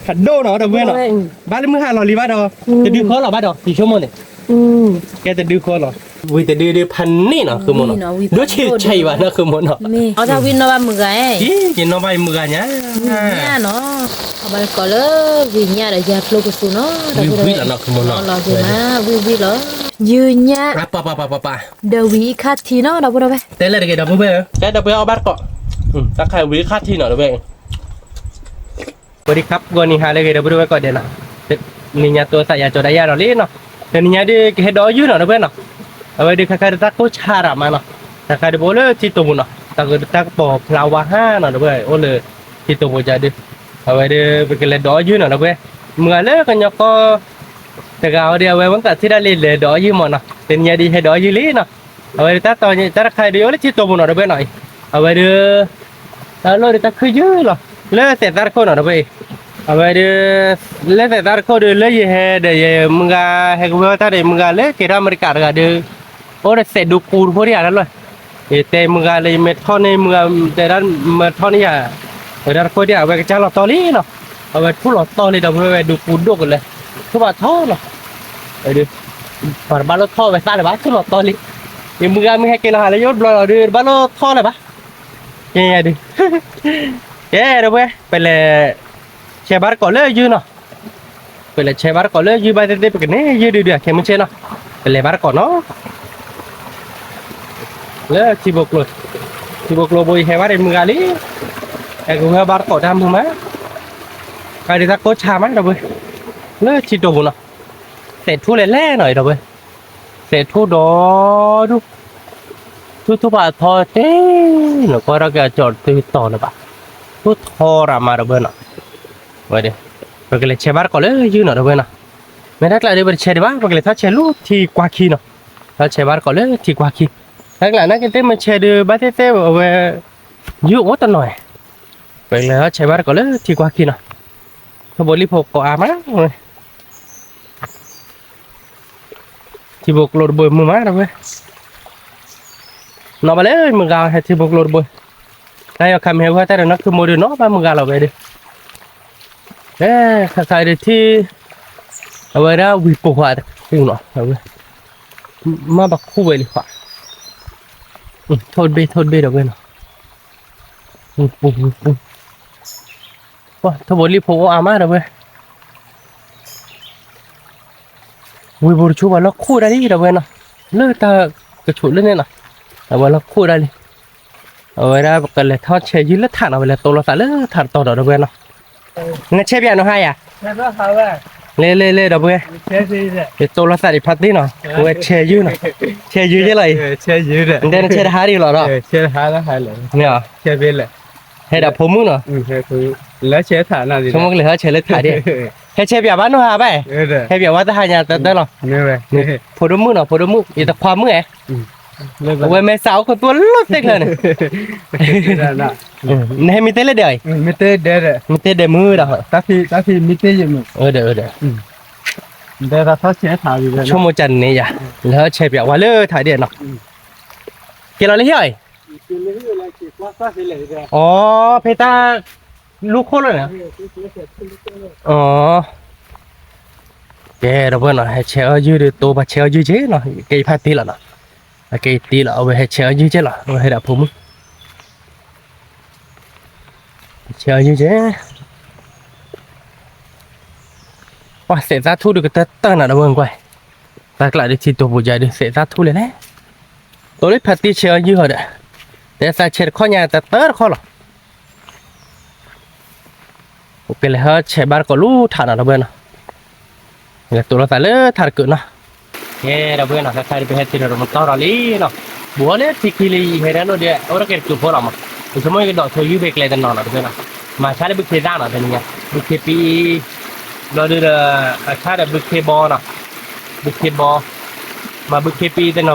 အဒိၣ်နီၤ ဒီပုၢ်ဝဲၢ်နီၤ, ဘၣ်လၢမုၢ်ဟါလီၤလံဘၣ်ဒီး တဒုဃီလီၤဘၣ်ဒီး ယဆိကမိၣ်န့ၣ်, ကဲတဒုဃီလီၤ, ဝံၤတဒုဒုဖးန့ၣ်နီၤ ဃုမိၢ်နီၤ, ဒိၣ်ဆံးဆံးဘၣ်နီၤ ဃုမိၢ်နီၤ, အီၣ်တၢ်ဝံၤနီၣ်ဘၣ်မုၢ်ဂၤ, ယနီၣ်ဘၣ်မုၢ်ဂၤညါ, ဝံၤညါနီၤ, အဘၣ်ကိးလၢဝံၤညါဒီးယၤဖျိကစူၤနီၤ, ဝံၤဝံၤလီၤနီၤ ဃုမိၢ်နီၤ, ဝံၤဝံၤလီၤ, ယညါ ဒီးဝံၤအံၤခါထံနီၤ ဒီပုၢ်ဝဲၢ်, တဲလၢတက့ၢ်ဒီပုၢ်ဝဲၢ်, တဲဒီပုၢ်ဝဲၢ်အီၣ်ဘၣ်တကိး, တၢ်ခါဝံၤခါထံနီၤ ဒီပုၢ်ဝဲၢ်, ဝဲဒ်ခါပှၤနံၤဟါလၢဂ့ၤ ဒီပုၢ်ဝဲၢ်ကိးဂၤဒဲးနီၤ, နံၤညါတိသးယၤကၠီၤဒၣ်ယၤဒီးလံနီၤ, တနံၤညါဒုးကဟဲဒီးအီၣ်ယုၢ်နီၤ ဒီပုၢ်ဝဲၢ်နီၤ, အဝဲဒုးခါခါဒုးတၢ်ကိၢ်ဆါရးမးနီၤ, တၢ်ခါဒုးပအိၣ်လၢထံတိာ်ပူၤနီၤ, တၢ်ကပီၤဖျါဝါဟါနီၤ ဒီပုၢ်ဝဲၢ် အိၣ်လၢထံတိာ်ပူၤယၤဒုး, အဝဲဒုးပကလဲၤဒီးအီၣ်ယုၢ်နီၤ ဒီပုၢ်ဝဲၢ်, မုၢ်ဂၤလၢကညီကီၢ် တဂၤအီၤဒုး အဝဲမ့ၢ်သးထံၣ်ဒၣ်လၢလဲၤဒီးအီၣ်ယုၢ်မးနီၤ, တနံၤညါဒုးဟဲဒီးအီၣ်ယုၢ်လံနီၤ, အဝဲဒုးတၢ်တီတၢ်တခါဒုးအိၣ်လၢထံတိာ်ပူၤနီၤ ဒီပုၢ်ဝဲၢ်နီၤ, အဝဲဒုး တၢ်လီၢ်ဒုးတၢ်ခုၣ်ယုၢ်လီၤ, လၢသဲးသၣ်တခိၣ်နီၤ ဒီပုၢ်ဝဲၢ်အံၤ, အဝဲဒုး လၢသဲးသၣ်တခိၣ်ဒုး လၢယဟဲဒီးယမုၢ်ဂၤဟဲကဝဲၢ်တၢ်ဒီး မုၢ်ဂၤလၢက့ၤထီၣ်အမဲရကၤတဂၤဒုး, အိၣ်ဒီးသဲးဒူပူတခိၣ်ဒံးဧါတၢ်လီၢ်, ယတဲမုၢ်ဂၤလၢယမ့ၢ်ထီၣ်န့ၢ်မုၢ်ဂၤ တဲဒၣ်မ့ၢ်ထီၣ်န့ၢ်ယၤ, ဝဲဒၣ်တခိၣ်ဒံးဧါ အဝဲကစၢ်လီၤတီလံနီၤ, အဝဲထူၣ်လီၤတီလံ ဒီပုၢ်ဝဲၢ် ဒူပူဒိၣ်ကလဲာ်, ထူၣ်ဘၣ်ထီနီၤ, ပှၤတဘၣ်လိၣ်ထီၣ်ဝဲသၣ်လၢၤဘၣ် ထူၣ်လီၤတီလံ, ယမုၢ်ဂၤမ့ၢ်ဟဲက့ၤလီၤဟးလၢယအိၣ်တဘျီလီၤဒုး တဘၣ်လိၣ်ထီၣ်လၢၤဘၣ်, ကဲဒုး ကဲဒီပုၢ်ဝဲၢ် ပလဲၤဆဲးဘၣ်တကိးလၢယုၢ်နီၤ, ပလဲၤဆဲးဘၣ်တကိးလၢယုၢ်ဘၣ်သ့ၣ်သ့ၣ် ပကန့ၢ်ယုၢ်ဒုးဒုး ခဲမုၢ်ဆ့ၣ်နီၤ, ပလဲၤဘၣ်တကိးနီၤ, လၢထံဘိကျိၤ, ထံဘိကျိၤဘိယဟဲဘၣ်ဒီးမုၢ်ဂၤလံ, ဟဲကဝဲၢ်ဘၣ်တကိးတၢ်မုာ်မး, ခါဒုးတၢ်ကိၢ်ဆါမး ဒီပုၢ်ဝဲၢ်, လၢထံတိာ်ပူၤနီၤ, သဲးထူၣ်လဲၤလဲၣ်နီၤ ဒီပုၢ်ဝဲၢ်, သဲးထူၣ်ဒီဒူၣ် ထူၣ်ထူၣ်ဘၣ်ထီတ့ၢ်နီၤ ကွၢ်ထီၣ်က့ၤအကၠီၤတတုၤတီၤလၢၤဘၣ်, ထူၣ်ထီရၤမး ဒီပုၢ်ဝဲၢ်နီၤ, ဝဲဒၣ်, ပကလဲၤဆဲးဘၣ်တကိးလၢယုၢ်နီၤ ဒီပုၢ်ဝဲၢ်နီၤ, မ့ၢ်တၢ်ကျးဒုး ပတဆဲးဒံးဘၣ် ပကလဲၤထီၣ်ဆဲးလၢထံကွၢ်ခံနီၤ, ထီၣ်ဆဲးဘၣ်တကိးလၢထံကွၢ်ခံ, တၢ်ကျးနာ်က့ၤသ့ၣ်မ့ၢ်ဆဲးဒုး ဘၣ်သ့ၣ်သ့ၣ်အဝဲ ယုၢ်အိၣ်တနီၤ, ပကလဲၤထီၣ်ဆဲးဘၣ်တကိးလၢထံကွၢ်ခံနီၤ, ထီဘိလံၣ်ဖိကိးအါမး ထံဘိကျိတဘိမုာ်မး ဒီပုၢ်ဝဲၢ်, နီၢ်ဘၣ်လၢမုၢ်ဂၤဟဲထံဘိကျိတဘိ, တၢ်ယီၤခါမ့ၢ်ဟဲဝဲတၢ်ဒီးနီၢ်ခုမိၢ်ဒုး နီၢ်ဘၣ်မုၢ်ဂၤလီၤဝဲဒုး, ခါခါဒုးထံၣ်, အဝဲဒၣ်ဝံၤပိာ်ခွါတခူနီၤ, မ့ၢ်ဘၣ်ခူဝဲလံခွါ, ထိၣ်တဘ့ၣ်ထိၣ်တဘ့ၣ် ဒီပုၢ်ဝဲၢ်နီၤ, ဝံၤပူၤဝံၤပူၤ, ထီဘိလံၣ်ဖိအိၣ်အါမး ဒီပုၢ်ဝဲၢ် ဝံၤပူၤတဆူပှၤလီၢ်ခိၣ်ဒၣ်လံ ဒီပုၢ်ဝဲၢ်နီၤ, လၢတၢ်ကဆူးလၢန့ၣ်နီၤ, အဝဲလီၢ်ခိၣ်ဒၣ်လံ, အဝဲဒၣ်ပကလဲၤထီၣ်ဆဲးယုၢ်လၢထးနီၤ, ပလဲၤတိလီၤသးလၢထးတတီၤဒီး ဒီပုၢ်ဝဲၢ်နီၤ, နဆဲးပၠးနီၤဟါယၤ, လ့လ့လ့ ဒီပုၢ်ဝဲၢ်, ယတိလီၤသးဒံးဖးတ့ၢ်နီၤ, အဝဲဆဲးယုၢ်နီၤ, ဆဲးယုၢ်ယဲလီၤအံၤ, နတဲနဆဲးတဟါဒံးလီၤဒီး, မ့ၢ်, ဟဲဒၣ်ဖိမုၣ်နီၤ, ဆိကမိၣ်ကလဲၤဟဲဆဲးလၢထးဒံး, ဟဲဆဲးပၠးဘၣ်နီၤဟါဘၣ်, ဟဲပၠးဝဲတဟါညါတၢ်တၢ်လီၤ, ဖိဒိၣ်မုၣ်နီၤ ဖိဒိၣ်မုၣ် ယတခွါမုၣ်ဧါ, အဝဲမဲာ်ဆှးအိၣ်ခိၣ်သူလီၤသ့ၣ်ချၢန့ၣ်, နဟဲမံတ့ၢ်လၢဒဲးအံၤ, မံတ့ၢ်ဒဲးမုၢ်ဒီး, ဆိကမိၣ်ကန့ၣ်ယၤ, လဲၤဟဲဆဲးပၠးဝဲလၢထးဒံးနီၤ, ကဲလီၤလၢဟံၣ်အံၤ, အဖဲတၢ် လူခိၣ်လီၤန့ၣ်, ကဲ ဒီပုၢ်ဝဲၢ်နီၤ ဟဲဆဲးအီၣ်ယုၢ်ဒီး တိပှၤဆဲးအီၣ်ယုၢ်က့ၤနီၤ, ကဲအံၤဖးတ့ၢ်လီၤနီၤ, အကဲအံၤတ့ၢ်လီၤ အဝဲဟဲဆဲးအီၣ်ယုၢ်က့ၤလီၤ အဝဲဟဲဒၣ်ဖိမုၣ်, ဆဲးအီၣ်ယုၢ်က့ၤ ပှၤသဲးသၣ်ထူၣ်ဒုးကတၢၢ်တၢၢ်နီၤ ဒီပုၢ်ဝဲၢ်ကွၢ်, တၢ်ကျးဒုးထံတိာ်ပူၤယါဒုး သဲးသၣ်ထူၣ်လဲၣ်လဲၣ်, တိၤလၢဖးတ့ၢ်ဆဲးအီၣ်ယုၢ်ဟီဒီး, တဲသးဆဲးတခီညါတၢၢ်တခီလီၤ ပကလဲၤဟဲဆဲးဘၣ်တကိးလၢထးနီၤ ဒီပုၢ်ဝဲၢ်နီၤ, လဲၤတိၤလီၤသးလၢထးတကုးနီၤ, ကဲ ဒီပုၢ်ဝဲၢ်နီၤ ခဲခါဒုးပဟဲထံၣ်ဒီးမတီၢ်ဒီးလံနီၤ, ဘူးအီၤလၢထံခံလံ ယဟဲဒၣ်လိၣ်ဒီး အိၣ်တကဲတကုးဖိလီၤမး, ယဆိကမိၣ်ယကဒိးဆိယုၢ်ဖဲကျဲတနီၤနီၤ ဒီပုၢ်ဝဲၢ်နီၤ, မၤဆါလၢဘုခ့သၣ်နီၤ တနံၤည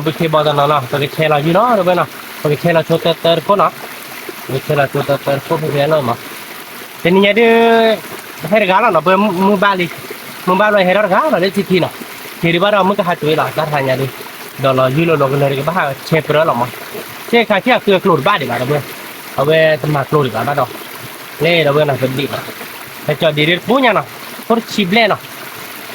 ါ, ဘုခ့ပံ ဘျီဒုးဒီး အဆၣ်ဒီးဘုခ့ဘီနီၤ, ဘုခ့ဘီ မ့ၢ်ဘုခ့ပံတနီၤ ဘုခ့ဘီတနီၤနီၤ ပကဆဲးလီၤယုၢ်နီၤ ဒီပုၢ်ဝဲၢ်နီၤ, ပကဆဲးလီၤဆိတၢတၢတခိၣ်နီၤ, ပကဆဲးလီၤဆိတၢတၢတခိၣ်ဖဲဖဲလီၤမး, တနံၤညါဒုး ဟဲတဂၤလီၤနီၤ ပမုၢ်ဘၣ်လံ, မုၢ်ဘၣ်ဘျီဟဲထီၣ်တဂၤလီၤလၢထံခံနီၤ, က့ၤဒုးဘၣ်ဒီးမုၢ်ကဟးကွံာ်လီၤ တၢ်တဟါညါဒုး, ဒီးလီၤယုၢ်လီၤလီၤကလၢာ်တကဘၣ်ဟးဆဲးပြၢလီၤမး, ဆဲးခါဆံအဃုအကျိၤတဘၣ်ဒံးဘၣ် ဒီပုၢ်ဝဲၢ်, အဝဲတမၤကျိၤဒံးဘၣ်ဘၣ်ဒီး, လၢဒီပုၢ်ဝဲၢ်နီၤ ပဒံးလီၤ ဟဲကၠီဒံးဒ်တပူၤညါနီၤ, ခိၣ်တဆံဘျဲၣ်နီၤ,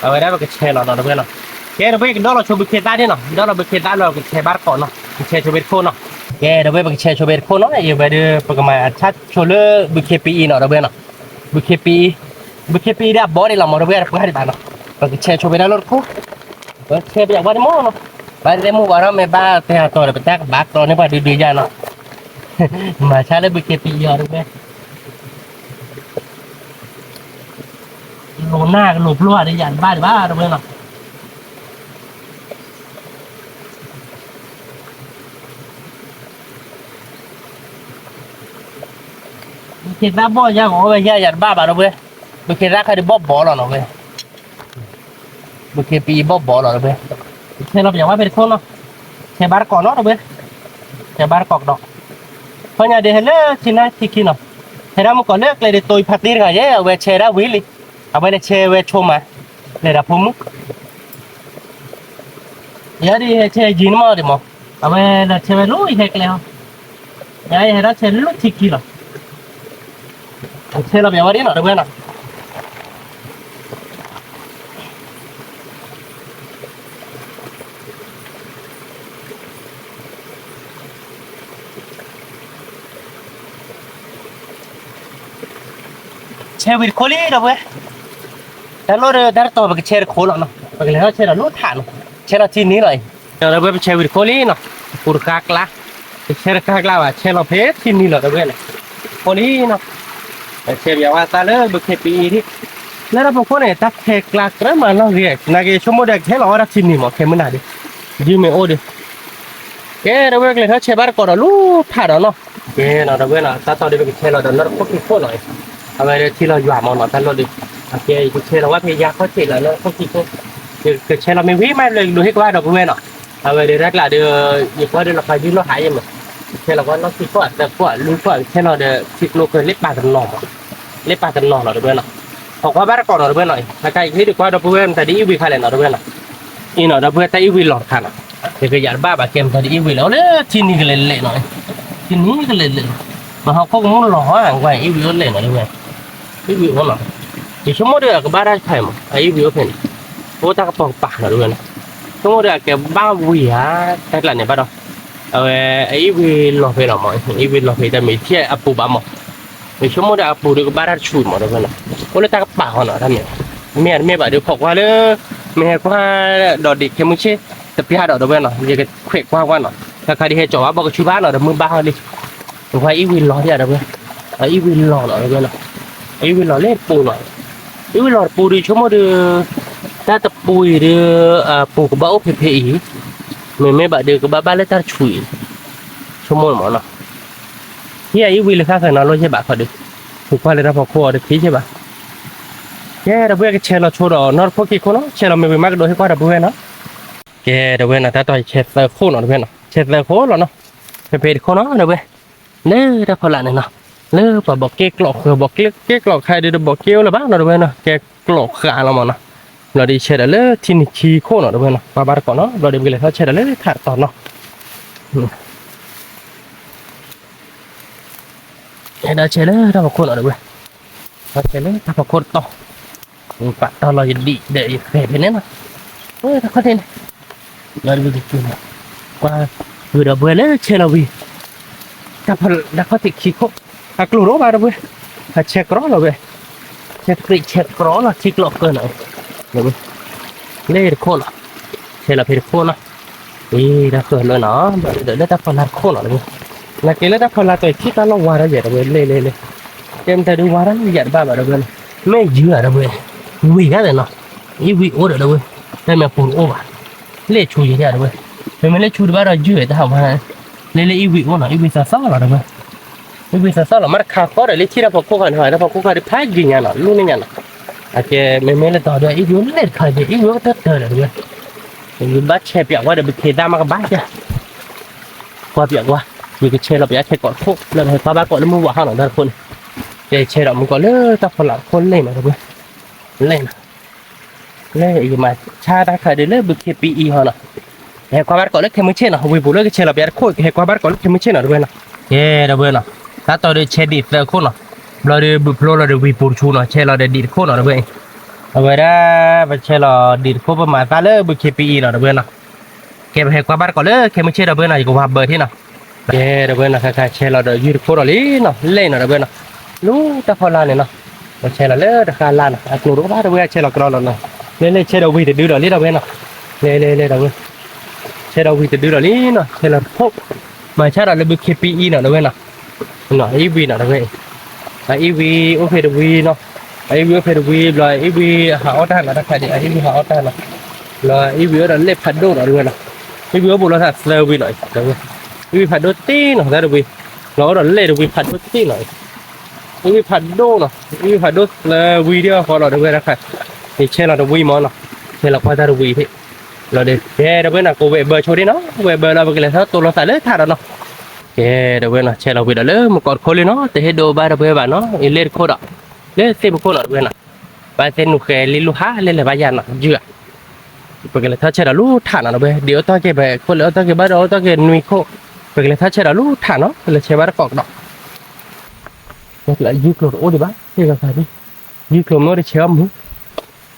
အဝဲဒၣ်ပကဆဲးလီၤနီၤ ဒီပုၢ်ဝဲၢ်နီၤ. ကဲ ဒီပုၢ်ဝဲၢ် ကဒီလီၤဆိဘုခ့သၣ်ဒ်နီၤ, ဒီလီၤဘုခ့သၣ်လီၤ ကဆဲးဘါတကိးနီၤ, ကဆဲးဆိဘ့ၣ်တခိၣ်နီၤ. ကဲ ဒီပုၢ်ဝဲၢ် ပကဆဲးဆိဘ့ၣ်တခိၣ်နီၤ, အဝဲဒၣ်ပကမၤဆါဆိလၢဘုခ့ပအံၤနီၤ ဒီပုၢ်ဝဲၢ်နီၤ. ဘုခ့ပအံၤ, ဘုခ့ပအံၤဒၣ်အဘီဒံးလီၤမး ဒီပုၢ်ဝဲၢ် တပှၢ်ဒံးဘၣ်နီၤ. ပကဆဲးဆိဘ့ၣ်တၢ်လီၢ်တခိၣ်, ပဆဲးပယီၤဝါဒ်မးနီၤ, ဘၣ်တဲမုၢ်ဝါထီၣ်မ့ၢ်ဘၣ်တဲဟးတီၤဒီး ပတၢ်ကဘၣ်ကျီန့ၢ်ပှၤဒုးဒုးယါနီၤ. မၤဆါလၢဘုခ့ပအံၤအီၤ ဒီပုၢ်ဝဲၢ် လိၤနၢ်ကလိၤပျီၢ်ဒီးယၤတဘၣ်ဒံးဘၣ် ဒီပုၢ်ဝဲၢ်နီၤ. ဘုခ့သၣ်ဘီၣ်ယါကအိၣ်ဝဲယါယၤတဘၣ်ဘၣ် ဒီပုၢ်ဝဲၢ်, ဘုခ့သၣ်ခါဒုးဘီၣ်ဘီလီၤနီၤဝဲ. ဘုခ့ပအံၤဘီၣ်ဘီလီၤ ဒီပုၢ်ဝဲၢ်, ဆဲးလီၤပယီၤဝါဖဲတခိၣ်နီၤ, ဆဲးဘါတကိးနီၤ ဒီပုၢ်ဝဲၢ်, ဆဲးဘါတကိးကဒီး, ခီညါဒ်ဟဲလၢထံနါထံခံနီၤ, ဟဲဒၣ်မုၢ်ကီးလၢကျဲဒ်သိးအံၤဖးတ့တဂၤယဲ အဝဲဆဲးဒၣ်ဝံၤလံ, အဝဲလဲၤဆဲးဝဲဆိမး, လဲၤဒီးဖိမုၣ် ယဲဒ်ဟဲဆဲးယံၤန့ၣ်မးဒ်မး, အဝဲလဲၤဆဲးဝဲလၢယဟဲကျဲဟီ, ယဲယဟဲဒၣ်ဆဲးလၢထံခံလီၤ, ဆဲးလီၤပယီၤဝါဒ်နီၤ ဒီပုၢ်ဝဲၢ်နီၤ. ဆဲးဝံၤတခိၣ်လံ ဒီပုၢ်ဝဲၢ်, တၢ်လီၢ်ဒီးတၢ်တတီၤ ပကဆဲးတခိၣ်လီၤနီၤ, ပကလဲၤထီၣ်ဆဲးဒီးလၢထးနီၤ, ဆဲးလီၤထံနံၤလီၤအံၤ, ဒီပုၢ်ဝဲၢ် ပဆဲးဝံၤတခိၣ်လံနီၤ, ပူၤတဃါကျါ, ပဆဲးတဃါကျါဘၣ် ဆဲးလီၤဖဲထံနံၤလီၤ ဒီပုၢ်ဝဲၢ်န့ၣ်, တခိၣ်လံနီၤ. ဆဲးပယီၤဝါသးလၢဘုခ့ပအံၤ, လၢတၢ်ဖီခိၣ်န့ၣ် တၢ်ခဲကျါကြၢးမးလီၤဂ့ၤ, နာ်က့ဆိကမိၣ်ဒီးကဟဲလီၤဝဲဒၣ်ထံနံၤမး ခဲမုၢ်နၤဒ်, ဒ်မ့ၢ်အိၣ်ဒီး ကဲ ဒီပုၢ်ဝဲၢ် ကလဲၤထီၣ်ဆဲးဘါတကိးဒီးလၢထးဒီးနီၤ, ကဲနီၤ ဒီပုၢ်ဝဲၢ်နီၤ, တၢ်တီဒီးပကဆဲးလီၤဒီးနီၢ်တခိၣ်ခံခိၣ်လီၤ, အဝဲဒီးထံလီၤယွၤမးနီၤ တၢ်လီၢ်ဒီး, အကဲ ယကဆဲးလီၤဝဲဖဲယါခီၣ်ဆံးလီၤ နီၢ်တခိၣ်ခံခိၣ်, ယကဆဲးလီၤမ့ၢ်ဝံၤမး လၢယကဒိးဟ့ၣ်ကွၢ်ဒီပုၢ်ဝဲၢ်နီၤ, အဝဲဒီးတၢ်ကျးဒီး, ယကွၢ်ဒီးလီၤခါယုၢ်လီၤဟးယဲမး, ကဆဲးလီၤကွၢ်နီၢ်ခံခိၣ် သၢခိၣ် လွံၢ်ခိၣ် ကဆဲးလီၤဒီး ထံကျိကလ့ပာ်တနီၤမး, လ့ပာ်တနီၤလီၤ ဒီပုၢ်ဝဲၢ်နီၤ, ဟီၣ်ကွၢ်ဘါတကိးနီၤ ဒီပုၢ်ဝဲၢ်နီၤ, အကါယဟ့ၣ်ဒုးကွၢ်ဒီပုၢ်ဝဲၢ် မတၤဒ်အံၣ်ဝံၤခါလဲၣ်နီၤ ဒီပုၢ်ဝဲၢ်နီၤ, အံၤနီၤ ဒီပုၢ်ဝဲၢ် တၢ်အံၣ်ဝံၤလီၤတခါနီၤ, ယကယၤတဘၣ်ဘၣ် ကဲမတၤဒ်အံၣ်ဝံၤလဲၣ် အိၣ်လၢထံနံၤကလဲၤလဲၣ်နီၤ, ထံနံၤကလဲၤလဲၣ်နီၤ, မဟီၣ်ခိၣ်ကမူၣ်လီၤဟီၣ် ကွၢ်အံၣ်ဝံၤအိၣ်လဲၣ်နီၤ ဒီပုၢ်ဝဲၢ်, အံၣ်ဝံၤအိၣ်နီၤ, ယဆိကမိၣ်ဒီးအကဘၣ်တၢ်တခါအံၤမး အအံၣ်ဝံၤအိၣ်ဖဲန့ၣ်, အိၣ်တၢ်ကပီၤကပၤနီၤ ဒီပုၢ်ဝဲၢ်နီၤ, ဆိကမိၣ်ဒီးအကဘၣ်ဝံၤဧါ, တၢ်ကျးန့ၣ်ဘၣ်ဒီး, အဝဲ အအံၣ်ဝံၤလီၤဖဲလီၤမး, အအံၣ်ဝံၤလီၤဖဲတၢ်မ့ၢ်ထံၣ်အပူၤဘၣ်မး ယဆိကမိၣ်ဒီးအပူၤဒီးကဘၣ်တၢ်တဆူၣ်မး ဒီပုၢ်ဝဲၢ်နီၤ, အိၣ်လၢတၢ်ကပၤဃီနီၤ တၢ်မ့ၢ်, မ့ၢ်တမ့ၢ်ဘၣ်ဒီး ဖီၣ်ကွၢ်လၢ, မ့ၢ်ဟဲကွၢ်ဒီးဒံးခဲမုၢ်ဆ့ၣ်, တပျၢ်ဒီး ဒီပုၢ်ဝဲၢ်နီၤ ယကခွဲးကွၢ်ကွၢ်နီၤ, တၢ်ခါဒ်ဟဲကၠီၤဘၣ်ဘီကဆူဘၣ်နီၤ ဒီးမုၢ်ဘၣ်ဟီလံ, ပကွၢ်အံၣ်ဝံၤလီၤဒံး ဒီပုၢ်ဝဲၢ်, အအံၣ်ဝံၤလီၤနီၤ ဒီပုၢ်ဝဲၢ်နီၤ, အအံၣ်ဝံၤလီၤလၢပူၤနီၤ, အအံၣ်ဝံၤလီၤတပူၤဒီး ဆိကမိၣ်ဒီး, တၢ်တပူၤအံၤဒီး, ပူၤကဘၣ်အိၣ်ဖဲဖဲအံၤ, မ့မ့ၢ်ဘၣ်ဒီးကဘၣ်ဘၣ်လၢတၢ်တဆူၣ်အံၤ, ဆိကမိၣ်မးနီၤ, ဟံၣ်အအံၣ်ဝံၤလၢဃၣ်ဃၢၤနီၤ လိၣ်ယဲၢ်ဘးခီဒီး, ပူၤကွၢ်လၢတၢ်ဖီခိၣ်အီၤတခံယဲၢ်ဘး, ကဲ ဒီပုၢ်ဝဲၢ် ကဆဲးလီၤဆိဒီးနီၢ်တခိၣ်ခံခိၣ်နီၤ, ဆဲးလီၤမ့ၢ်ဝံၤမးကဒိးဟ့ၣ်ကွၢ်ဒီပုၢ်ဝဲၢ်နီၤ, ကဲ ဒီပုၢ်ဝဲၢ်နီၤ တၢ်တီယဆဲးသၢခိၣ်နီၤ ဒီပုၢ်ဝဲၢ်နီၤ, ဆဲးသၢခိၣ်လီၤနီၤ, ဖဲဖဲတခိၣ်နီၤ ဒီပုၢ်ဝဲၢ်, လၢတၢ်ဖီလာ်န့ၣ်နီၤ, လၢပှၤဘီးက့ၣ်ကျိးဃၢၤ ဘီးက့ၣ်ကျိးဃၢၤဒီး တဘီးက့ၣ်အိၣ်လၢၤဘၣ်နီၤ ဒီပုၢ်ဝဲၢ်နီၤ, ကဲကျိးဃၢၤလီၤမးနီၤ, ဘျီဒီးဆဲးဒီးလၢထံနံၤခံခိၣ်နီၤ ဒီပုၢ်ဝဲၢ်နီၤ, ကွၢ်ဘါတကိးနီၤ ဘျီဒီးပကလဲၤထီၣ်ဆဲးဒီးလၢထးတတီၤနီၤ ဟဲဒၣ်ဆဲးလၢတၢ်ဖီခိၣ်နီၤ ဒီပုၢ်ဝဲၢ်, ဟဲဆဲးလၢတၢ်ဖီခိၣ်တတီၤ, ပာ်တီၢ်လီၤယဒံးဒီးယဃဲၤဖဲန့ၣ်နီၤ, တၢ်ခီၣ်ထံးန့ၣ်, ကွၢ်, ဝံၤဒီးပုၢ်ဝဲၢ်လၢဆဲးလီၤဝံၤ, တၢ်ဖီလာ်တၢ်ခီၣ်ထံးခံခိၣ်, အကျိၤတအိၣ်ဘၣ် ဒီပုၢ်ဝဲၢ်, အဆဲးကြီလီၤဝဲ, ဆဲးတကြံးဆဲးကြီလီၤ ထံကျိးဃၢၤနီၤ, လၢတခိၣ်နီၤ, ဆဲးလီၤဖဲတခိၣ်နီၤ အံၤ တၢ်ဃၢၤလၢနီၤ, ဒီးလၢတၢ်ဖီလာ်တခိၣ်နီၤ ဒီပုၢ်ဝဲၢ်, နာ်က့လၢတၢ်ဖီလာ်တီၤ ယထံၣ်တၢ်လီၢ်ဝါထီၣ်ယဲၢ် ဒီပုၢ်ဝဲၢ် လဲၣ်လဲၣ်လဲၣ်, တဲမတၤဒုးဝါထီၣ်ယဲၢ်တဘၣ်ဘၣ် ဒီပုၢ်ဝဲၢ်န့ၣ်, မ့ၢ်ယုၢ်ဧါ ဒီပုၢ်ဝဲၢ်, ဝံၤဂၤလဲၣ်နီၤ, အံၣ်ဝံၤအိၣ်ဒီး ဒီပုၢ်ဝဲၢ်, တၢ်မ့ၢ်ပူၤတအိၣ်ဘၣ်, လ့ၣ်ဆူယဲၢ် ဒီပုၢ်ဝဲၢ်, မ့မ့ၢ်လ့ၣ်ဆူတဘၣ်ဒီးယုၢ်တၢ်ဟးဝါ, လၢလၢအံၣ်ဝံၤအိၣ်နီၤ အံၣ်ဝံၤသးသီလီၤ ဒီပုၢ်ဝဲၢ် အံၣ်ဝံၤသးသီလီၤ မ့ၢ်တခါဃီဒီး လၢထံၣ်တၢ်ဖီခိၣ်ဃီန့ၣ် တၢ်ဖီခိၣ်ဃီဒီးဖးယံာ်ညါနီၤ လူၢ်န့ၢ်ညါနီၤ, အကဲ မ့မ့ၢ်လၢတီၤဒီး အံၣ်ဝံၤအိၣ်လၢတခါဒီး အံၣ်ဝံၤအိၣ်ကတၢၢ်တၢၢ်ဒီး ဒီပုၢ်ဝဲၢ်, ယဘၣ်ဆဲးပၠးကွၢ်ဒီး ပခ့သၣ်မးကဘၣ်ယါ, ကွၢ်ပၠးကွၢ်, ယကဆဲးလီၤပၠးဆဲးကိးတခိၣ် လၢဟဲကွၢ်ဘၣ်ကိးလၢမုၢ်ဝါဟီနီၤ တၢ်တခိၣ်န့ၣ်, ကဆဲးဒီးမုၢ်ကီးလၢတၢ်ဖီလာ်တခိၣ်လဲၣ်နီၤ ဒီပုၢ်ဝဲၢ်, လဲၣ်နီၤ လၢယကမၤဆါတၢ်ခါဒီးလၢ ဘုခ့ပံအံၤဟီနီၤ, ကဟဲကွၢ်ဘၣ်တကိးလၢခဲမုၢ်ဆ့ၣ်နီၤ ဝံၤပူၤလၢကဆဲးလီၤပၠးတခိၣ် ကဟဲကွၢ်ဘၣ်တကိးလၢခဲမုၢ်ဆ့ၣ်နီၤ ဒီပုၢ်ဝဲၢ်နီၤ, ကဲ ဒီပုၢ်ဝဲၢ်နီၤ, တၢ်တီဒီးဆဲးဒံးသၢခိၣ်နီၤ, ဘျီဒီးဘုၣ်ဖျိလီၤဒီးဝံၤပူၤတဆူနီၤ, ဆဲးလီၤဒီးဒံးတခိၣ်နီၤ ဒီပုၢ်ဝဲၢ်အံၤ. အဝဲဒၣ် ပဆဲးလီၤဒံးတခိၣ် ပမၤသးလၢဘုခ့ပံအံၤနီၤ ဒီပုၢ်ဝဲၢ်နီၤ. ကဲ ပဟဲကွၢ်ဘၣ်တကိးလၢ ခဲမုၢ်ဆ့ၣ် ဒီပုၢ်ဝဲၢ်နီၤ, ယကဝၤဘၢထံၣ်နီၤ. ကဲ ဒီပုၢ်ဝဲၢ်နီၤ, ခဲခါဆဲးလီၤဒီးယုၢ်တခိၣ်ဒီးလံနီၤ, လဲၣ်နီၤ ဒီပုၢ်ဝဲၢ်နီၤ. လၢတၢ်ဖီလာ်န့ၣ်နီၤ, ပဆဲးလီၤလၢတဃၣ်လၢ်နီၤ, အကျိၤတအိၣ်ဘၣ် ဒီပုၢ်ဝဲၢ် ဆဲးလီၤကရီလီၤနီၤ. လဲၣ်လဲၣ် ဆဲးဒီးဝံၤတဒုဒီးလံ ဒီပုၢ်ဝဲၢ်နီၤ. လဲၣ်လဲၣ်လဲၣ် ဒီပုၢ်ဝဲၢ်, ဆဲးဒီးဝံၤတဒုဒီးလံနီၤ, ဆဲးလီၤတခိၣ် မၤဆါဒီးလၢဘုခ့ပံအံၤနီၤ ဒီပုၢ်ဝဲၢ်နီၤ. အံၤဝံၤနီၤ ဒီပုၢ်ဝဲၢ်အံၤ, အံၤဝံၤအိၣ်ဖဲတဝံၤနီၤ, အံၤဝံၤအိၣ်ဖဲတဝံၤ ဘျီအံၤဝံၤဟးအီၣ်တၢ်နီၤ တၢ်ခါဒံး အံၤဝံၤဟးအီၣ်တၢ်နီၤ. ဘျီအံၤဝံၤအိၣ်ဒီးလဲၣ်ဖးဒိၣ်နီၤ ဒီပုၢ်ဝဲၢ်နီၤ. အံၤဝံၤအိၣ်ဘူးလိာ်သးသၢဝံၤနီၤ, အံၤဝံၤဖးဒိၣ်တ့ၢ်နီၤ သၢတဝံၤ, ဘျီအိၣ်ဒီးလဲၣ်တဝံၤဖးဒိၣ်တ့ၢ်နီၤ. အံၤဝံၤဖးဒိၣ်နီၤ, အံၤဝံၤဖးဒိၣ်သၢဝံၤဒံးအဃိလီၤ ဒီပုၢ်ဝဲၢ်တၢ်ခါ, ယဆဲးလီၤတဝံၤမးနီၤ, ဆဲးလီၤကွၢ်တၢ်တဝံၤဖဲ လီၤဒီး ကဲ ဒီပုၢ်ဝဲၢ်နီၤ, ကဝဲၢ်ဘၢဆိဒံးနီၤ, ဝဲၢ်ဘၢလီၤ ပကလဲၤထီၣ်တိလိာ်သးလၢထးဒီးနီၤ. ကဲ ဒီပုၢ်ဝဲၢ်နီၤ, ဆဲးလီၤဝံၤဒီးလၢမုၢ်ကီးတခိၣ်လံနီၤ, တဟ့ၣ်ဒိဘၣ်ဒီပုၢ်ဝဲၢ်ဘၣ်နီၤ, အံၤလဲၣ်တခိၣ်ဒီး လၢသ့ၣ်မုၢ်ခိၣ်နီၤ ဒီပုၢ်ဝဲၢ်နီၤ. ဘၣ်သ့ၣ်နူၤဃဲၤလံလိၣ်ဟါလဲၣ်လဲၣ်ဘၣ်ယၤနီၤ ယုၢ်ဧါ. ပကလဲၤထီၣ်ဆဲးဒီးလၢထးနီၤ ဒီပုၢ်ဝဲၢ်, ဒ်အိၣ်တ့ၢ်က့ၤပခိၣ်လၢအိၣ်တ့ၢ်က့ၤဘၣ်ဒီး အိၣ်တ့ၢ်က့ၤနွံခိၣ်, ပကလဲၤထီၣ်ဆဲးဒီးလၢထးနီၤ, လဲၤဆဲးဘၣ်တကိးကဒီး. ယုၢ်ကျိၤတအိၣ်ဒံးဘၣ် ဟ့ၣ်ဂီၤသးဒ်, ယုၢ်ကျိၤမ့ၢ်အိၣ်တဆဲးအီၣ်မုၢ်,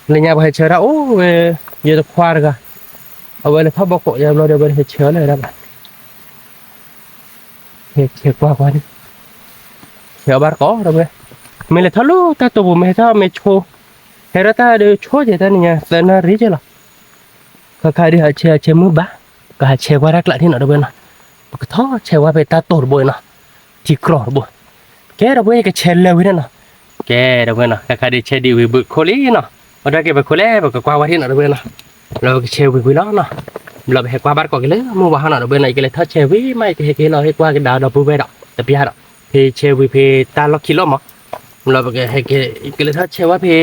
လၢညါပှၤဟဲဆဲးဝဲဒၣ်အိၣ်ဝဲ, ယတခွါတဂၤ, အဝဲလဲၤထီၣ်ဘီကိးယါဘျီဒီး အဝဲဟဲဆဲးအီၣ်လၢဝဲဒၣ်ဘၣ်. ဟဲဆဲးကွၢ်ကွၢ်န့ၣ်, ဆဲးအီၣ်ဘၣ်တကိး ဒီပုၢ်ဝဲၢ်, မ့ၢ်လဲၤထီၣ်လၢတၢ်တိာ်ပူၤ မ့ၢ်ဟဲထီၣ်မ့ၢ်ဆိ, ဟဲထီၣ်တၢ်ဒီးဆိကဲၤတၢ်နံၤညါ သၢနၣ်ရံၣ်ကဲၤလီၤ. ခါခါဒ်ဟးဆဲးဟးဆဲးမုၢ်ဘၣ်, ကဟးဆဲးကွၢ်တၢ်ကျးထံၣ်နီၤ ဒီပုၢ်ဝဲၢ်နီၤ, ပကထီၣ်ဆဲးဝဲဖဲတၢ်တိာ်တဘိနီၤ, ထံကြီတဘိ. ကဲ ဒီပုၢ်ဝဲၢ် ယကဆဲးလၢာ်ဝံၤန့ၣ်နီၤ. ကဲ ဒီပုၢ်ဝဲၢ်နီၤ, ခါခါဒ်ဆဲးဒံးဝံၤဘုးခိၣ်လံနီၤ, အိၣ်တ့ၢ်က့ၤပခိၣ်လဲၣ် ပကကွၢ်ဝဲထံၣ်နီၤ ဒီပုၢ်ဝဲၢ်နီၤ. ဘျီပကဆဲးဝံၤကွံာ်လီၤနီၤ, ဘျီပဟဲကွၢ်ဘၣ်တကိးက့ၤလၢမုၢ်ဝါဟီနီၤ ဒီပုၢ်ဝဲၢ်နီၤ, ယကလဲၤထီၣ်ဆဲးဝံၤမး ယကဟဲက့ၤလီၤဟ့ၣ်ကွၢ်ကဒါဒီပုၢ်ဝဲၢ်ဒီးတပျၢ်ဒီး, ဖဲဆဲးဝံၤဖဲတၢ်လီၢ်ခံလီၢ်မး, ဘျီပကဟဲက့ၤ ယကလဲၤထီၣ်ဆဲးဝဲဖဲ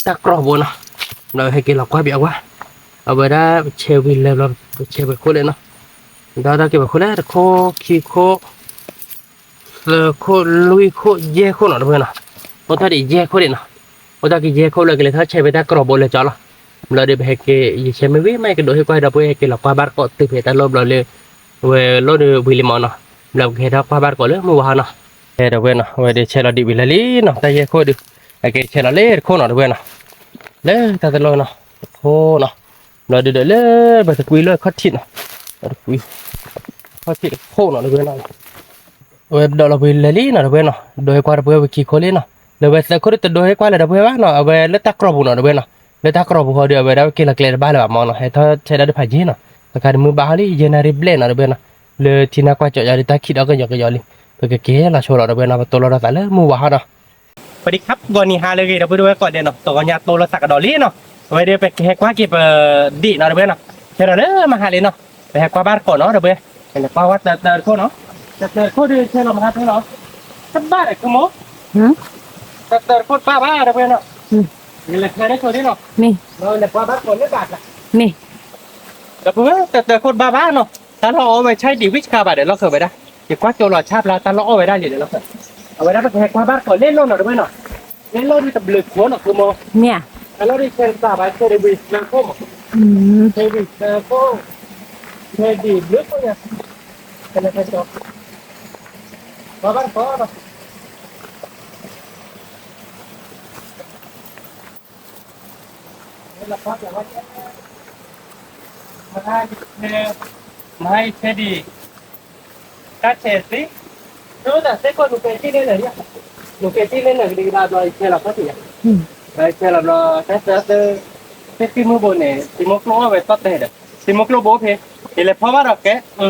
တၢ်ကြီဘိနီၤ, ဘျီဟဲက့ၤလီၤကွၢ်ဘၣ်အဝဲ, အဝဲဒၣ်ဆဲးဝံၤလၢာ်ဘျီ ပဆဲးဝံၤခိၣ်လဲၣ်နီၤ, ဒီးတၢ်က့ၤပခိၣ်လဲၣ် တခိၣ်ခံခိၣ် သၢခိၣ်လွံၢ်ခိၣ်ယဲၢ်ခိၣ်နီၤ ဒီပုၢ်ဝဲၢ်နီၤ, အိၣ်တ့ၢ်ဒံးယဲၢ်ခိၣ်ဒံးနီၤ, အိၣ်တ့ၢ်က့ၤယဲၢ်ခိၣ်လၢ ကလဲၤထီၣ်ဆဲးဖဲတၢ်ကြီဘိလၢာ်ကၠီလီၤ. ဘျီဒီးပဟဲက့ၤ ယဆဲးမ့ၢ်ဝံၤမး ယကဒိးဟ့ၣ်ကွၢ်ဒီပုၢ်ဝဲၢ် ဟဲက့ၤလီၤကွၢ်ဘၣ်တကိးတုၤဖဲတၢ်လီၢ်ဘျီလၢ ဝဲလိၣ်ဒီးဝံၤလံမးနီၤ, ဘျီပကဟဲထီၣ်ကွၢ်ဘၣ်တကိးလၢမုၢ်ဝါဟီနီၤ. ဒီပုၢ်ဝဲၢ်နီၤ, အဝဲဒၣ်ဆဲးလီၤဒံးဝံၤလၢာ်လံနီၤ, တၢ်ယဲၢ်ခိၣ်ဒုး, အက့ၤဆဲးလီၤလၢတခိၣ်နီၤ ဒီပုၢ်ဝဲၢ်နီၤ, လၢတၢ်တလီၢ်နီၤ, တခိၣ်နီၤ, ဘျီဒုးဒီးလၢပတကွံလၢခီၣ်ထံးနီၤ, တကွံ ခီၣ်ထံးတခိၣ်နီၤ ဒီပုၢ်ဝဲၢ်နီၤ. အဝဲဒိးလီၤဝံၤလၢာ်လံနီၤ ဒီပုၢ်ဝဲၢ်နီၤ, ဒိးဟ့ၣ်ကွၢ်ဒီပုၢ်ဝဲၢ်ဝံၤခံခိၣ်လံနီၤ, ဒီးဝဲသၢခိၣ်ဒုးတဒိးဟ့ၣ်ကွၢ်လၢၤဒီပုၢ်ဝဲၢ်ဘၣ်နီၤ, အဝဲလၢတၢ်ကြီပူၤနီၤ ဒီပုၢ်ဝဲၢ်နီၤ, လၢတၢ်ကြီပူၤဃီဒီး အဝဲဒၣ်က့ၤလီၤကျဲတဘၣ်လၢၤဘၣ်မးနီၤ, ဟဲထီၣ်ဆဲးဒၣ်တဖၣ်ယဲၢ်နီၤ, အခါဒီးမုၢ်ဘၣ်ဟီလံ ယဲၢ်နၣ်ရံၣ်ဘျဲၣ်နီၤ ဒီပုၢ်ဝဲၢ်နီၤ, လၢထံနၢ်ကွၢ်ကၠီယီၤလံ တၢ်ခံးဒီးကယီကယီလံ, ပကက့ၤလီၤဆိလီၤ ဒီပုၢ်ဝဲၢ်နီၤ, ပတိလိာ်ဒီးသးလၢမုၢ်ဝါဟီနီၤ. ပဒံခပ်ဂီၤနံၤဟါလၢအဂ့ၤ ဒီပုၢ်ဝဲၢ်ကိးဂၤဒဲးနီၤ, တဂီၤညါတိလိာ်သးကဒီးလံနီၤ, အဝဲဒီးပကဟဲကွၢ်က့ၤပဒံးနီၤ ဒီပုၢ်ဝဲၢ်နီၤ, ဆဲးဒီးလၢမဟါလံနီၤ, ပဟဲကွၢ်ဘၣ်တကိးနီၤ ဒီပုၢ်ဝဲၢ်, လဲၤကွၢ်ဝဲတၢတၢတခိၣ်နီၤ, တၢတၢတခိၣ်ဒုးဆဲးလီၤမဟါဖဲလီၤ, တဘၣ်ဒီးခိၣ်မိၢ်, တၢတၢတခိၣ်တဘၣ်ဘၣ် ဒီပုၢ်ဝဲၢ်နီၤ, လဲၤဖဲန့ၣ်ခိၣ်ဒ်နီၤ, လဲၤကွၢ်ဘၣ်တကိးလၢဘၣ်ကျါ, ဒီပုၢ်ဝဲၢ် တၢတၢတခိၣ်တဘၣ်ဘၣ်နီၤ, တၢ်လီၢ်အီၣ်ဝဲဆါဒံးဝံၣ်ဆှါဘၣ်ဒီးလီၢ်ဃၢၤဝဲဒၣ်, ယကွၢ်ကၠိလီၤဆါဖျါ တၢ်လီၢ်အီၣ်ဝဲဒၣ်လံဒီးလီၢ်ဃၢၤ, အဝဲဒၣ်ပကဟဲကွၢ်ဘၣ်တကိးလ့လိၣ်နီၤ ဒီပုၢ်ဝဲၢ်နီၤ, လ့လိၣ်ဒုးတဘျုးခိၣ်နီၤ ခိၣ်မိၢ်, တၢ်လီၢ်ဒုးဆဲးတဘၣ်ဘၣ် ဆဲးဒံးဝံၤသၢခိၣ်မး, ဆဲးဒံးသၢခိၣ်, ဆဲးဒံးဘျုးခိၣ်ညါ, ဆဲးလီၤဆဲးကၠီ, ကွၢ်ဘၣ်တကိးနီၤ. မဟါယဆဲးဒံး, တၢ်ဆဲးသ့, ဒိသးသ့ၣ်ခိၣ်နူာ်ကဲထံၣ်န့ၣ်လၢာ်, နူာ်ကဲထံၣ်န့ၣ်လၢာ် ကဒံကဒါဘျီယဆဲးလီၤခီၣ်ထံးယၤ, ယဆဲးလီၤဘျီ တၢ်သၢသၢ, သ့ၣ်ဃံမုၢ်ဘိန့ၣ် သံမိၢ်ကျိၣ်အီၣ်ဝဲသီၣ်တဲဒီး, သံမိၢ်ကျိၣ်ဘိဖဲ, ယလဲၤဖီဘၣ်ဒီးကဲ တၢ်, ကဲလၢဘၣ်ကဲ, ပှ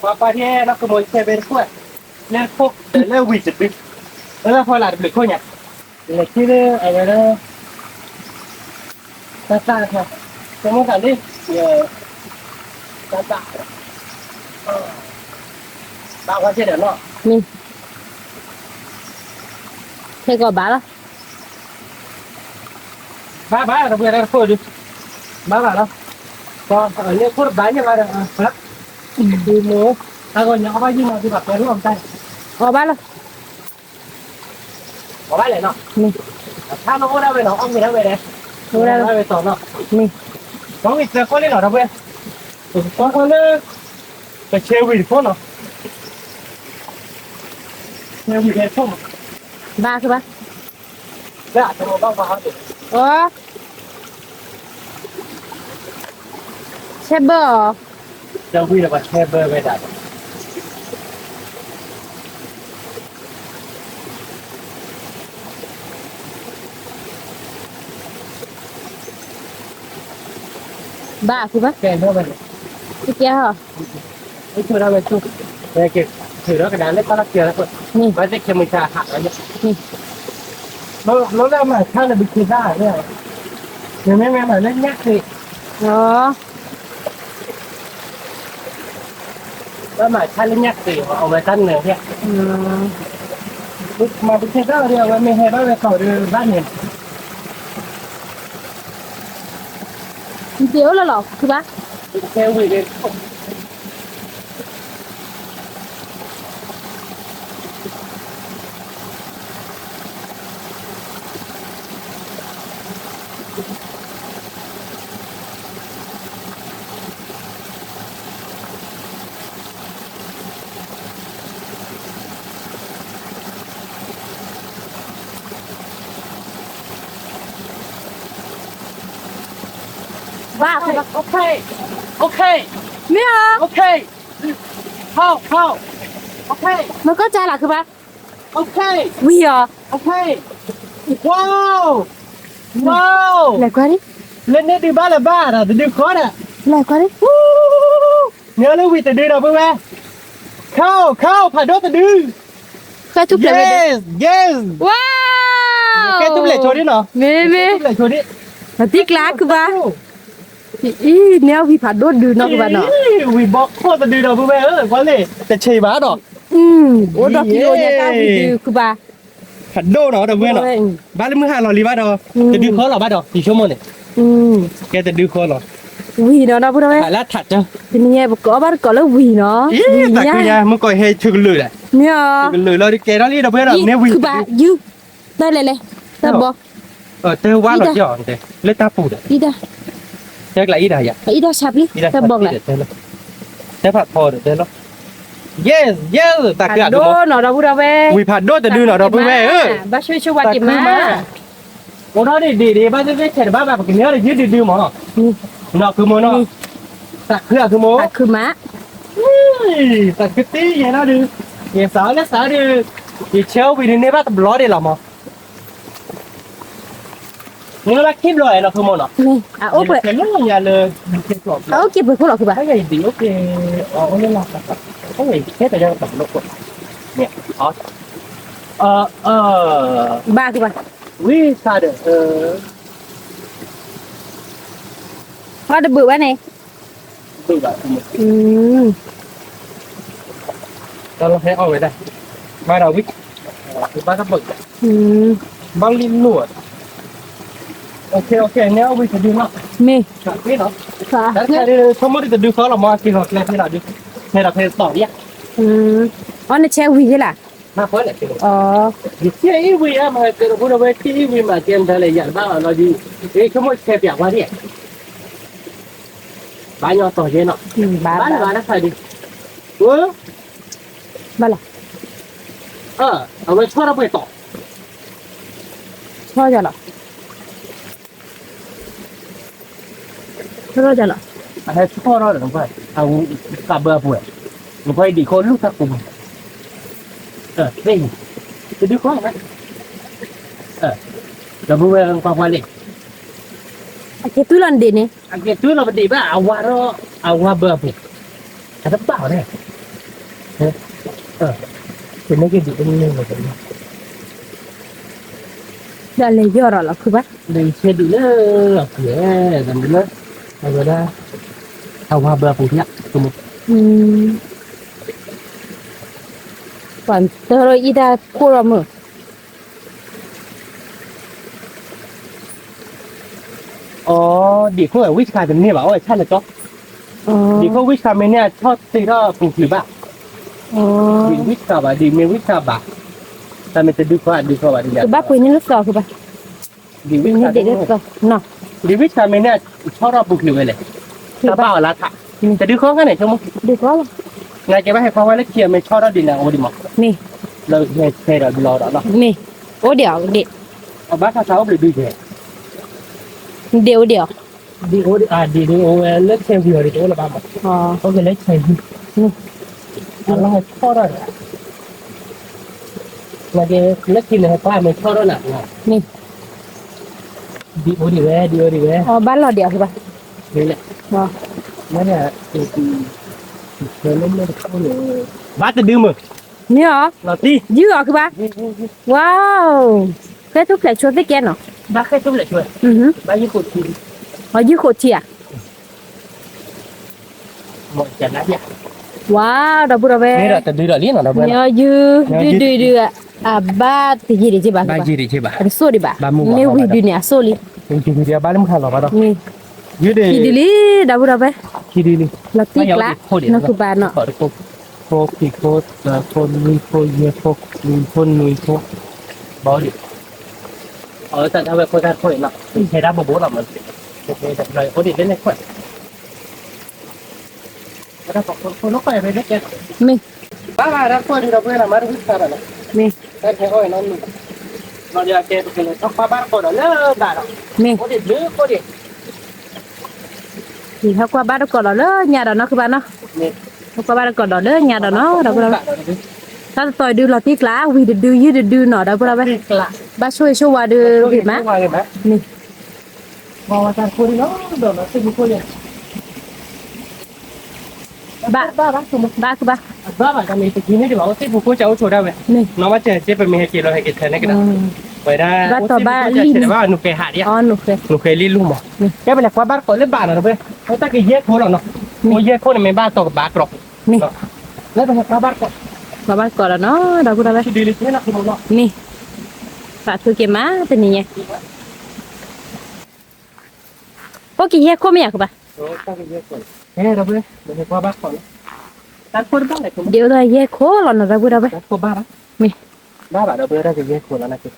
ၤပှၤဟဲလီၤကမိၣ်ဆဲးဘဲတခိၣ်, လၢခိၣ်ဒီးလၢဝံၤတဘျုး, လၢဖီလာ်တဘျုးခိၣ်ညါ, လဲၤထံၣ်လၢအဝဲဒၣ်, တၢ်သၣ်ခါ, တမိၣ်သးလံ, တၢ်သၣ်, ဘၣ်ဝဲသ့ၣ်ဒီးနီၤ, မ့ၢ်, ခဲကီးဘၣ်လီၤ. ဘၣ်ဘၣ် တပှဲၤတၢ်တခိၣ်ဒုး, ဘၣ်ဘၣ်လီၤ, ပှၤလၢခိၣ်တဘၣ်ညါဘၣ်ဒီး, အါဂီၢ်ညါအီၣ်ဘၣ်ယုၢ်နီၤ ဒုးဘၣ်ပဲလီၤမတၢ်, အီၣ်ဘၣ်လီၤ, အီၣ်ဘၣ်လဲၣ်နီၤ, မ့ၢ်, ဆါနီၤအိၣ်ဒၣ်ဝဲနီၤ အီၣ်မ့ၤဒၣ်ဝဲလဲၣ်, အိၣ်ဒၣ်ဝဲတီၤနီၤ, မ့ၢ်, ဒီးဝံၤသၢခိၣ်လံနီၤ တပှဲၤ ကွၢ်ကွၢ်လၢ ပဆဲဝံၤတခိၣ်နီၤ, ဆဲဝံၤတခိၣ်နီၤ, ဘၣ်ကဘၣ်, လၢအတဘၣ်ဘၣ်ဟီဒီး, အီ, ဆဲဘၢအီၤ, ဆဲဝံၤဒီးပဆဲဘၢဝဲဒၣ် ဘၣ်အဃိဘၣ်, ကဲဟီ, ထုးထီၣ်ကဒါလၢတၢ်လီၢ်ခံလၢ, ဘၣ်သ့ၣ်ခဲမုၢ်ဆါဟးလီၤ, လၢလၢမၤဆါလၢဘုခ့သၣ်, မ့မ့ၢ်မၤလၢညၣ်ဃ့, လၢမၤဆါလၢညၣ်ဃ့ အဝဲတၢ်နၢၤ, မၤဘုခ့သၣ်ဒီး အဝဲမ့ၢ်ဟဲဘၣ်ဝဲကီၢ်ဒီးဘၣ်န့ၣ် နတအိၣ်လၢလီၤခုဘၣ်, ဝံၤ ဘၣ်, မ့ၢ်အီၤ, မ့ၢ်ကီၢ်ကၢလီၤခုဘၣ်, ဝံၤအီၤ, လဲၤကွၢ်ဒံး, လဲၤကွၢ်ဒံး, မ့ၢ်လၢဝံၤတဒုဒီးပုၢ်ဝဲ, ခီၣ်ခီၣ်ဖးဒိၣ်တဒု, ဃဲထူၣ်ဖျဲး, ဃဲထူၣ်ဖျဲးဆိဒံးနီၤ, မ့မ့ၢ်, နသံကျါခုဘၣ်, အံၤ နဲဝံၤဖးဒိၣ်ဒုနီၤခုဘၣ်နီၤ, ဝံၤဘီခိၣ်တဒုဒီးပုၢ်ဝဲဧၢ, ကွၢ်လံ, တဆံးဘၣ်ဒီး, အိၣ်ဒီးခံဒိၣ်ညါတၢ်ဝံၤဒုခုဘၣ်, ဖးဒိၣ်နီၤဒီပုၢ်ဝဲနီၤ, ဘၣ်လၢမုၢ်ဟါလီၤလံဘၣ်ဒီး, တဒုဃီလီၤဘၣ်ဒီး ယဆိကမိၣ်န့ၣ်, ကဲတဒုဃီလီၤ, ဝံၤနီၤဒီပုၢ်ဝဲ, လၢထးတၢ်, တနံၤညါပကအီၣ်ဘၣ်တကိးလၢဝံၤနီၤ, သးခုညါ မုၢ်ကီၢ်ဟဲဆူကလုာ်ဒီး, မ့ၢ်အီၤ, ဆူကလုာ်လီၤဒုးကဲထီၣ်လံဒီပုၢ်ဝဲဒီး, မ့ၢ်ဝံၤ, တၢ်လဲၤလဲၤ, တၢ်ဘီ တၢ်ဝါလီၤကီၢ်, လၢတၢ်ပူၤဒီး, တၢ်ကျးအံၤဒၣ်ယၤ, အံၤဒၣ်ဆါပျံၤ, တၢ်ဘီကျး, တၢ်ဖးဖီဒီးတဲလီၤ, yes yes, တၢ်ခုနီၤဒီပုၢ်ဝဲ, ဝံၤဖးဒိၣ်တဒုနီၤဒီပုၢ်ဝဲဧၢ, ဘၣ်ဆိဆိဝါက့ၤမး, အိၣ်ထီၣ်ဒံးဒံးဒံး ဘၣ်သ့ၣ်သ့ၣ်ဆဲးတဘၣ်ဘၣ် ပကန့ၢ်အီၤဒီးယုၢ်ဒုဒုမး, နီၤခုမိၢ်နီၤ, တၢ်ခုအခုမိၢ်, တၢ်ခုမး, တၢ်ခုတံၢ်ယဲနီၤဒုး, ယစးလၢစးဒုး, ယဆဲအိၣ်ဝံၤဒုးန့ၢ်ဘၣ်တဘျီဒံးလီၤမး မ့ၢ်ဘၣ်ခံဘျီနီၤ ဖိမုၣ်နီၤ, အအိၣ်ပှဲၤ, အအိၣ်က့ၤပှဲၤခိၣ်လီၤ ခုဘၣ်, ခဲတယါတၢ်ပလိၣ်ခိၣ်, ဘၣ်ခုဘၣ်, ဝံသးဒီး, အီၣ်တဘုးဘၣ်န့ၣ် တၢ်လီၢ်ဟဲအီၣ်ဝဲဒၣ်, မၤဒီးဝံၣ်, ဘၣ်တၢ်ပၢၢ်, ဘၣ်လံလိၣ်, န့ၢ်အီၣ်ဝံၣ်တဒုနီၤ, မ့ၢ်, ဆိကမိၣ်ဒ်တဒုဃီလီၤမး က့ၤလီၤကျဲဖဲလီၤဒုး, ဖဲဒီးဖဲသီၣ်ယါ, အီၣ်နဆဲဝံၤယ့လၢ်, ယဆဲအံၤဝံၤဧါ မၤကဲဒီးဖိဒီးဝဲ ဆဲအံၤဝံၤမၤကဲမတၤလဲၣ် ယၤတဘၣ်လီၤဒုး, ဆိကမိၣ်ဆဲပၠးဝါဒ် ဘၣ်ညီတီၤယဲနီၤ, ဘၣ်လၢဘၣ်တၢ်ခါဒုး, ဘၣ်လီၤ, အဝဲဆီၣ်ထီၣ်ပှဲၤတီၤ, ဆီၣ်ယၤလီၤ, ဆီၣ်ထီၣ်ယၤလီၤ, အဟဲဆီၣ်ထီၣ်ဒီးနကွၢ်, အဝဲကးဘၢအပှဲၤ, နကွၢ်အံၤဒံးခိၣ်လူၢ်တၢ်ကူ, သ့ၣ်, တဒုဃီ, ဒီပုၢ်ဝဲၢ်ကွၢ်ကွၢ်လံ အကဲသုလီၤနဒံးန့ၣ်, အကဲသုလီၤပဒံးဘၣ် အဝၤဒီး, အဝၤဘၢအပူၤ, အတဘၣ်အီၤန့ၣ်, တမ့ၢ်က့ၤဒံးအန့ၣ်လီၤ, ဒီးလဲၤယီၢ်ဒီးလီၤခုဘၣ်, လဲၤဆဲဒံးလၢအပူၤ, လၢ, အဝဲဒၣ်, အဝၤဘၢအပူၤဖျၢၣ်, ပှၤတၢ်လီၤအံၤတၢ်ခိၣ်လီၤမုၢ် အီ, ဒံးခိၣ်ဝံၣ်ဆှါတန့ၢ်ဘၣ် အီၣ်ဝဲဆၣ်လၢကီ, ဒံးခိၣ်ဝံၣ်ဆှါမ့ၢ်န့ၢ်အဆီၣ်တ့ထီၣ်ပူၤချုးဘၣ်, ဒံးဝံၣ်ဆှါဘၣ် ဒံးမ့ၢ်ဝံၣ်ဆှါဘၣ်, တၢ်မ့ၢ်တဒုခီအဒုခီဘၣ်ဒ်လဲၣ်, ကဘၣ်ပှ့ၤန့ၢ်လၢသီးကဘၣ်, ဒံးဝံၣ်ဆှါ, ဒံးဝံၣ်ဆှါမ့ၢ်န့ၢ်အဆီၣ်ထီၣ်ပူၤချုးဝဲလဲၣ်, တၢ်ဘၣ်အီၤလၢထး တဒုဃီခါန့ၣ် ဆိကမိၣ်, နကဲဘၣ်ဟဲခွါဝဲလၢခံအမဲာ်ဆီထီၣ်ဒံးန့ၣ် အိၣ်ဒံးမး, မ့ၢ်, လၢဟဲဆဲဒီးဘျီဒီးနီၤ, မ့ၢ်, အိၣ်ဒံးအီၤဒံး, အဘၣ်ဆါဆါအိၣ်ဘျုးဒုးကဲ, ဒံးအိၣ်ဒံးအီၤ, ဒံးအိၣ်ဒံး, ဒံးဒံးအိၣ်ဝဲလၢဆဲဝံၤအီၤဒံးတအိၣ်လၢၤဘၣ်မး, အိၣ်က့ၤလၢဆဲဝံၤ, အလီၢ်ဟဲဆီထီၣ်ဒီး, နကဲ, လၢခံန့ၣ်ဟဲခွါအမဲာ်ဆီထီၣ်နၤ, မ့ၢ်, ဒံးအိၣ်ဒံးဝဲ ဒံးအိၣ်ဒံးဝဲ, အဘၣ်လီၤဒံးအီၤဘၣ်, ဒ်လဲၣ်, ဘၣ်တဒုမ့ၢ်, မ့ၢ်အီၤ, ယုၢ်အီၤခုဘၣ်, ဝါ, ဃဲထူၣ်ဖျဲးဆိသ့ၣ်ကဲနီၤ, ဘၣ်ဃဲထူၣ်ဖျဲးဆိ, အီ ယုၢ်ဃိးထံဧါ, ဝါ, ဒီပုၢ်ဒီဝဲၢ်, ယုၢ်ဒုဒုဒု, အဘၣ်တယံာ်ဒံးက့ဘၣ်, အတဆိၣ်ဒံးဘၣ်, မ့ၢ်ဝံၤဒုန့ၣ်အဆိၣ်လံ, မ့ၢ်, ခံဒုလံ, ဒီပုၢ်ဒီဝဲၢ်, လီၤတံၢ်ကျး, နီၢ်ခုပၢ်နီၤ, ခိၣ်ခံခိၣ်သၢခိၣ်လွံၢ်ခိၣ်ယဲၢ်ခိၣ်ခွံခိၣ်နွံခိၣ်, ဘၣ်ဒံး, အဝဲတၢ်ဝဲခိၣ်တၢ်ခိၣ်အံၤနီၤ, ထဲဒၣ်ဘိဘိလီၤမး, အိၣ်ဒံးလၢန့ၣ်ခွဲး, မ့ၢ်, ဘၣ်ဘၣ်တၢ်ခိၣ်ဒံးဒီပုၢ်ဝဲၢ်နီၤ မ့ၢ်, တၢ်ထဲအီၣ်အံၤနီၤ, မ့ၢ်, ဟဲကွၢ်ဘၣ်တကိးဒီးလၢညါဒီးနီၤ, ဟဲကွၢ်ဘၣ်တကိးဒီးလၢညါဒီးနီၢ်ခုပၢ်နီၤ, ဟဲကွၢ်ဘၣ်တကိးဒီးလၢညါဒီးနီၤ ဒီပုၢ်ဒီဝဲၢ်, တၢ်တတီၤအံၤဒုးလီၤတံၢ်ကျး ဝံၤတဒုယုၢ်တဒုနီၤ ဒီပုၢ်ဒီဝဲၢ်, ဘၣ်ဆိၣ်ဂ့ၤဆိၣ်ဝါဒုးဂ့ၤမး, မ့ၢ် ဘၣ်, ဘၣ်, ဘၣ်, မ့ၢ်, ပမ့ၢ်ဟဲက့ၤလီၤဟဲက့ၤထဲန့ၣ်ကဒီး, ဝဲဒၣ်, ဘၣ်တီၤဘၣ်လံ, နူၤဃဲလံလိၢ်မး, ကဲပလဲၤကွၢ်ဘၣ်တကိးလၢဘၣ်နီၤ ဒီပုၢ်ဝဲၢ်, တၢ်ကယဲၢ်ခိၣ်လီၤနီၤ, မ့ၢ်ယဲၢ်ခိၣ်န့ၣ်မ့ၢ်ဘၣ်တီၤကဘၣ်ကြီ, မ့ၢ်, လၢပဟဲကွၢ်ဘၣ်တကိး, ကွၢ်ဘၣ်တကိးလီၤနီၤ ဒီပုၢ်ဒီဝဲၢ်, မ့ၢ်, သးခုက့ၤမးတနံၤညါ အိၣ်က့ၤယဲၢ်ခိၣ်မ့ၢ်ယါကဘၣ်, ဒ်အိၣ်ဒီးယဲၢ်ခိၣ်လီၤနီၤ ဒီပုၢ်ဒီဝဲၢ်, မ့ၢ်, ဘၣ်ဘၣ်ဒီပုၢ်ဝဲၢ် တၢ်ကယဲၢ်ခိၣ်လီၤနၤက့,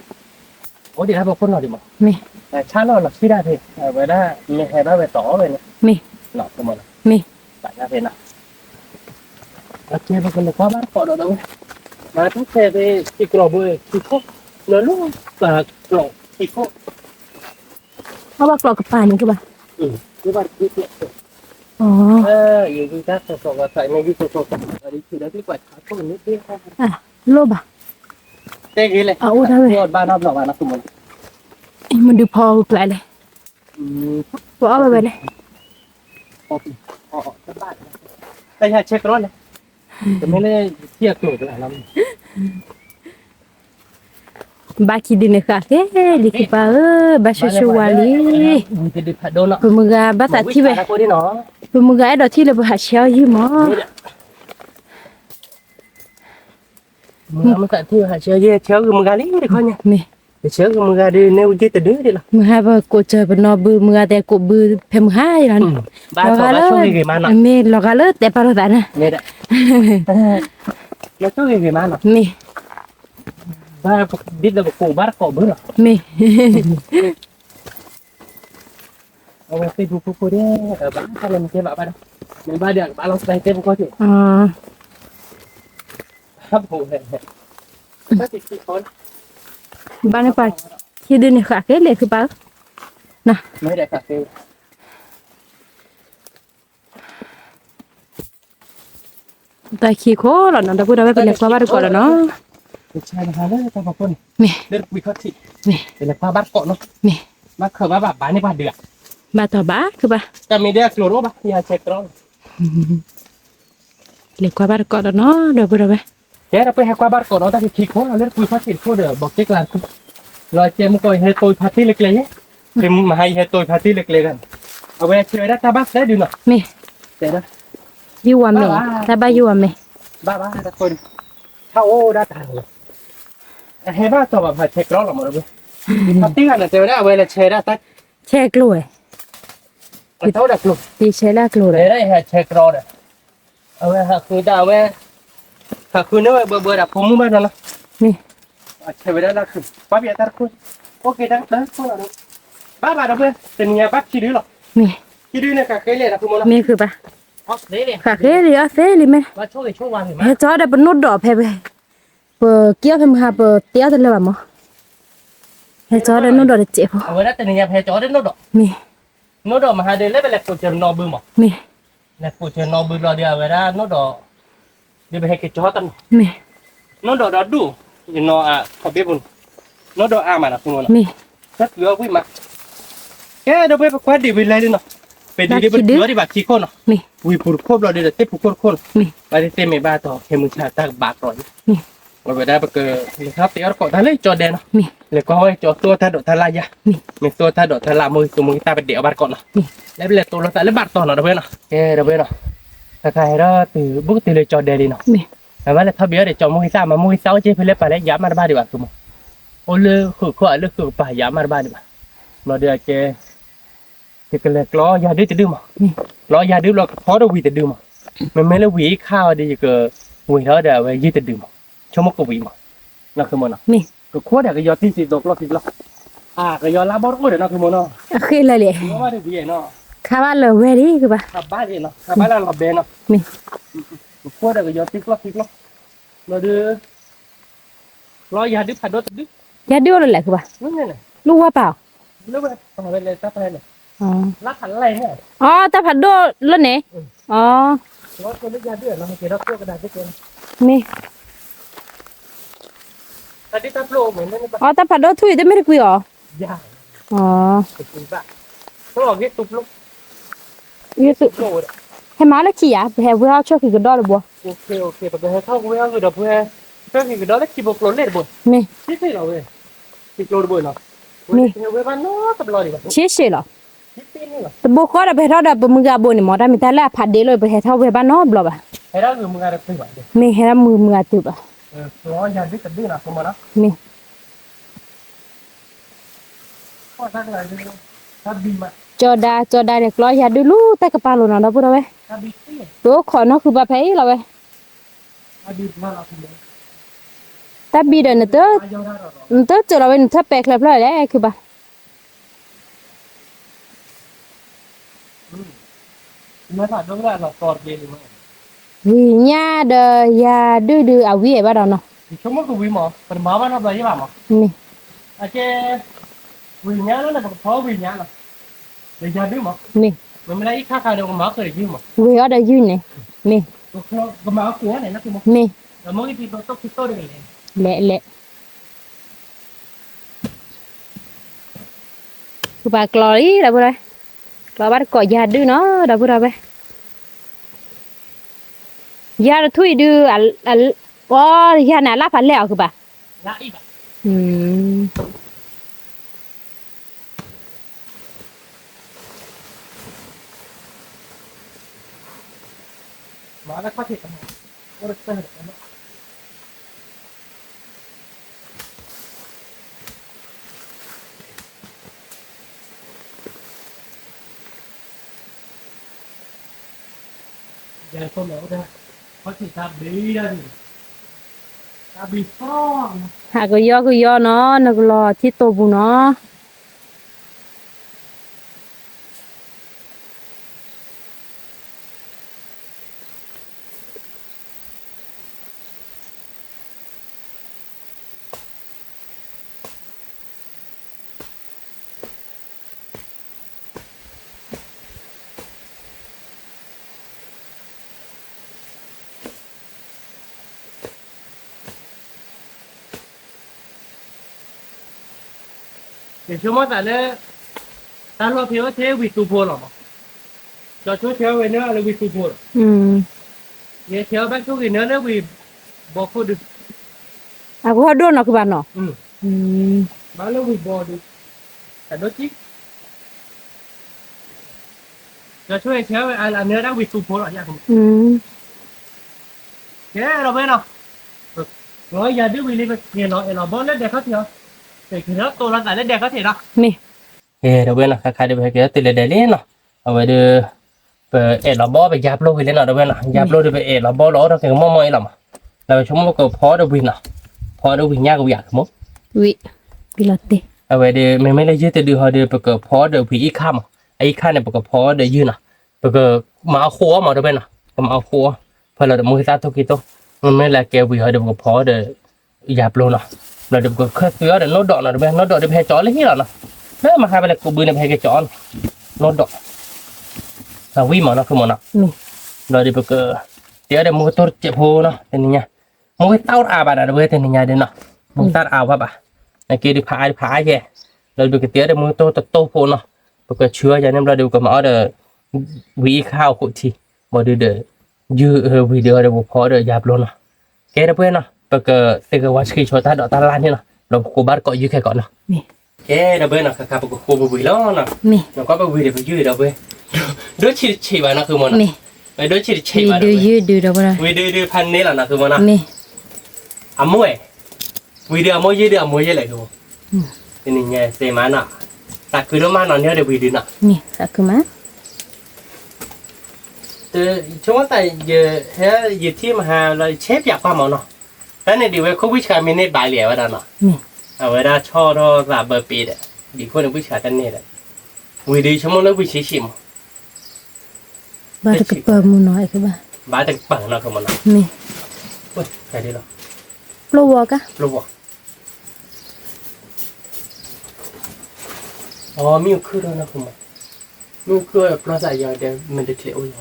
အိၣ်ဒံးတၢ်ဖိခိၣ်နီၤဒံးမး, မ့ၢ်, ဆၣ်လီၤလီၤဆံဒၣ်ဖဲ, ဝဲဒၣ်မ့ၢ်ဟဲဘၣ်ဝဲတီၤအီၣ်ဝဲန့ၣ်, မ့ၢ်, မ့ၢ်, ဘၣ်ဖဲနီၤ အကဲပကလဲၤကွၢ်ဘၣ်တကိးဒီးဒီးဝဲ, မၤတၢ်ဆဲးဖဲ ခံကြီၤဘိ ခံခိၣ်, လၢလၢပှၤကြီၤခံခိၣ်, အဘၣ်ကြီၤကပၤန့ၣ်ကဘၣ်, လိၣ်ဘၣ်, အအိၣ်ဒၣ်ဝဲ, မဒုဖီကျါလဲၣ်, ပအီၣ်ဘၣ်ဝဲလဲၣ်, တၢ်ဆဲးကျိးန့ၣ်, တမ့ၢ်လၢ, ဘၣ်ခံဒုန့ၣ်ဃာ်ဃဲလံ ခံပၢ်ဧၢ, ဘၣ်ဆိၣ်ဂ့ၤဆိၣ်ဝါလံ, ပမုၢ်ဂၤဘၣ်သးထံၣ်ဝဲ, ပမုၢ်ဂၤအဲၣ်ဒိးထံၣ်လၢပဟးဆှဲးအီၣ်ယုၢ်မး, မုၢ်ဂၤမ့ၢ်သးထံၣ်ဝဲဟးဆှဲးအီၣ်ယုၢ် ဆှဲးအီၣ်ဂ့ၤမုၢ်ဂၤလံတခီညါ, မ့ၢ်, ဆှဲးအီၣ်ဂ့ၤမုၢ်ဂၤဒီး နဲဝံၤက့ၤတဒုဒံးလီၤ, မုၢ်ဟါပကိးစၢၤပနီၢ်ဘု မုၢ်ဂၤတဲကိးဘုဖဲမုၢ်ဟါလီၤ, လီၤဂာ်လၢ, မ့ၢ်လီၤဂာ်လၢတဲပာ်လိာ်သးန့ၣ်, မ့ၢ်, ဒ်သိးပကိးဘၣ်တကိးဘုလီၤ, မ့ၢ် အဝဲသ့ၣ်ဖိဖိဖိဒဲး, ဘၣ်တၢ်လၢမ့ၢ်ကဲဘၣ်ဘၣ်ဒီး, မ့ၢ်ဘၣ်ဒီးကဘၣ်လီၤသဲသ့ၣ်ဖိဖိသ့ၣ်, ဘၣ်န့ၣ်ပှၤ, ခံဒုန့ၣ်ဃာ်က့ၤလဲၣ် ခံပၢ်ဧၢ, တၢ်ခံခိၣ်လီၤနီၤ ဒီပုၢ်ဒီဝဲၢ် ပလဲၤကွၢ်ဘၣ်တကိးလီၤနီၤ, မ့ၢ်, မ့ၢ်, ဘၣ်တီၤဘၣ် ကဘၣ်, လဲၤကွၢ်ဘၣ်တကိးလီၤနီၤ ဒီပုၢ်ဒီဝဲၢ်, ကဲဒီးပဟဲကွၢ်ဘၣ်တကိးနီၤ တၢ်ခံခံခိၣ်လီၤ လၢတကွံဖီၣ်ဆံးခိၣ်ဒီး ဘီးက့ၣ်ကျါတခိၣ်, လီၤကဲမုၢ်ကီၢ်ယဟဲတိဖါတံၢ်လၢကျဲယဲၢ်, မဟါယဟဲတိဖါတံၢ်လၢကျဲဂၤ, အဝဲဆဲးဝဲဒၣ်တၢ်ဘၣ်သဲဒုနီၤ, မ့ၢ်, ယုၢ်ဝဲမ့ၢ်, တၢ်ဘၣ်ယုၢ်ဝဲမ့ၢ်, ဘၣ်ဘၣ်တၢ်ခိၣ်ဒု, ထါအိၣ်ဒၣ်တၢ်လီၤ, အဟဲဘၣ်တီၤဘၣ်ဖးဆဲးကျိးလီၤမးဒီပုၢ်, ဖါတံၢ်ဂၤန့ၣ် တဲဝဲဒၣ်အဝဲလဲၤဆဲးဒၣ်တၢ်, ဆဲးကျိးဝဲ, တၢ်အိၣ်ဒၣ်ကျိး, ယဆဲးလၢအကျိးဒီး, ဆဲးကျိးဒီး, အဝဲဟးဃုဒၣ်အဝဲ, ဟးဃုန့ၢ်ဝဲဘၢဘၢဒၣ်ဖိမုၣ်ဘၣ်နီၤလီၤ, မ့ၢ်, ဆဲးဝဲဒၣ်လၢခု, ကွၢ်ပယီၤတၢ်တခိၣ်, အိၣ်က့ၤတၢ်တခိၣ်လီၤ, ဘၣ်ဘၣ်ဒီပုၢ်, တနံၤညါဘၣ်ခံဒုလီၤ, မ့ၢ်, ခံဒုန့ၣ်ကဃ့လဲၣ်တၢ်ဖိမုၣ်လီၤ, မ့ၢ်ဃုဘၣ် ဃးဃ့လံအီၣ်သ့လံမ့ၢ်, ဟဲကၠီဒီးပနိၣ်ဒီးဖဲ ပက့ၤအီၣ်ဖဲမုၢ်ဟါ ပတဲအီၣ်တလၢာ်ဘၣ်မး, ဟဲကၠီဒီးနိၣ်ဒီးတစဲးဖိ, မ့ၢ်, နိၣ်ဒီးမဟါဒီးလၢပလဲၤကိးစၢၤနီၢ်ဘုမး, မ့ၢ်, လဲၤကိးစၢၤနီၢ်ဘုလီၤဒီး အဝဲဒၣ်နိၣ်ဒီး ဒီးပဟဲက့ၤကၠီတနီၤ, မ့ၢ်, နိၣ်ဒီးဒီဒူၣ်, ယနီၤအထီၣ်ဘ့ၣ်ပူၤ, နိၣ်ဒီးအါမးနီၤ မ့ၢ်, တၢ်ကွံာ်အီၣ်ဝံၣ်မး, ကဲဒီးပကွၢ်ဒံးဝံၤလဲၢ်လံနီၤ, ပဒံးဒံးပတုၤအီၤဒံးဘၣ်ခံခိၣ်နီၤ, ဝံၤပူၤတခိၣ်ဘျီဒီး သ့ၣ်ဖူခိၣ်တခိၣ်နီၤ, ဘၣ်သ့ၣ်သ့ၣ်မ့ၢ်ဘၣ်တီၤ ခဲမုၢ်ဆါတၢ်ကဘၣ်တီၤလံ, အဝဲဒၣ်ပက လဲၤထီၣ်တဲအီၣ်တကိးတၢ်လၢကၠီဒဲနီၤ, လဲၤကွၢ်ဝဲကၠီသူအီၣ်တၢ်ဒိးတၢ်လၢ်ယၤ, မ့ၢ်သူအီၣ်တၢ်ဒိးတၢ်လၢ် မိၢ်ဂံၢ်သူမိၢ်ဂံၢ်သၣ်ပဒဲးအီၣ်ဘၣ်တကိးနီၤ, လၢပလဲၤတိလိာ်သးလၢဘၣ်တတီၤနီၤ ဒီပုၢ်ဝဲၢ်နီၤ, ကဲဒီပုၢ်ဝဲၢ်နီၤ, ခါခါဟဲထီၣ်တုၤဘူးကတုၤလၢကၠီဒဲလံနီၤ, အဝဲလဲၤထီၣ်ဘ့ၣ်အီၣ်ဒီးကၠီမိၢ်ဂံၢ်သၣ် မ့ၢ်မိၢ်ဂံၢ်သၣ်အိၣ်က့ဖဲလၢပာ်လၢယၤမးတဘၣ်ဒံးဘၣ် သုမး, အိၣ်လၢဃုာ်ခိၣ်အလၢဃုာ်ကပၤယၤမးတဘၣ်ဒံးဘၣ်, ဘျီဒီးကဲ ယကလဲၤကျီယၤဒုတဒုမး, ကျီယၤဒုဘျီကဖီဒီးဝံၤတဒုမး, မ့မ့ၢ်လၢဝံၤအံၤခါအီၤဒီး ယကဝ့ၤထီၣ်ဒီးအဝဲယုၢ်တဒုမး, ဆိကမိၣ်ကဝံၤမး, နီၢ်ခ့မိၢ်နီၤ, ကခိၣ်ဒီးကယီၤတံၢ်စံးသိးကျီသံကျီ, အကယီၤလါဘီတအိၣ်ဒီးနီၢ်ခ့မိၢ်နီၤ, အဃ့လၢာ်လံ, ခါဘၣ်လၢဝဲဒံးကဘၣ်, ခါဘၣ်လၢလီၤဘဲနီၤ, မ့ၢ်, ကခိၣ်ဒီးကယီၤတံၢ်ကျီသံကျီ, ဘျီဒီး ကျီယၤဒုဖးဒိၣ်တဒု, ယၤဒုအိၣ်လၢလဲၣ်ကဘၣ်, လၢဝါပၢ်အီၤ, လၢဝဲပၢ်ဝဲလဲၣ်တၢ်ဖးလဲၣ်, လၢဖးလဲၣ်န့ၣ်, အီ တၢ်ဖးဒိၣ်လၢန့ၣ်, အီ, လၢယၤဒုနီၤ ကဲထီၣ်ကျိကဒါသ့ကဲ, မ့ၢ်, အီ တၢ်ဖးဒိၣ်ထူၣ်အံၤတမ့ၢ်တကွံအီၤ, အီ ဟဲမၤလၢခံယၤ ပဟဲဝဲအီၣ်ဆိၣ်က့ၤကဒီးတဘိ, မ့ၢ်, မ့ၢ်, ဆ့ၣ်လီၤ, တဘိဃီဒီးပဟဲထီၣ်ဒီးပမုၢ်ဂၤဘိန့ၣ်မး တၢ်မ့ၢ်တၢ်လၢအဖးဒ့လီၤ ပမုၢ်ဂၤဘိန့ၣ်မး တၢ်မ့ၢ်တၢ်လၢအဖးဒ့လီၤ ပဟဲထီၣ်ဝဲဘၣ်နီတဘျီဘၣ်, မ့ၢ်ဟဲထီၣ်မုၢ်မုၢ်ဂၤတုၤဘၣ်, မ့ၢ် ကၠီဒါ ကၠီဒါဒီးကျီယၤဒုလူတၢ်ကပၤလိာ်နီၤ ဒီပုၢ်ဒီဝဲၢ်, ပအိၣ်ခိးနီၢ်ဃုာ်ပှၤဖဲအံၤလီၤဝဲ, တၢ်ဘံဒီး နတစၢၤလီၤဝဲ နထၢၣ်ပဲာ်ချၢဖျၢၣ်လဲၣ် ခုၣ်ဘၣ် ဝံၤညါဒီးယၤဒုဒုးအဝံၤအဲၣ်ဘၣ်ဒီးနီၤ, မ့ၢ်, မ့ၢ်, ဝံၤအီၤဒီးယုၢ်န့ၣ်, မ့ၢ်, မ့ၢ်, လဲၣ်လဲၣ် ပှၤကျီလံ ဒီပုၢ်ဒီဝဲၢ်, ကျီဘၣ်တကိးယၤဒုနီၤ ဒီပုၢ်ဒီဝဲၢ်, ယၤတထူၣ်အံၤဒုး, အ, ယၤန့ၣ် အလၣ်ဖးလဲၢ်အီၤခုၣ်ဘၣ်, ဟးကယီကယီနီၤ နကလီၤထံတိာ်ပူၤနီၤ. ယဆိကမိၣ်သးလၢ တၢ်လီၢ်ဖဲအံၤထဲဝံၤသူဖိလီၤမး, ဒီးဆိဆဲးဝဲန့ၣ်လၢဝံၤသူဖိလီၤ, ယဆဲးဘၣ်ဆိဂ့ၤန့ၣ်လၢဝံၤဘီခိၣ်ဒုး, အကဟီၣ်ဒိၣ်နီၤကဘၣ်နီၤ, ဘၣ်လၢဝံၤဘီဒုး, တၢ်ဒိၣ်ကံ ဒီးဆိဆဲးဝဲအလၢတၢ်ဝံၤသူဖိလီၤ, ကဲဒီပုၢ်ဝဲၢ်နီၤ, လီၤယၤဒုးဝံၤလံ ပက့ၤလီၤအဲၣ်လီၤဘီလၢဒဲခီၣ်ထံးအီၤ, ပက့ၤလီၤတိာ်လီၤသးလၢဒဲခီၣ်ထံးလီၤ, မ့ၢ်, ကဲဒီပုၢ်ဝဲၢ်နီၤ ခါခါဒုးပဟဲက့ၤလီၤတုၤလၢဒဲလံနီၤ, အဝဲဒုး ပအဲၣ်လီၤဘီပယါပျိဝံၤလံနီၤ ဒီပုၢ်ဝဲၢ်နီၤ, ယါပျိဒုးပအဲၣ်လီၤဘီလီၤအီၣ်ဒီးက့ၤကမီၣ်မီၣ်အံၤလီၤမး, ဒီးပဆိကမိၣ်ကဖီဒီးဝံၤနီၤ, ဖီဒီးဝံၤညါကဝံၤအကမီၣ်, ဝံၤ, ဝံၤလီၤတ့ၢ်, အဝဲဒုး မ့မ့ၢ်လၢယုၢ်တဒုဟီဒုး ပကဖီဒီးဝံၤအံၤခါမး, အံၤခါန့ၣ် ပကဖီဒီးယုၢ်နီၤ ပကမၤအီၣ်ဃိအီၤမး ဒီပုၢ်ဝဲၢ်နီၤ, ပကမၤအီၣ်ဃိအီၤ, ဖဲလီၤဒီးမိၢ်ဂ့ၤသၣ်ထိၣ်က့ၤတိၢ်, မ့မ့ၢ်လၢအကဲဝံၤအီၤဒီး ပကဖီအီၤဒီး ယၤပျိနီၤ, ဘျီဒီးပကခၢၣ်သွံအီၤဒီးနီၢ်ဒီးနီၤ ဒီပုၢ်ဝဲၢ်, နီၢ်ဒီးဒီးပဟဲကၠီအီၤလၢဟံၣ်လီၤနီၤ, လၢမဟါဖဲလဲၣ်ကိးဘုန့ၣ် ပဟဲက့ၤကၠီအီၤနီၤ, နီၢ်ဒီး သးဝံၣ်မးနီၤ ခုမိၢ်နီၤ, ဘျီဒီးပက တ့အီၤဒီးမူကတိၢ်တစဲးဖိနီၤ တနံၤညါ, မူဂ့ၤသၣ်အိၣ်တအါဘၣ်ဒီး ဒီပုၢ်ဝဲၢ် တနံၤညါဒီးနီၤ, မူဂ့ၤသၣ်တအါဝဲဘၣ်, နက့ဒုးဖးအါဒုးဖးအါယဲၢ်, ဘျီဒီးပကတ့အီၤဒီးမူကတိၢ်တတိၢ်ဖိနီၤ, ပကဆူအီၤယဲၢ်န့ၣ် ဘျီဒီးပကမၤအီၤဒီး ဝံၤအံၤခါအဃိထံ, ဘျီဒီး ယုၢ်ဝံၤဒီးအီၤဒီးပကဖီအီၤဒီးယၤပျိနီၤ, ကဲဒီပုၢ်ဝဲၢ်နီၤ ပကသ့ၣ်ဂဲၤဝါဆှံဆိတၢ်ဒိးတၢ်လၢ်န့ၣ်နီၤ, ဘျီပကကိးဘၣ်တကိးယုၢ်ခဲကိးနီၤ, ကဲဒီပုၢ်ဝဲၢ်နီၤ ခါခါပကဃိပဝံၤလီၤနီၤ, နကွၢ်ပဝံၤဒီးပယုၢ်ဒီပုၢ်ဝဲၢ်, ဒိၣ်ဆံးတဆံးဘၣ်နီၤ ခုမိၢ်နီၤ, ဒိၣ်ဆံးတဆံးဘၣ်ဒီပုၢ်ဝဲၢ်, ဝံၤဒုးဒုးဖးန့ၢ်လီၤနီၤ ခုမိၢ်နီၤ, အမိၢ်, ဝံၤဒုးအမိၢ်ယုၢ်ဒုးအမိၢ်ယဲၢ်လဲၣ် ခုမိၢ်, တနံၤညါသ့မးနီၤ, သးခုဒိၣ်မးနီၤ န့ၢ်ဒီးဝံၤဒုးနီၤ, ဆိကမိၣ်သး ယဟဲယထံၣ်မဟါလီၤ ယဆဲးပၠးကွၢ်မးနီၤ, တၢ်န့ၣ်ဒ်ဝဲခိၣ်ဝံၣ်ဆှါမ့ၢ်န့ၢ်ဘၣ်လံဝဲဒၣ်နီၤ, အဝဲဒၣ်ဆီၣ်ထီၣ်သးဘၢပ့ၤဒီး, ဒ်ခိၣ်န့ၣ်ဝံၣ်ဆှါတန့ၢ်ဒီး, ဝံၤဒုးဆိကမိၣ်လၢဝံၤဆံးဆံးမး, ဘၣ်တကပၤမးနီၤ ဘၣ်တကပၤနီၤ ခုမိၢ်နီၤ, ပျိဝီၤကါ ပျိဝီၤ အမ့ၢ်ခုၣ်ထီၣ်နီၤ ခုမိၢ်, မ့ၢ်ခုၣ်ပျီသးယၤဒီး မ့ၢ်တချ့အိၣ်လီၤ,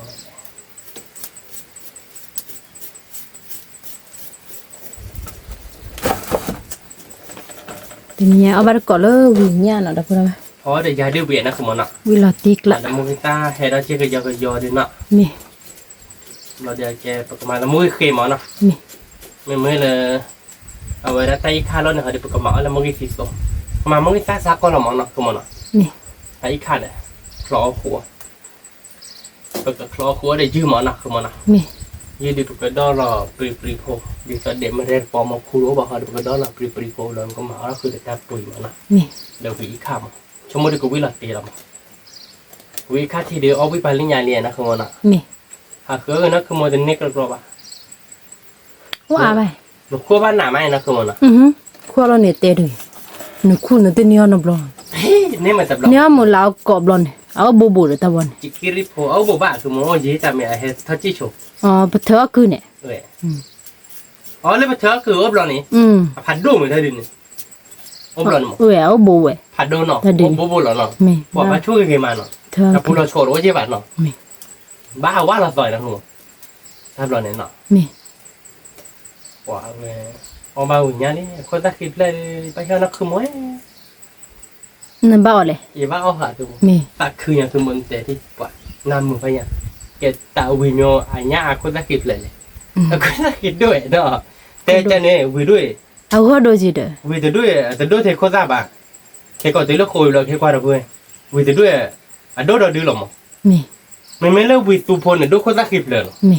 တနံၤညါအီၣ်ဘၣ်တကိးလၢဝံၤညၣ်နီၤ ဒီပုၢ်ဝဲၢ်, အီၣ်ဒီးယၤဒုးဝံၤနီၤ ခုမိၢ်နီၤ, ဝံၤလီၤတံၢ်ကျး လၢမိၢ်ဂ့ၤသၣ်ဟဲဒီးစ့ၢ်ကယီကယီဒုးနီၤ, မ့ၢ် ဘျီဒီးကဲ ပကမၤလၢမိၢ်ဂ့ၤဃ့မးနီၤ, မ့ၢ်မ့ၢ်လၢ အဝဲဒၣ်တၢ်အံၣ်ခၣ်လီၤန့ၣ် ဟီဒီးပကမၤအီၣ်လၢမိၢ်ဂ့ၤသံသိ, ကမၤမိၢ်ဂ့ၤသၣ်စ့ၢ်ကီးလီၤမးနီၤ ခုမိၢ်နီၤ, တၢ်အံၣ်ခၣ်န့ၣ် ချီအီၣ်ဃိအီၤ, ပကချီအီၣ်ဃိအီၤဒီးယုၢ်မးနီၤ ခုမိၢ်နီၤ, ယုၢ်ဒုးပကဒီလီၤပြံပြံဖိ, ဒ်သိးဒဲးမ့ၢ်ရဲတပီမ့ၢ်ခူလိၣ်ဘၣ်ဟီဒီး ပကဒီလီၤပြံပြံဖိလီၤ ကမၤအီၣ်ဃုာ်ဒီးတၢ်ပှ့ၤမးနီၤ, ဒီးဝံၤအံၣ်ခၣ်မး, ဆိကမိၣ်ဒီးကဝံၣ်လီၤတံၢ်လီၤမး, ဝံၤအံၣ်ခၣ်ထံဒီးအီၣ်ဘှံးပာ်လၢညါလံနီၤ ခုမိၢ်နီၤ, ဟးဃုာ်နီၤ ခုမိၢ်တန့ၢ်ကျီကျီဘၣ် နခိၣ်ဘၣ်နးမးနီၤ ခုမိၢ်နီၤ, ခိၣ်လီၤန့ၣ်တဲဒုး, နခိၣ်န့ၣ်တန့ၢ်အီၣ်နီတဘျီ, န့ၢ်အီၣ်မုာ်လၢအကီးဘျီန့ၣ် အအိၣ်ဘိးဘိးဒီးတၢ်ဘီန့ၣ်, အအိၣ်ဘိးဘၣ် ခုမိၢ် အိၣ်ယံၤတၢ်မ့ၢ်အဟဲထီၣ်စံၣ်ဆိ, ပထၢအီၣ်ကုၢ်န့ၣ်, အီၣ်လၢပထၢအီၣ်ကုၢ်အိၣ်ဘျီန့ၣ်, အဖးဒိၣ်မ့ၢ်တၢ်ဒုးန့ၣ်, အိၣ်ဘျီန့ၣ်မး, အအိၣ်ဘိးဝဲ, ဖးဒိၣ်နီၤ အိၣ်ဘိးဘိးလီၤနီၤ, ပှၤဘၣ်ဆိၣ်ဂ့ၤဂ့ၤမးနီၤ, တၢ်ပူၤလီၤဆိးတအိၣ်က့ဘၣ်နီၤ, ဘၣ်ဟးဝဲလီၤသီနီၤ ခုမိၢ်, တၢ်ဘျီန့ၣ်နီၤ, ပှၤဝဲ အီၣ်ဘၣ်ဝံၤညါလံ အခိၣ်သၣ်ဃံဖျၢၣ်ဒီး ဘၣ်ဟ့ၣ်နီၤ ခုမိၢ်, နဘၣ်အီၣ်လဲၣ်, ယဘၣ်အီၣ်ဟး ခုမိၢ်, သးခုညါ ခုမိၢ် နတဲထံၣ်ပှၤ, နၢ်မုာ်ဖဲညါ, ကဲတၢ်ဝံၤမ့ၢ်အညါအခိၣ်သၣ်ဃံဖျၢၣ်လဲၣ်, အခိၣ်သၣ်ဃံဒိၣ်ဝဲနီၤ, တဲတၢ်န့ၣ် ဝံၤဒိၣ်အံၤ, အဂီၢ်ဒိၣ်က့ဒီး, ဝံၤတဒိၣ်အံၤ တဒိၣ်ထဲခိၣ်သၣ်ဘၣ်, ခဲကိးတုၤလၢဃိးဝံၤဘျီ ခဲကွၢ်ဒီပုၢ်ဝဲၢ်, ဝံၤတဒိၣ်အံၤ, အဒိၣ်ဒီးဒုလီၤမး, မ့မ့ၢ်လၢဝံၤသူဖိန့ၣ် ဒိၣ်ခိၣ်သၣ်ဃံဖျၢၣ်လီၤ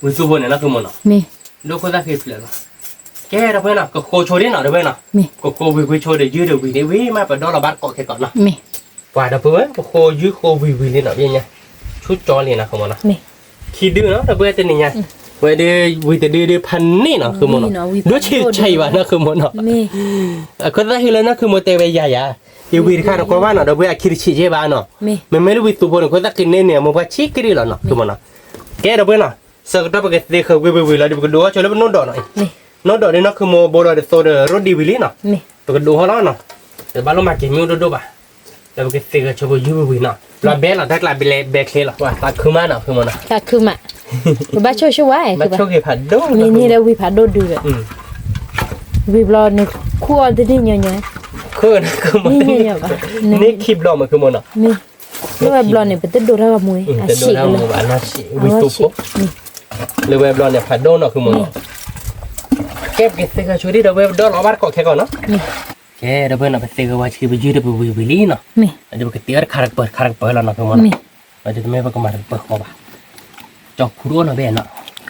ဝံၤသူဖိန့ၣ်နီၤ ခုမိၢ်နီၤ, ဒိၣ်ခိၣ်သၣ်ဃံဖျၢၣ်လီၤ, ကဲဒီပုၢ်ဝဲၢ်နီၤ ကဃိဆိဒ်နီၤ ဒီပုၢ်ဝဲၢ်နီၤ, ကဃိဝံၤကွံာ်ဆိဒီးယုၢ်ဒီးဝံၤန့ၣ် ဝံၤမးပဒီလီၤဘၣ်တကိးခဲကိးနီၤ, ပှၤဒီပုၢ်ဝဲၢ် ကဃိယုၢ်ဃိဝံၤဝံၤလံနီၤ ပညါ, ဆူကၠီလံနီၤ ခုမိၢ်နီၤ, ခံဒုနီၤ ဒီပုၢ်ဝဲၢ် တနံၤညါ, ဝဲဒုးဝံၤတဒုဒုးဖးန့ၢ်နီၤ ခုမိၢ်နီၤ, ဒိၣ်ဆံးဆံးဘၣ်နီၤ ခုမိၢ်နီၤ, အခိၣ်သၣ်ဃံလၢနီၤ ခုမိၢ်တဲဝဲယၤယၤ, ယဝံၤတခါတကွၢ်ဘၣ်နီၤ ဒီပုၢ်ဝဲၢ် အခံတဆံးက့ဘၣ်နီၤ, မ့မ့ၢ်လၢဝံၤသူဖိန့ၣ် ခိၣ်သၣ်ဃံန့ၢ်န့ၣ် အမိၢ်ပှၢ်ဆံးကရံၣ်လီၤနီၤ ခုမိၢ်နီၤ, ကဲဒီပုၢ်ဝဲၢ်နီၤ, ဆၢကတီၢ်ပကသ့ဃၢၤဝံၤဝံၤဝံၤလီၤဒီး ပကဒိးအီၣ်ဆိလၢပနီၢ်ဒီးနီၤ, နီၢ်ဒီးဒ်နီၤ ခုမိၢ် ဘိဒီးဒ်သိးဒီးရိၣ်ဒံးဝံၤလံနီၤ, ပကဒိးဟီလီၤနီၤ, တဘၣ်လီၤမၤက့ၤမ့ၢ်အိၣ်ဒိၣ်ဒိၣ်ဘၣ်, ဒီးပကသ့ဃၢၤဆိပယုၢ်ဝံၤဝံၤနီၤ, ဘျီဘဲလီၤတၢ်ကျးဘဲချ့လီၤ ပှၤသးခုမးနီၤ ခုမိၢ်နီၤ, သးခုမး, ပဘၣ်ဆိၣ်ဆိဝဲ ဘၣ်ဆိၣ်ဂ့ၤဖးဒိၣ်, မ့ၢ်န့ၢ်လၢဝံၤဖးဒိၣ်ဒုဒီး, ဝံၤဘျီန့ၣ် ခူၣ်အီၤတဒ်ညီညီ, ခူၣ်န့ၢ်ခံဘျီမး ခုမိၢ်နီၤ, မ့ၢ် လၢဝဲဘျီန့ၣ် ပတဒိးတၢ်ဂီၤမူ, အဆံးကလၢ, ဝံၤသူဖိ, လၢဝဲဘျီန့ၣ် ဖးဒိၣ်နီၤ ခုမိၢ်နီၤ, ကဲပကသ့ဃၢၤဆိဒ်ဒီးဝဲပဒီလီၤဘၣ်တကိးခဲကိးနီၤ, ကဲဒီးဝဲနီၤ ပသ့ဃၢၤဝဲဆံးပယုၢ်ဒီးပဝံၤဝံၤလံနီၤ, ဒီးပကတ့အီၤတခါတကပၤတခါတကပၤလီၤနီၤ ခုမိၢ်နီၤ, ဒီးတမ့ၢ်ပကမၤတကပၤဃီဘၣ်, ကၠီခူတအိၣ်နီၤဘဲနီၤ,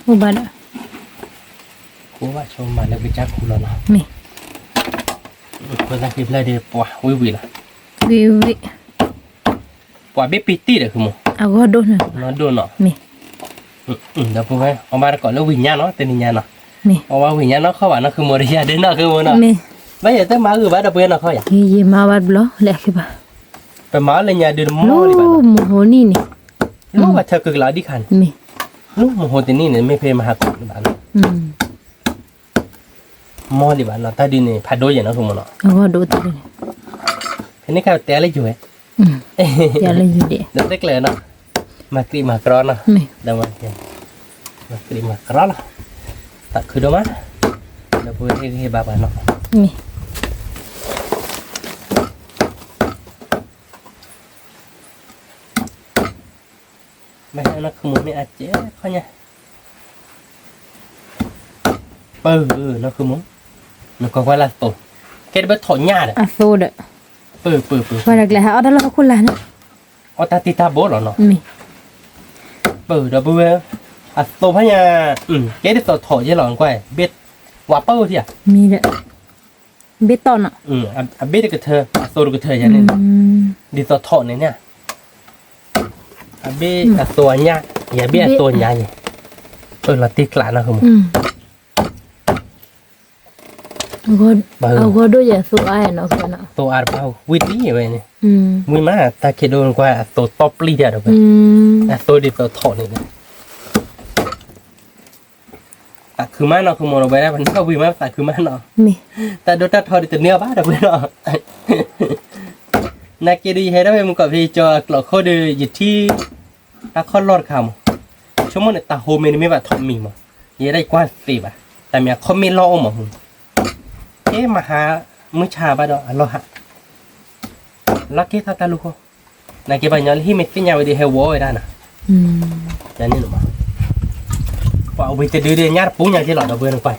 အိၣ်ဘၣ်ဒီး, ခူဘၣ်ဆိမၤလၢပကစၢ်ခူလီၤနီၤ, ခိၣ်သၣ်ဃံဖျၢၣ်ဒီးပှၤဝံၤဝံၤလီၤ, ဝံၤဝံၤ ပှၤဘ့ၣ်ပ့ၤတံၢ်ဒီး ခုမိၢ်, အဂီၢ်ဒိၣ်နီၤ, နီၢ်ဒိၣ်နီၤ, ဒီးပဝဲ အီၣ်ဘၣ်တကိးလၢဝံၤညါနီၤ တနံၤညါနီၤ, အီၣ်ဘၣ်ဝံၤညါနီၢ်ခီဘၣ်နီၤ ခုမိၢ် တယၤဒဲးနီၤ ခုမိၢ်နီၤ, ဘၣ်ယဲၢ်တမၤဂုာ်ဘၣ်ဒီးပဝဲနီၤခီယၤ, ယမၤဘၣ်တဘျီလဲၣ်ဘၣ်, ပမၤအီၤလၢညါဒုးတမီၢ်လံဘၣ်, မဟိနံၣ်န့ၣ်, လိၣ်ဘၣ်ထၢကုကလးဒံးခါန့ၣ်, လိၣ်မဟိတနံၣ်န့ၣ် မ့ၢ်ဖဲမဟါကီးန့ၣ်ဘၣ်နီၤ, မီၢ်ဒံးဘၣ်နီၤ တၢ်ဒုးန့ၣ် ဖးဒိၣ်ယဲၢ်နီၤ ဃုမီၤနီၤ, ဖဲန့ၣ်ခါတဲလၢယိၤဝဲ, ဒီးသ့ၣ်ကျၢၤနီၤ, မၤသံမၤကရီနီၤ, ဒီးမၤသံမၤကရီလီၤ, သးခုဒိၣ်မး, ဒီပုၢ်ဝဲၢ်သ့ၣ်ဂ့ၤဘၣ်ပှၤနီၤ မ့ၢ်နီၢ်ခုမိၢ်မ့ၢ်အစဲးခီညါ, ပၢၢ်နီၢ်ခုမိၢ်, နကွၢ်ကွၢ်လၢအသိး, ကဲတဘၣ်ထီၣ်ညၣ်ဒီး, အသိးဒီး, ပၢၢ်ပၢၢ်ပၢၢ်, ပှၤတကျဲဟဲအီၣ်တၢ်လၢဟီၣ်ခိၣ်လာ်န့ၣ်, အီၣ်တၢ်တံၢ်တၢ်ဘိလီၤနီၤ, ပၢၢ်ဒီပုၢ်ဝဲၢ်, အသိးဖဲညါ, ကဲဒ်သိးထီၣ်ယဲလီၤကွၢ်, ဘ့ၣ်, ဝၤပၢၢ်ထံၣ်ဧါ, မ့ၢ်ဒီး, ဘ့ၣ်တီၢ်နီၤ, အဘ့ၣ်တကထၢ, အသိးတကထၢယါန့ၣ်, ဒ်သိးထီၣ်န့ၣ်န့ၣ် အဘ့ၣ်အသိးအညါ, ယဘ့ၣ်အသိးအညါယဲၢ်, ပၢၢ်လီၤတံၢ်ကျးနီၢ်ခုမိၢ်, အဂီၢ်ဒိၣ်ယဲၢ်သိးအါနီၢ်, သိးအါတပၢ်ဝံၣ်တံၢ်ဝဲန့ၣ်, ဝံၣ်မးတၢ်ခံးဒိၣ်ကွၢ်အသိးတီၢ်ပျံၢ်ဒၣ်ဒီးပၢၢ်, အသိးဒ်သိးထီၣ်န့ၣ်န့ၣ် သးခုမးနီၢ်ခုမိၢ်ဒီးပဝဲဒၣ် ပန့ၢ်ဝံၤမးပသးခုမးနီၢ်, တၢ်ဒိတၢ်ထီဒုးတန့ၢ်အီၤဘၣ်ဒီးပဝဲနီၢ်, နာ်က့ဒုးယဟဲဒၣ်ဝဲမုၢ်ကီၢ်ဖဲယကၠီအကျိးခိၣ်ဒီး ယထံၣ် တၢ်ခီၣ်လီၢ်တခါမး, ဆိကမိၣ်န့ၣ် တၢ်ဟိမ့ၢ်တမ့ၢ်ဘၣ်ထီၣ်မံၤမး, ယဲဒၣ်ယကွၢ်သ့ဘၣ်, တၢ်မ့ၢ်အခီၣ်မ့ၢ်လီၢ်အိၣ်မး, ကဲမဟါ, မုၢ်ဆါဘၣ်ဒီးအလီၢ်ဟး လီၢ်က့ၤထီၣ်တၢ်လူၢ်ဃီ, နာ်က့ပှၤကညီလၢဟံၣ်မ့ၢ်သ့ၣ်ညါဝဲဒီးဟဲဝီဝဲဒၣ်နီၤ, န့ၣ်မး, ပှၤအဝံၤတဒုဒီးညၣ်တပူၤညါက့လီၤဒီပုၢ်ဝဲၢ်နကွၢ်,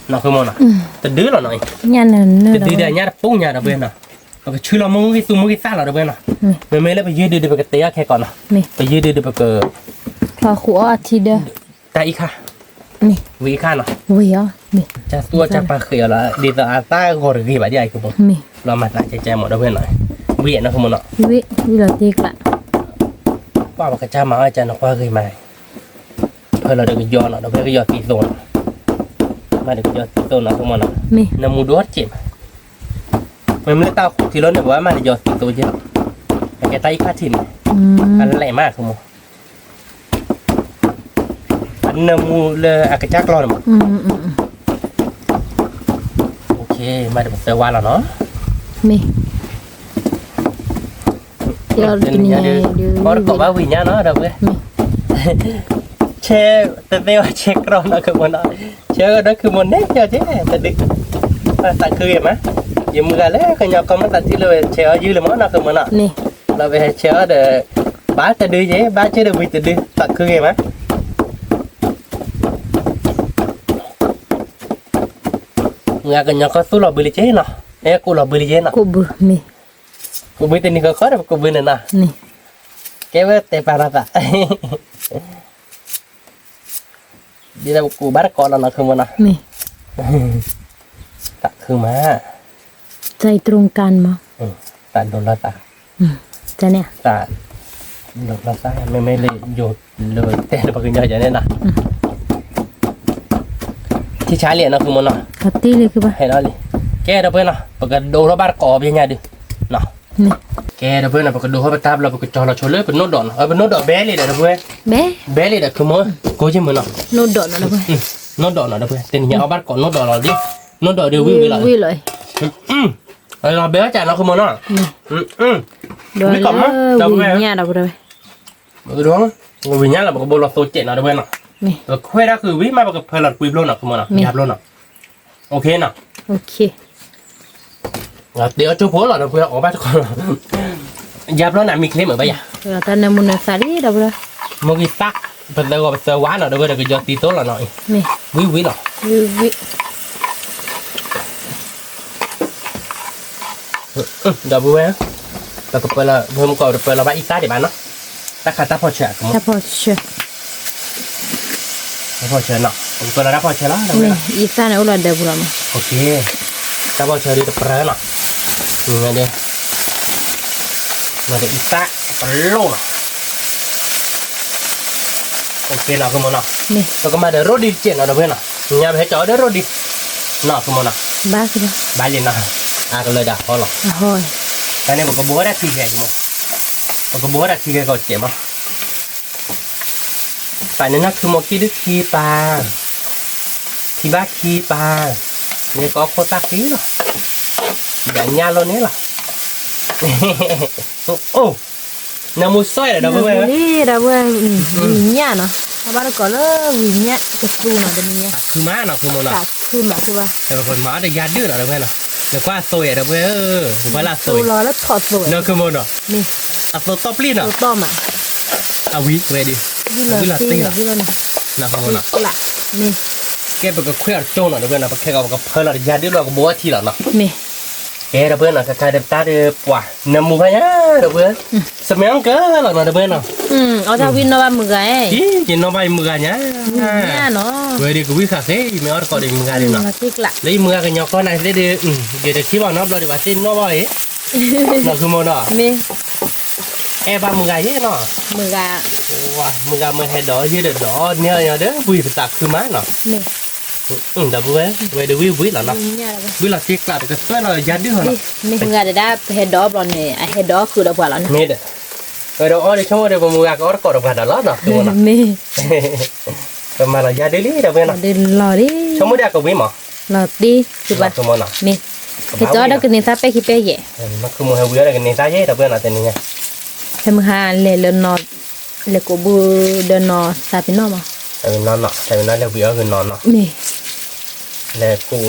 နီၢ်ခုမိၢ်နီၤ, တဒုလီၤနီၤ, တဒုဒီးညၣ်တပူၤညါဒီပုၢ်ဝဲၢ်နီၤ, ပကဆူလီၤမုၢ်ဂံၢ်သူမုၢ်ဂံၢ်သၣ်လီၤဒီပုၢ်ဝဲၢ်နီၤ, မ့မ့ၢ်လၢပယုၢ်ဒုးဒီးပကတဲအီၣ်ခဲကီးနီၤ, ပယုၢ်ဒုးဒီးပက ချီဃုာ်အီၣ်အထံဒီး တၢ်အံၤခါ, ဝံၤအံၤခါနီၤ, ကသူအီၣ်ကပာ်ဃ့အီၤလီၤ, ဒ်သိးအသၣ်ဂီၤတဂ့ၤဘၣ်ဒ်အံၤကဘီ, လီၤမၤသးကဲကဲမးဒီပုၢ်ဝဲၢ်နီၤ, ဝံၤနီၢ်ခုမိၢ်နီၤ, ဝံၤလီၤတံၢ်ကျး, ပှၤပကစၢ်မၤအီၣ်ကနကွၢ်ဂ့ၤမး, ဖၢလီၤဒီးကယီနီၤ ဒီပုၢ်ဝဲၢ်ကယီသံသိနီၤ, မၤဒီးကယီသံသိနီၢ်ခုမိၢ်နီၤ, နမူဒိၣ်တက့ၢ်မး, မ့မ့ၢ်လၢတၢ်အိၣ်ဃူထံလီၤန့ၣ် ပှၤမၤဒီးကယီသံသိက့လီၤ, အကဲတၢ်အံၤခါထံးန့ၣ်, အလဲၣ်မးခုမိၢ် အနၢမူလၢအကစၢ်ကျီၢ်န့ၣ်မး, မၤဒီးပသၢဝါလီၤနီၤ, မ့ၢ်, တနံၤညါဒုး, အီၣ်တကိးဘၣ်ဝံၤညါနီၤ ဒီပုၢ်ဝဲၢ်, ဆဲးတသ့ဝဲဆဲးကြီနီၢ်ခုမိၢ်နီၤ, ဆဲးအီၣ်ဒီးခုမိၢ်န့ၣ်က့ၤ, တဒု, သးခုဂ့ၤမး, ယမုၢ်ဂၤလၢကညီကီၢ်မ့ၢ်သးထံၣ်လၢဝဲဆဲးအီၣ်ယုၢ်လၢမးနီၢ်ခုမိၢ်နီၤ, လီၤဝဲဆဲးအီၣ်ဒီး, ဘၣ်တဒုယဲ ဘၣ်က့ၤဒီးဝံၤတဒု သးခုဂ့ၤမး မုၢ်ဂၤကညီကီၢ်သူၣ်လီၤဘှံးလံက့နီၤ, အဲၣ်ကိၣ်လီၤဘှံးလံက့နီၤ, ကိၣ်ဘှံးမ့ၢ်, ကိၣ်ဘှံးတနံၤဃီဃီဒီးပကိၣ်ဘှံးန့ၣ်နီၤ, ကဲဝဲတဲပာ်နီၤသး, ဒ်သိးပကိၣ်ဘၣ်တကိးလီၤနီၢ် ခုမိၢ်နီၤ, သးခုမး, သးဒိးလီၤသး, သးဒိးလီၤသး, မ့မ့ၢ်လၢယိၤလၢတဲလၢပှၤကညီယၤန့ၣ်နီၤ, ထံဆါလံနီၢ် ခုမိၢ်နီၤ, ကဲဒီပုၢ်ဝဲၢ်နီၤ ပကဒိးထီၣ်ဘၣ်တကိးဘၣ်ညါဒုး, ကဲဒီပုၢ်ဝဲၢ်နီၤ ပကဒိးထီၣ်ပတၢ်ဘျီ ပကကၠီလီၤဆိလၢပနိၣ်ဒီးနီၤ, ပနိၣ်ဒီးဘဲလံဒီးဒီပုၢ်ဝဲၢ်, ဘဲလံဒီး ခုမိၢ်, ကိးက့မုၢ်နီၤ, နိၣ်ဒီးနီၤဒီပုၢ်ဝဲၢ်, တနံၤညါအီၣ်ဘၣ်တကိးနိၣ်ဒီးလီၤလံ, နိၣ်ဒီးဒုးဝံၣ်ဝံၣ်လီၤ, လီၤဘဲအီၣ်ကနီၢ် ခုမိၢ်နီၤ, မ့ၢ်ကီးမး ဒီပုၢ်ဝဲၢ် ပကဒိး, ဝံၤညါလီၤ ပကဘိလီၤသိစဲးနီၤ ဒီပုၢ်ဝဲၢ်နီၤ, ပခွဲးတၢ်ဃုာ်ဝံၤမး ပကဖၢလီၤတပှံၤဘျီနီၤ ခုမိၢ်နီၤ, ယၤဘျီနီၤ, တဲအီၣ်ကၠိဖိလီၤ ဒီပုၢ်ဝဲၢ် အီၣ်ဘၣ်တကိး, ယၤဘျီန့ၣ် မံချ့မးဘၣ်ယၤ, တၢ်နၢမူနသးလံ ဒီပုၢ်ဝဲၢ်, မ့ၢ်ဂံၢ်သၣ်, ပသၢဂီၤပသၢဝါနီၤ ဒီပုၢ်ဝဲၢ် ဒီးကယီၤသံသိလီၤနီၤ, ဝံၤဝံၤလီၤ, ဒီပုၢ်ဝဲၢ်, ပကပၢလီၤ ပမုၢ်ကီး ပပၢလီၤဘၣ်အံသၣ်ဒံးဘၣ်နီၤ, တၢ်ခးတၢ်ဖီၣ်ဆၢ, တၢ်ဖီၣ်ဆၢနီၤ ပကပၢလီၤတၢ်ဖီၣ်ဆၢလီၤ, အံသၣ်န့ၣ်အိၣ်လီၤဒၢးပူၤလီၤမး, တၢ်ဖီၣ်ဆၢဒုးတပြၢနီၤ, မၤဒီးအံသၣ်ပလိၣ်နီၤ, နီၤ ခုမိၢ်နီၤ, ပကမၤဒီးရိဒံးတစဲးနီၤ ဒီပုၢ်ဝဲၢ်နီၤ, ညါပဟဲကၠီအီၤဒီးရိဒံး, နီၤ ခုမိၢ်နီၤ, ဘၣ်လံနီၤ, အကလၢာ်ဒီးဟီလီၤ, တၢ်န့ၣ် ပကဘိဝဲဒၣ်ထံဂဲၤမး, ပကဘိဝဲဒၣ်ထံဂဲၤကီးစဲးမး, ပာ်န့ၢ်နီၢ်ခုမိၢ်ခံဒုခံပၤ, ခံဘၣ်ခံပၤ, န့ၣ်ကအီၣ်ခိၣ်သၣ်ဃံလီၤ, ဒၣ်ညၣ်လိၣ်န့ၣ်လီၤ. အိၣ်, နမူစီၣ်ဒီး ဒီပုၢ်ဝဲၢ်, ဒီပုၢ်ဝဲၢ်, ဝံၤညၣ်နီၤ, အဘၣ်တကိးလၢဝံၤညၣ်ကသူနီၤ တနံၤညါ, ခုမးနီၤ ခုမိၢ်နီၤ, သးခုမးခုဘၣ်, ပမၤအီၣ်ဒီးယၤဒုၣ်နီၤ ဒီပုၢ်ဝဲၢ်နီၤ, နကွၢ်အသိးယဲ ဒီပုၢ်ဝဲၢ်, နကွၢ်လၢအသိးယဲ, နီၤ ခုမိၢ်နီၤ, အသိးတီၢ်ပျံၢ်နီၤ, အဝံၤဝဲဒုး, ဝံၤလီၤတ့ၢ်လီၤ, နီၤ ခုမိၢ်နီၤ, ကဲပကခွဲးအီၤတကၠိနီၤ ဒီပုၢ်ဝဲၢ်နီၤ, ပခဲကီးပကဖၢလီၤဒီးယၤဒုၣ်လီၤ ကဘိအထံလီၤနီၤ. ကဲ ဒီပုၢ်ဝဲၢ်နီၤ, ခဲခါဒီးပတၢ်ဒီးပှၤ, နမူဘၣ်ညါ ဒီပုၢ်ဝဲၢ်, စမ့ၢ်အီၣ်ကလီၤနီၤ ဒီပုၢ်ဝဲၢ်နီၤ, အီၣ်တၢ်ဝံၣ်နီၢ်ဘၣ်မုၢ်ဂၤ, ယနီၢ်ဘၣ်ယမုၢ်ဂၤညါ, ဝဲဒုးကဝံၣ်ဃာ်ဃ့ ယမ့ၢ်အီၣ်တကိးဒီးယမုၢ်ဂၤဒုးနီၤ, လၢယမုၢ်ဂၤကညီကီၢ်နၤသ့ၣ်ဒီး, ယတထံၣ်ဘၣ်နီတဘျီဒံးဘၣ်သ့ၣ်နီၢ်ဘၣ်အံၤ, နီၤ ခုမိၢ်နီၤ, အဲၣ်ဘၣ်မုၢ်ဂၤယဲနီၤ, မုၢ်ဂၤမ့ၢ်ဟဲဒိးယုၢ်ဒီးဒိးန့ၢ်အီၤဒီး ဝံၣ်ပသးခုမးနီၤ, ဒီပုၢ်ဝဲၢ်, ဝဲဒုးဝံၣ်ဝံၣ်လီၤနီၤ, ဝံၣ်လီၤတ့ၢ်ကျး ပကသွဲၣ်လီၤယၤဒုၣ်လီၤနီၤ, မုၢ်ဂၤဒၣ်ပဟဲဒိးဘျီန့ၣ် အဟဲဒိးဃုာ်ဒီးပှၤလီၤန့ၣ်, မ့ၢ်ဒီး, ဝဲဒုးအီၣ်ဒီးဆိကမိၣ်ဒီး ပမုၢ်ဂၤကအီၣ်တကိးဒီးပှၤဒီးလီၤနီၤ ခုမိၢ်နီၤ, မ့ၢ် ပမၤလီၤယၤဒုၣ်လံ ဒီပုၢ်ဝဲၢ်နီၤ, ဆိကမိၣ်ဒီးကဝံၣ်မး, လီၤတ့ၢ် ခုမိၢ်နီၤ, မ့ၢ် ဒ်သိးဒီးကန့ၢ်သါပဲာ်ခံပဲာ်ယဲၢ်, ခုမိၢ်ဟဲဝံၣ်အီၣ်ဒီးကန့ၢ်သါယဲၢ် ဒီပုၢ်ဝဲၢ်နီၤ တနံၤညါ, ဟဲမုၢ်ဟါလဲၤလၢနီၤ, လဲၤကိးဘုဒီးနီၤသးပ့ၤနီၣ်မး, သးပ့ၤနီၣ်နီၤ သးပ့ၤနီၣ်လဲၤဝံၣ်အီၣ်ဂ့ၤနီၤနီၤ, မ့ၢ် လဲၤကိး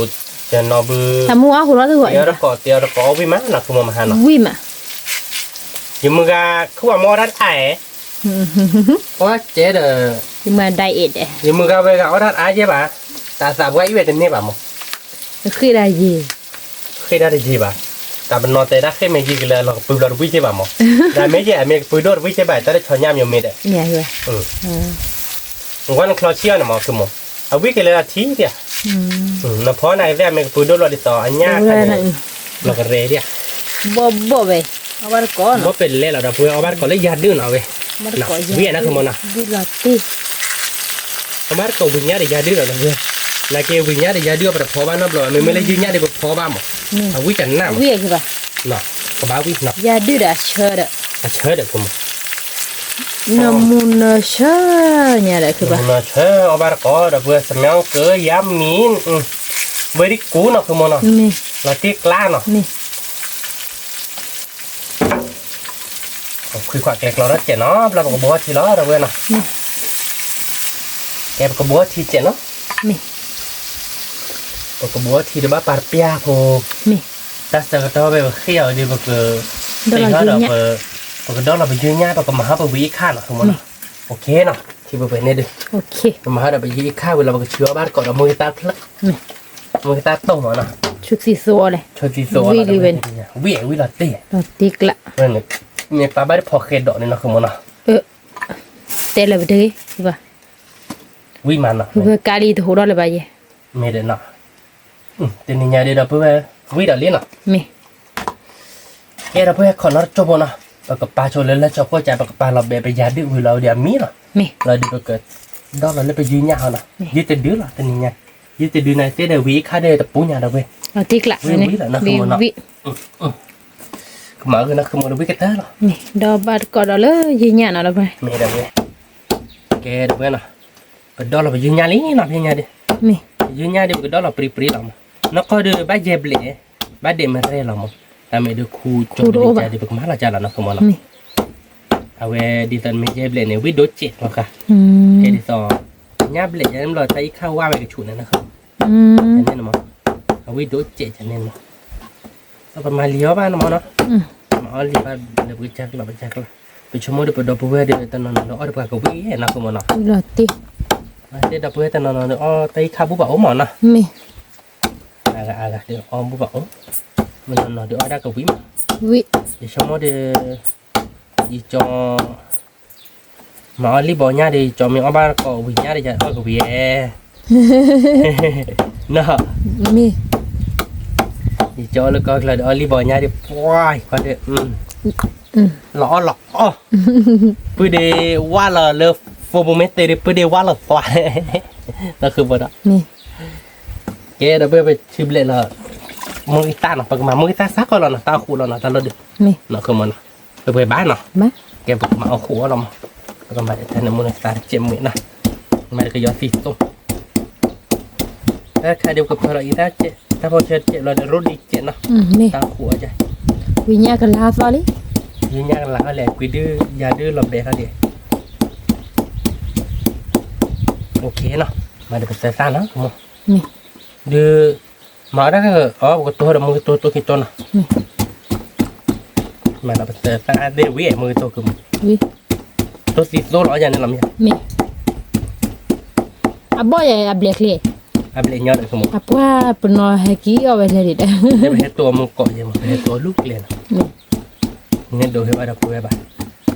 ကနီၤဘု, တမူအီၣ်ဟူးလီၤသဂီၢ်, တကိးတကိးအီၣ်ဝံၣ်မးနီၤ ခုမိၢ်မဟါနီၤ, ဝံၣ်မး, ယမုၢ်ဂၤ ခုဘၣ်မ့ၢ်အီၣ်တၢ်တအါအဲ အီၣ်ကဲဒီး, ယမုၢ်ဂၤ diet ယမုၢ်ဂၤဝဲဂၤအီၣ်တၢ်တအါယဲၢ်ဘၣ်, တၢ်သးပှၢ်အံၤဝဲတန့ၢ်ဘၣ်မး, ဃ့ၢ်ဒၣ်ယံၤ, ဃ့ၢ်ဒၣ်တယံၤဘၣ်, တၢ်ပနီၣ်တဲတၢ်ဃ့ၢ်မ့ၢ်ယံၤကလၢလီၤကပုၤဘျီတဝံၣ်ယဲၢ်ဘၣ်မး, တၢ်မ့ၢ်ယဲၢ်အမ့ၢ်ကပုၤဒိၣ်တဝံၣ်ယဲၢ်ဘၣ် တၢ်တဆီညါမ့ၢ်မ့ၢ်ဒီး, နကွၢ်နချီဆံးအီၤန့ၣ်မး ခုမိၢ်, အဝံၣ်ကလၢလီၤထံဒၣ်, နဖီနၤကသ့ၣ်အမ့ၢ်ကပုၤဒိၣ်ဘျီဒ်သိးအညၣ်ခါန့ၣ်, လီၤကရဲဒၣ်, ဘီၣ်ဘီၣ်ဝဲ, အီၣ်ဘၣ်တကိးနီၤ, ဘီၣ်ပဲလဲလီၤဒီပုၢ်ဝဲၢ် အီၣ်ဘၣ်တကိးလၢယၤဒုၣ်နီၤဝဲ, ဝံၣ်အနၢ်ခုမိၢ်နီၤ, အီၣ်ဘၣ်တကိးဝံၤညါဒီးယၤဒုၣ်လီၤဒီပုၢ်ဝဲၢ်, နာ်က့ဝံၤညါဒီးယၤဒုၣ်အီၣ်ပတဖီဘၣ်နီတဘျီ မ့မ့ၢ်လၢယုၢ်ညၣ်ဒီးပဖီဘၣ်မး, အဝံၣ်ကနၣ်မး, ကဘၣ်ဝံၣ်နီၤ, ယၤဒုၣ်ဒီးအဆၢဒီး, အဆၢဒီး ခုမိၢ် နမူနဆၢညါဒီး နမူနဆၢအီၣ်ဘၣ်တကိးဒီပုၢ်ဝဲၢ် စမ့ၢ်အီၣ်ကယၤမံၤ, ဝဲဒ်ကူနီၤ ခုမိၢ်နီၤ, လီၤတ့ၢ်ကျါနီၤ, ခွံခွါကျဲကျီဒီးစဲးနီၤ ဘျီပကဘိထံလီၤ ဒီပုၢ်ဝဲၢ်နီၤ, ကဲပကဘိထံစဲးနီၤ, ပကဘိထံဒီးဘၣ်ပာ်တပျၢ်ဖိ, တၢ်ဆၢကတီၢ်ဖဲပဃ့ၢ်အီၤဒီး ပကတဲဟီဒီး ပကဒီလီၤပယုၢ်ညၣ် ပကမၤဟီၣ်ပဝံၤအံၤခါနီၤ ခုမိၢ်နီၤ, အိၣ်ခ့နီၤ ထံပှဲၤပှဲၤန့ၣ်ဒီး, ပမၤဟီၣ်ဒီးပယုၢ်အံၤခါဝံၤလီၤ ပကဆူအီၣ်ဘၣ်တကိးဒီး မ့ၢ်ကတၢ်ဖျၢၣ်, မ့ၢ်ကတၢ်တိၢ်မးနီၤ, ဆိသံသိအီၤလဲၣ်, ဆိသံသိအီၤလီၤ, ဝံၣ်လံဝဲန့ၣ်, ဝံၣ်ဝံၣ်လီၤတ့ၢ်, လီၤတ့ၢ်ကျါ, မ့ၢ်ပာ်ဘၣ်တဖီဃဲၤဒီးန့ၣ်နီၤ ခုမိၢ်နီၤ, တဲလၢပတဂ့ၤ, ဝံၣ်မးနီၤ, ပကါလံတဟူးထီၣ်လၢၤဘၣ်ယဲၢ်, မ့ၢ်ဒီးနီၤ တနံၤညါဒီး ဒီပုၢ်ဝဲၢ် ဝံၣ်ဒီးလံနီၤ, မ့ၢ်, ကဲဒီပုၢ်ဝဲၢ် ခီၣ်နီတကၠိဖိနီၤ, ပကပာ်ဆိလၢလၢကၠီခိၣ်ကၢ ပကပာ်လီၤဘဲးပယၤဒုၣ်ဝံၤလီၤဝဲဒီးအမံၤလီၤ, လီၤဒီးပကဒီလီၤလၢပယုၢ်ညၣ်ဟီနီၤ, ယုၢ်တဒုလီၤ တနံၤညါ, ယုၢ်တဒုန့ၣ်သ့ဒီးဝံၤအံၤခါဒီးတပူၤညါဒီပုၢ်ဝဲၢ်, ဝံၣ်ဝံၣ်လီၤနီၤ ခုမိၢ်နီၤ, ကမၤဂ့ၤနီၤ ခုမိၢ်ဒီးဝံၣ်ကတၢၢ်လီၤ, ဒီးဘၣ်တကိးဒီးလၢယုၢ်ညၣ်နီၤ ဒီပုၢ်ဝဲၢ်, မ့ၢ်ဒီပုၢ်ဝဲၢ်, ကဲဒီပုၢ်ဝဲၢ်နီၤ, ပဒီလီၤပယုၢ်ညၣ်လံနီၤ ပယုၢ်ညၣ်ဒီး, ပယုၢ်ညၣ်ဒီး ပကဒီလီၤပြံပြံလီၤမး, နီၢ်ကီၢ်ဒီးဘၣ်ယဲၢ်ဘျဲၣ်, ဘၣ်ဒဲးမ့ၢ်ရဲလီၤမး, တၢ်မ့ၢ်ဒီးခူကၠိဒီး ပကမၤလီၤကၢ်လီၤနီၤ ခုမိၢ်နီၤ, အဝဲဒ်သိးမ့ၢ်ယဲၢ်ဘျဲၣ်န့ၣ် ဝံၣ်ဒိၣ်စဲးလီၤဃာ်, ကဲဒ်သိး, ညၣ်ဘျဲၣ်ယဲၢ်န့ၣ်ဘျီ တၢ်အံၤခါဝါဝဲကဆူၣ်န့ၣ်နီၤ, န့ၣ်မး, အဝံၣ်ဒိၣ်စဲးန့ၣ်မး, ပမၤလံၤအီၣ်ဘၣ်န့ၣ်မးနီၤ, မၤအီၣ်လံၤဘၣ်လၢပကစၢ်ကျီၢ် ပကစၢ်ကျီၢ်, ပဆိကမိၣ်ဒီးပဒီပုၢ်ဝဲၢ်ဒီး တနီၤနီၤဒီးအီၣ်တပှၤကဝံၣ်နီၤ ခုမိၢ်နီၤ, ဒီပုၢ်ဝဲၢ်တနီၤနီၤဒီးအီၣ်တၢ်အံၤခါဘူၣ်ဘၣ်အိၣ်မးနီၤ, အဂၤအဂၤဒီးအီၣ်ဘူၣ်ဘၣ်အိၣ်, မ့ၢ်နီၤနီၤဒီးအီၣ်ဒၣ်ကဝံၣ်မး, ယဆိကမိၣ်ဒီး, ယကၠီ မၤအီၣ်လံၣ်ဘီညၣ်ဒီး ယကၠီမ့ၢ်အီၣ်ဘၣ်တကိးဝံၤညၣ်ဒီး ယအီၣ်ကဝံၤဧဲ, နီၤ, မ့ၢ်, ယကၠီလၢကီၢ်ချၢဒီး အီၣ်လံၣ်ဘီညၣ်ဒီး ပှၤ, လီၤအီၣ်လီၤအီၣ်, ပုၢ်ဒ့ဝၣ်လီၤလၢ ဖိပူၤမ့ၢ်တ့ၢ်ဒီး ပုၢ်ဒ့ဝၣ်လီၤသွါ, လီၤဃုာ်ဘီဒီး, ကဲဒီးပထံဘျဲၣ်လီၤ, မုၢ်ဂံၢ်သၣ်နီၤ ပကမၤမုၢ်ဂံၢ်သၣ်စ့ၢ်ကီးလီၤနီၤ တၢ်အီၣ်ဃိးလီၤနီၤ တၢ်လီၢ်ဒုး, နီၤ ခုမိၢ်နီၤ, ပပှဲၤဘၣ်နီၤ, ကဲပကမၤအီၣ်ဃိးအီၣ်လီၤမး, ပကမၤဒီးတၢ်န့ၣ်မုၢ်ဂံၢ်သၣ်တကဲးမုၢ်နီၤ မၤတကယီၤသံသိ, တၢ်တခါဒုးပကဖၢလီၤအံၤတၢ်စဲး တၢ်ဖီၣ်ဆၢတစဲးဘျီဒီး ရိဒံစဲးနီၤ, တၢ်ဃိးအီၤ, ဝံၤညၣ်ကလါသီလံ, ဝံၤညၣ်ကလါအီၤလဲၣ် ကွံာ်ဒုး ယၤဒုးလီၤဘဲထီၣ်ဒံး, အိၣ်ခ့နီၤ, မၤဒီးပသၢသၣ်နီၤ, ဒုး မၤအီၣ်တၢ်အီၣ် ပကတိၤဒီးမုၢ်ကတိၤတိၢ်ခံတိၢ်နီၤ, မၤဒီးပသၢသၣ်သ့ၣ်ဝံၤ မုၢ်ကတိၤကမုၢ်, တိၢ်သံသိလီၤယၤန့ၣ်လီၤမ့ၢ်, အဘီၣ်ယၤအဘျဲၣ်ချ့, အဘျဲၣ်ညီဒီး အပှၢ်ပနီၤဟဲက့ၤအီၣ်ဝဲလဲၣ်ဒံး, ပဟဲတိၢ်အမုၢ်ကိးယဲမး ပဟဲတိၢ်အလူၢ်ကျဲနီၤ, နဲဒိးဟဲဘၣ်ဒီးပဝဲဘၣ်,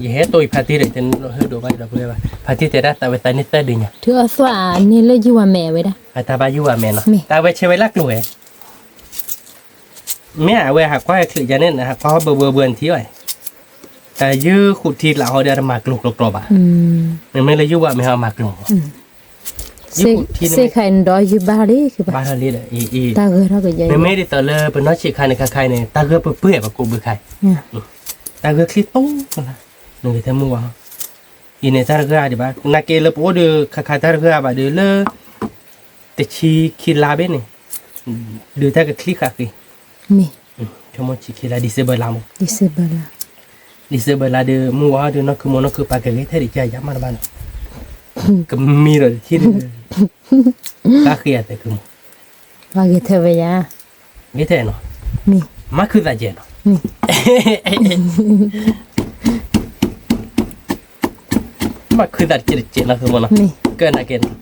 ယဟဲတိၢ်အံၤဖါတံၢ်ဒီး တဟဲဒိးဘၣ်ဒီးပဝဲဘၣ်, ဖါတံၢ်တဲဒၣ်သးဝဲသးန့ၢ်သၢဒုညါ, ထုအီၣ်သွၣ်န့ၣ်လၢယုၢ်ဝါမဲာ်ဝဲဒၣ်, အတၢ်ဘၣ်ယုၢ်ဝါမဲာ်နီၤ, တၢ်ဝဲဆဲးဝဲလၢကျိၤဝဲ မ့ၢ်အဝဲဟးကွၢ်ဟဲချံးယၤန့ၣ် ဟးကွၢ်ဟီၣ်ဘၢဘၢဘၢနထံၣ်အီၤ, တၢ်ယုၢ်ဃုထံလၢဟီဒီးတမၤကျိၤကျိၤကျိၤဘၣ်, မ့မ့ၢ်လၢယုၢ်ဝါမဲာ်ဟီမၤကျိၤ, စ့ၢ်ခါအံၤနဒီးယုၢ်ဘၣ်လံ, ဘၣ်ထီၣ်လံဒီး, တၢ်ဂၢၢ်ထီၣ်ကယဲ, မ့မ့ၢ်ဒ်သိးလၢပနီၢ်ဆံးခါန့ၣ်ခါခါအံၤန့ၣ် တၢ်ဂၢၢ်ပှဲၤပှဲၤပကိးဘုခါအံၤ, တၢ်ဂၢၢ်ချံတိၢ်လၢ, နဂ့ၤထဲမုၢ်ဝါ, အံၤန့ၣ်တၢ်တဂၢၢ်အါဒံးဘၣ် နာ်က့လၢပအိၣ်ဒီးခါခါတၢ်တဂၢၢ်အါဘၣ်ဒီးလၢ တဆံခံလါဘ့ၣ်န့ၣ်, ဒုးတၢ်ကချံဃာ်ဃ့, မ့ၢ်, ဆိကမိၣ်ဆံခံလါ December လါမး, December လါဒီး မုၢ်ဝါဒီးနီၢ်ခုမိၢ်နီၢ်ခုပၢ်ကဂ့ၤထဲဒံးကယါမးတဘၣ်နီၤ, ကမံဒီးတထံၣ်ဒီး, တၢ်ဃ့အသဲခုမး, ဂ့ၤထဲဝဲယါ, ဂ့ၤထဲနီၤ, မၤခုသးကဲနီၤ, မၤခုသးတကဲးတကဲးနီၤ မ့ၢ်နီၤ, ကဲနာ်က့နီၤ,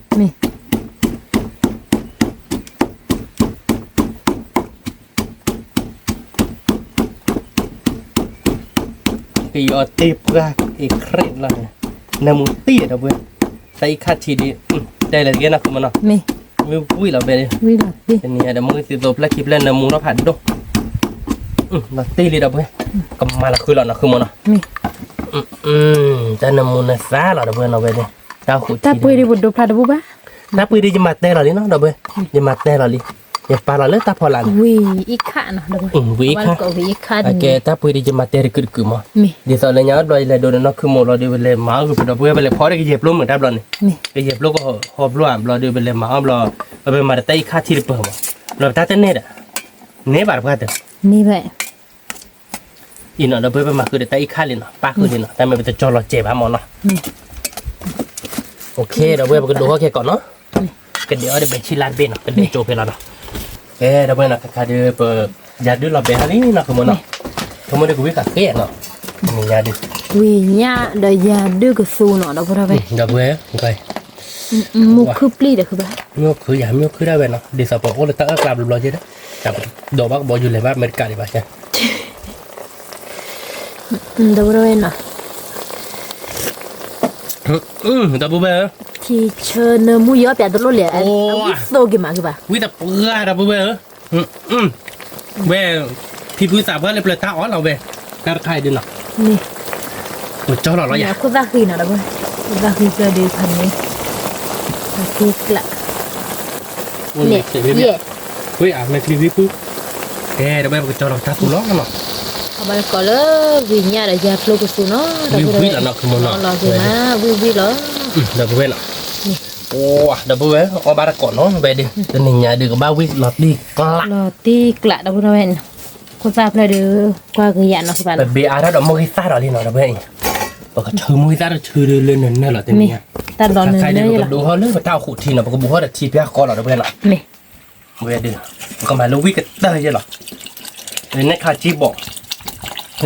ကယီၤတ့ပှၢ်အံၤခရ့ၣ်လီၤ, နၢမူတံၢ်ဒီပုၢ်ဝဲၢ်, တၢ်အံၤခါထံးဒံး, တဲလၢတကဲနီၤ မ့ၢ်နီၤ, ဝံၣ်ဝံၣ်လီၤဘဲဒံး, တနံၤညါဒီး မုၢ်သံသိဖျၢၣ်ခံဖျၢၣ် နၢမူထီၣ်ဖးဒိၣ်, လီၤတ့ၢ်လံဒီပုၢ်ဝဲၢ်, ကမၤလီၤဃုလီၤနီၤ မ့ၢ်နီၤ, တၢ်နၢမူနသါလီၤဒီပုၢ်ဝဲၢ်နီၤဝဲဒၣ်, တၢ်ဃုထံး, တၢ်ပှ့ၤဒံးပဒိဖျါတဘူၣ်ဘၣ်, တၢ်ပှ့ၤဒံးယမၤတဲလီၤလံနီၤ ဒီပုၢ်ဝဲၢ်, ယမၤတဲလီၤလံ, ယပာ်လီၤလၢတၢ်ဖီလာ်န့ၣ်, ဝံၣ်အံခါနီၤ ဝံၣ်အံခါ, ကဲတၢ်ပှ့ၤဒံးယမၤတဲတကုာ်တကုာ်မး, ဒ်သိးလၢညါအဘျီယလဲၤဒိးဒီးနီၢ်ခုမိၢ်လီၤဒီး ပလဲၤမၤအီၣ်ဂ့ၤပဒီပုၢ်ဝဲၢ် ပလဲၤဖီတကယဲၢ်ပျိမုၢ်တၢ်ဘျီန့ၣ်, ကယဲၢ်ပျိကဟီဘျီအဘျီဒီး ပလဲၤမၤအီၣ်ဘျီ, ပမၤဒီးတၢ်အံခါထံးတပၢၢ်မး, ဘျီပတၢ်တန့ၢ်ဒီး, န့ၢ်ဘၣ်တပှၢ်တၢၢ် အံၤနီၤ ဒီပုၢ်ဝဲၢ်ပမၤဃုာ်ဒီးတၢ်အံခါလံနီၤ ပၣ်ဃုာ်လံနီၤ တၢ်မ့ၢ်ပတကၠီလီၤစဲးဘၣ်မးနီၤ, ဒီပုၢ်ဝဲၢ်ပကဒိးဟီၣ်ခဲကိာ်နီၤ, ကဒဲးအီၤဒီးဘဲးဆံလါတဘ့ၣ်နီၤ ကဒဲးကၠိဖဲလီၤနီၤ, ကဲဒီပုၢ်ဝဲၢ်နီၤ ခါခါဒီးပ, ယၤဒုးလီၤဘဲးထီၣ်လံနီၤ ကမိၢ်နီၤ, ကမိၢ်ဒီးကဝံၣ်ဃာ်ဃ့နီၤ, နံၤညါဒုး, ဝံၤညါဒီးယၤဒုးကသူနီၤ ဒီပုၢ်ဝဲၢ်, ဒီပုၢ်ဝဲၢ်, မ့ၢ်ခုပျံၢ်ဒီးခုဘၣ်, မ့ၢ်ခုယၤ မ့ၢ်ခုဒၣ်ဝဲနီၤ ဒ်သိးပအိၣ်လၢတၢ်အၢၣ်ကျါဘျီဘျီကဲဒီး, တၢ်ပဒိးဘၣ်ကဘီယူၤလဲၤဘၣ်အမဲရကၤဒံးဘၣ်ကဲ ဒီပုၢ်ဝဲၢ်နီၤ, ဒီပုၢ်ဝဲၢ်ဧၢ, ထံဆၢနၢမူယီၤပျးတလိၣ်လဲၣ်, ဝံၣ်သိက့ၤမးက့ၤဘၣ်, ဝံၣ်တပှၢ်ဒီပုၢ်ဝဲၢ်ဧၢ, ဝဲ, ဖံဖုသးပှၢ်လၢပျၢၤတၢ်အီၣ်လီၤဝဲ, တၢ်တခါအံၤဒုးနီၤ, ကၠီလီၤလီၤယၤ, ခိၣ်သၣ်ဃံနီၤဒီပုၢ်ဝဲၢ်, ခိၣ်သၣ်ဃံဖျၢၣ်ဒုးဖးန့ၣ်, သ့ကျး ဝဲအမဲာ်ချံဝံၤဖု, ကဲဒီပုၢ်ဝဲၢ် ပကကၠီလီၤပတၢ်သူလီၤနီၤ, အဘၣ်တကိးလၢဝံၤညါဒီးယၤဖျိကသူနီၤ, ဝံၣ်ဝံၣ်လီၤနီၤ ခိၣ်မူနီၤ, ဝံၣ်ဝံၣ်လီၤ, ဒီပုၢ်ဝဲၢ်နီၤ, အိၣ်ဒီပုၢ်ဝဲၢ် အီၣ်ဘၣ်တကိးနီၤ ဝဲဒၣ်, တနံၤညါဒုးကဘၣ်ဝံၣ်လီၤတံၢ်ကျး, လီၤတံၢ်ကျးဒီပုၢ်ဝဲၢ်နီၤ, ခိၣ်သၣ်ဖျၢၣ်ဒုး ကွၢ်ကယၤနီၤ, ပဘ့ၣ်အါထီၣ်ဒီးမိၢ်ဂံၢ်သၣ်ဒီးလံနီၤ ဒီပုၢ်ဝဲၢ်အံၤ, ပကထုးမိၢ်ဂံၢ်သၣ်တထုးဒုးလၢနၢၤနၢၤလီၤတနံၤညါ, တၢ်ဒိးန့ၣ်ပကဒိးဟီၣ်လၢပတၢ်အိၣ်ဃူးထံနီၤ, ပကဘူးဟီၣ်ဒီးထံဖၠါဃီလီၤ ဒီပုၢ်ဝဲၢ်နီၤ, ဝဲဒၣ်, ပကမၤလၢဝံၣ်ကတၢၢ်ယဲလီၤ, လၢန့ၣ်ခါကံဘီး,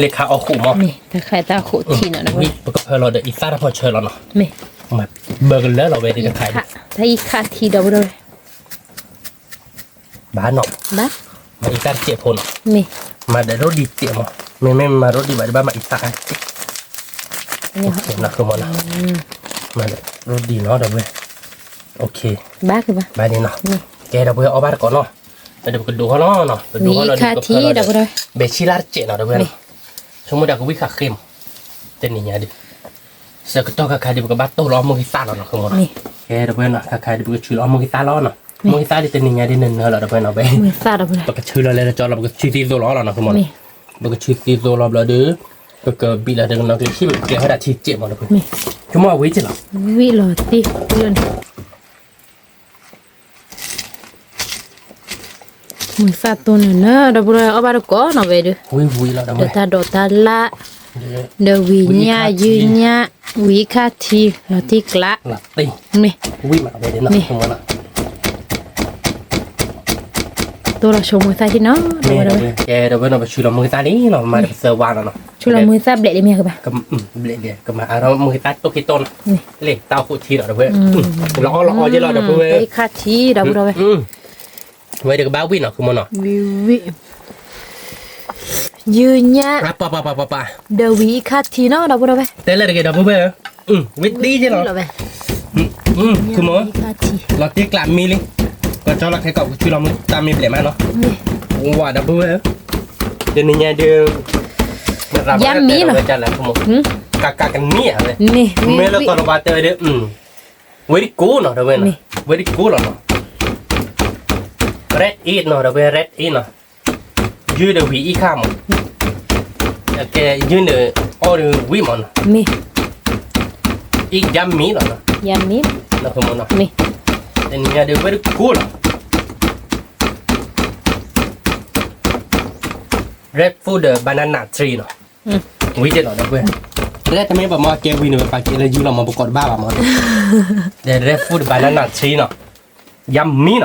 လၢခါအီၣ်ဃူးမး, တၢ်ဃးတၢ်ဃူးထံနီၤ, ပကဖၢလီၤဒီးအံသၣ်တၢ်ဖီၣ်ဆၢလီၤနီၤ, ဘၢကလၢာ်လီၤဝဲဒၣ်တခါ, တၢ်အံခါထံဒီပုၢ်ဝဲၢ် ဘၣ်နီၤ, မၤအံသၣ်တစဲးဖိနီၤ, မၤဒီးရိဒံစဲးမး, မ့မ့ၢ်မၤရိဒံဘၣ်ဒီးဘၣ်မၤအံသၣ်တစဲး, မၤဒီးရိဒံနီၤ ဒီပုၢ်ဝဲၢ်, ဘၣ်ဒ်နီၤ, ကဲဒီပုၢ်ဝဲၢ်အီၣ်ဘၣ်တကိးနီၤ, ဒီးပကဒိးဟီၣ်လီၤနီၤ, ပဒိးဟီၣ်လီၤဒီးပကဖၢလီၤဒီး, ဘဲးဆံလါတစဲးနီၤ ဒီပုၢ်ဝဲၢ်နီၤ, ဆိကမိၣ်ဒီးကဝံၣ်ဃာ်ဃ့မး, တနံၤညါဒုး ဆၢကတီၢ်ခါခါဒုး ပကဘၣ်တိၢ်လီၤအီၣ်မိၢ်ဂံၢ်သၣ်လီၤနီၤ ကမိၢ်နီၤ, ကဲဒီပုၢ်ဝဲၢ်နီၤ ခါခါဒုး ပကဆူးလီၤအီၣ်မိၢ်ဂံၢ်သၣ်လီၤနီၤ, မိၢ်ဂံၢ်သၣ်ဒုး တနံၤညါဒုး နၢၤနၢၤလီၤ ဒီပုၢ်ဝဲၢ်နီၤ, ပကဆူးလီၤလဲၤလၢကၠီလီၤ ပကဆူးသံသိလီၤလီၤနီၤ ကမိၢ်နီၤ, ပကဆူးသံသိလီၤဘျီဒီး ပကဘံၣ်လီၤဒီးကနီၤက့ၤဟံၣ် ပကကဲထီၣ်တၢ်ထံစဲးမး ဒီပုၢ်ဝဲၢ်, ဆိကမိၣ်အဝံၣ်က့ၤလီၤ, ဝံၣ်လီၤတံၢ်လၢန့ၣ် မုၢ်သၣ်တိၢ်နၢၤနၢၤ ဒီပုၢ်ဒီဝဲၢ် အီၣ်ဘၣ်တကိးနီၤဝဲဒီး, ဒီးတၢ်ဒိးတၢ်လၣ်, ဒီးဝံၤညၣ်ယုၢ်ညၣ်, ဝံၤအံၣ်ခါထံ, လီၤတံၢ်ကျး, မ့ၢ်, မ့ၢ်, တိၢ်လီၤဆိမုၢ်သၣ်ထံနီၤ, ဒီပုၢ်ဒီဝဲၢ်, ကဲ ဒီပုၢ်ဝဲၢ်နီၤ ပဆူလီၤမုၢ်သၣ်လံနီၤ ပမၤဒီးပသၢဝါလီၤနီၤ, ဆူလီၤမုၢ်သၣ်ဘျဲၣ်လံမ့ၢ်ကဘၣ်, ဘျဲၣ်လံ ကမၤအါထီၣ်မုၢ်သၣ်တိၢ်ခံတိၢ်နီၤ, လံ တၢ်အိၣ်ခိၣ်ထံဒီး ဒီပုၢ်ဝဲၢ်, လီၤအီၣ်လီၤအီယဲလီၤ ဒီပုၢ်ဝဲၢ်, အံၣ်ခါထံ ဒီပုၢ်ဒီဝဲၢ် ဝဲတကဘၣ်ဝံၣ်နီၤ ခမနီၤ, ဝံၣ်ဝံၣ်, ယုၢ်ညၣ်, ပၢ်ပၢ်ပၢ်ပၢ်ပၢ်, ဒီးဝံၤအံၣ်ခါထံနီၤ ဒီပုၢ်ဒီဝဲၢ်, တဲလၢတဂ့ၤ ဒီပုၢ်ဝဲၢ်, ဝံၣ်တံၢ်ယဲလီၤ, ခမ, လီၤတံၢ်ကျးမံလံ, ကၠီလီၤခဲကိး ကဆူလီၤမုၢ်သၣ်မံဘျဲၣ်မးနီၤ, ဝါ ဒီပုၢ်ဝဲၢ်, တနံၤညါဒုး, ယါမံလီၤ, ကးကးကနံၣ်ဧါဝဲ, မ့ၢ်လၢကီၢ်လီၤဘၣ်တဲဝဲဒၣ် very goodနီၤ ဒီပုၢ်ဝဲၢ်နီၤ, very goodလီၤနီၤ, red inkနီၤ ဒီပုၢ်ဝဲၢ် red inkနီၤ, ယုၢ်ဒီးဝံၤအံၣ်ခါမး, ကဲ ယုၢ်န့ၣ် အီၣ်ဒီးဝံၣ်မးနီၤ, မ့ၢ်, အံၣ် yummy လီၤနီၤ, yummy နီၤ ခမနီၤ, တနံၤညါဒုး very goodလီၤ, red food banana treeနီၤ, ဝံၤကဲလီၤ ဒီပုၢ်ဝဲၢ်, red တမ့ၢ်ဘၣ်မ့ၢ်ကဲဝံၤန့ၣ် ပပာ်ကဲလၢယုၢ်လီၤမ့ၢ် ပကိးတဘၣ်ဘၣ်မ့ၢ်, ဒီး red food banana treeနီၤ, yummyနီၤ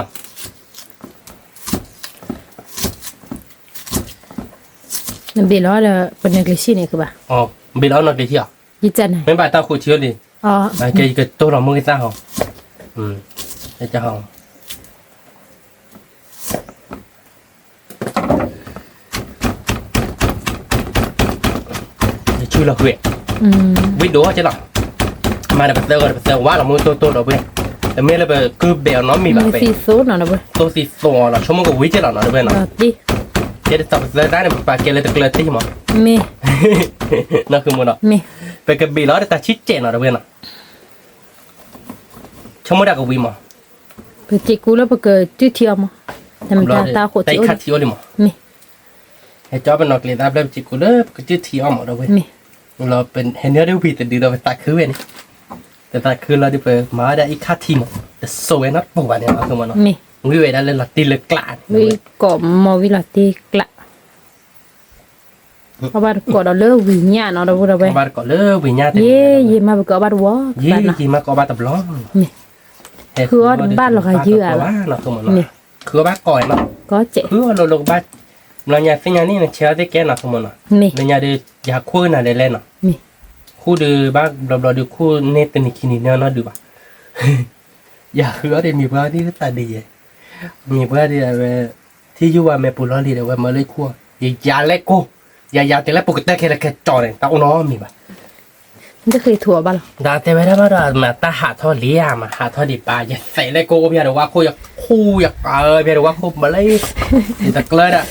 နဘ့ၣ်လီၤဒီး ပနၢ်ကျံၤဆံၣ်န့ၣ်ကဘၣ်, ဘ့ၣ်လီၤနီၢ်ကျံၤဆံၣ်ဧါ, မ့ၢ်ဘၣ်တၢ်ဃိးထံအိၣ်လံ, ကဲယကတိၢ်လီၤမုၢ်ကသၣ်ဟီ, ယဆူလီၤဃုာ်, ဝံၣ်ဒိၣ်ကဲလီၤ, မၤဒီးပသၢဂီၤဒီးပသၢဝါလီၤ မုၢ်တိၢ်တိၢ်ဒီပုၢ်ဝဲၢ်, တမ့ၢ်လၢပကုၢ်ဘဲးအီၤနီတမံၤဘၣ်, မုၢ်သံသိနီၤ ဒီပုၢ်ဝဲၢ်, တိၢ်သံသိလီၤ ဆိကမိၣ်ကဝံၤကဲလီၤနီၤ ဒီပုၢ်ဝဲၢ်နီၤ, ကဲဒ်သိးပသၢတၢ်န့ၣ် ပပာ်ကဲလၢတကျၢၤတံၢ်မး, မ့ၢ်, နီၢ်ဃုမနီၤ, ပကဘ့ၣ်လီၤဒီးတၢ်ဆံးကဲးနီၤ ဒီပုၢ်ဝဲၢ်နီၤ, ဆိကမိၣ်တၢ်ကဝံၤမး, ပစံးကူလၢပကတုၢ်ထံအီၤမး, တၢ်ဃိးထံအိၣ်လံမး, မ့ၢ်, ဟဲကၠီပနီၢ်ကျံၤသၣ်ဖျၢၣ် ပစံးကူလၢပကတုၢ်ထံအီၤမး ဒီပုၢ်ဝဲၢ်, လီၤပဟဲနုာ်ဒ်ဝံၤတဒုဒီးပသးခုဝဲန့ၣ်, ပသးခုလီၤဒုးပမၤဝဲဒၣ်အံၣ်ခါထံမး, တစိာ်ဝဲနီတပူၤဘၣ်န့ၣ် မ့ၢ်, ဝံၤဝဲဒၣ်လၢလီၤတံၢ်လၢကျး, ဝံၤကိးမီၤဝံၤလီၤတံၢ်ကျး အီၣ်ဘၣ်တကိးဒီးလၢဝံၤညၣ်နီၤ ဒီပုၢ်ဝဲၢ်, အီၣ်ဘၣ်တကိးလၢဝံၤညၣ်, ယဲယမၤပကအီၣ်ဘၣ်တဝီ, ယဲယမၤကအီၣ်ဘၣ်တဘျီ, မ့ၢ်, ဃုအီၣ်တဘၣ်လီၤဂာ်ယုၢ်ဧါ, မ့ၢ်, ဃုအီၣ်ဘၣ်ကိးနီၤ, ဃုအီၣ်လိၤလိၤကဘၣ်, ဘျီညါသ့ၣ်ညါန့ၣ် နဆဲးအီၤသ့ၣ်ကဲနီၤ ခမနီၤ, မ့ၢ်, ဘျီညါဒုးယၤခိၣ်နၤလဲၤလဲၣ်နီၤ, မ့ၢ်, ခိၣ်ဒုးဘၣ်ဘျီဘျီဒုးခိၣ်န့ၢ်တနံၤခံနံၤန့ၣ်နီၢ်ဒုးဘၣ် ယၤဃုအီၣ်ဒ်မံၤပှၢ်ဒ်သးဒ်ယဲ, မံၤပှၢ်ဒ်အဝဲ, ထံယုၢ်ဝဲမဲာ်ပူၤလီၤလံဒီးဝဲမၢလၢခိၣ်, ယယၤလဲၣ်ကိၢ်, ယၤယၤတဲလၢပူၤကတၢၢ်ခဲလၢာ်ခဲကၠီန့ၣ် တၢ်အိၣ်နီတမံၤဘၣ်, တၢ်တဲဝဲဒၣ်ဘၣ်ဒီး မၤတၢ်ဟးထီၣ်လံဧါ မၤဟးထီၣ်ဒံးဘၣ် ယသဲးလဲၣ်ကိၢ်အိၣ်ဖဲဒီးဝါခိၣ် ယခူယကၤဖဲဒီးဝါခိၣ်မၢလၢ, ယတကျၢၤဒၣ်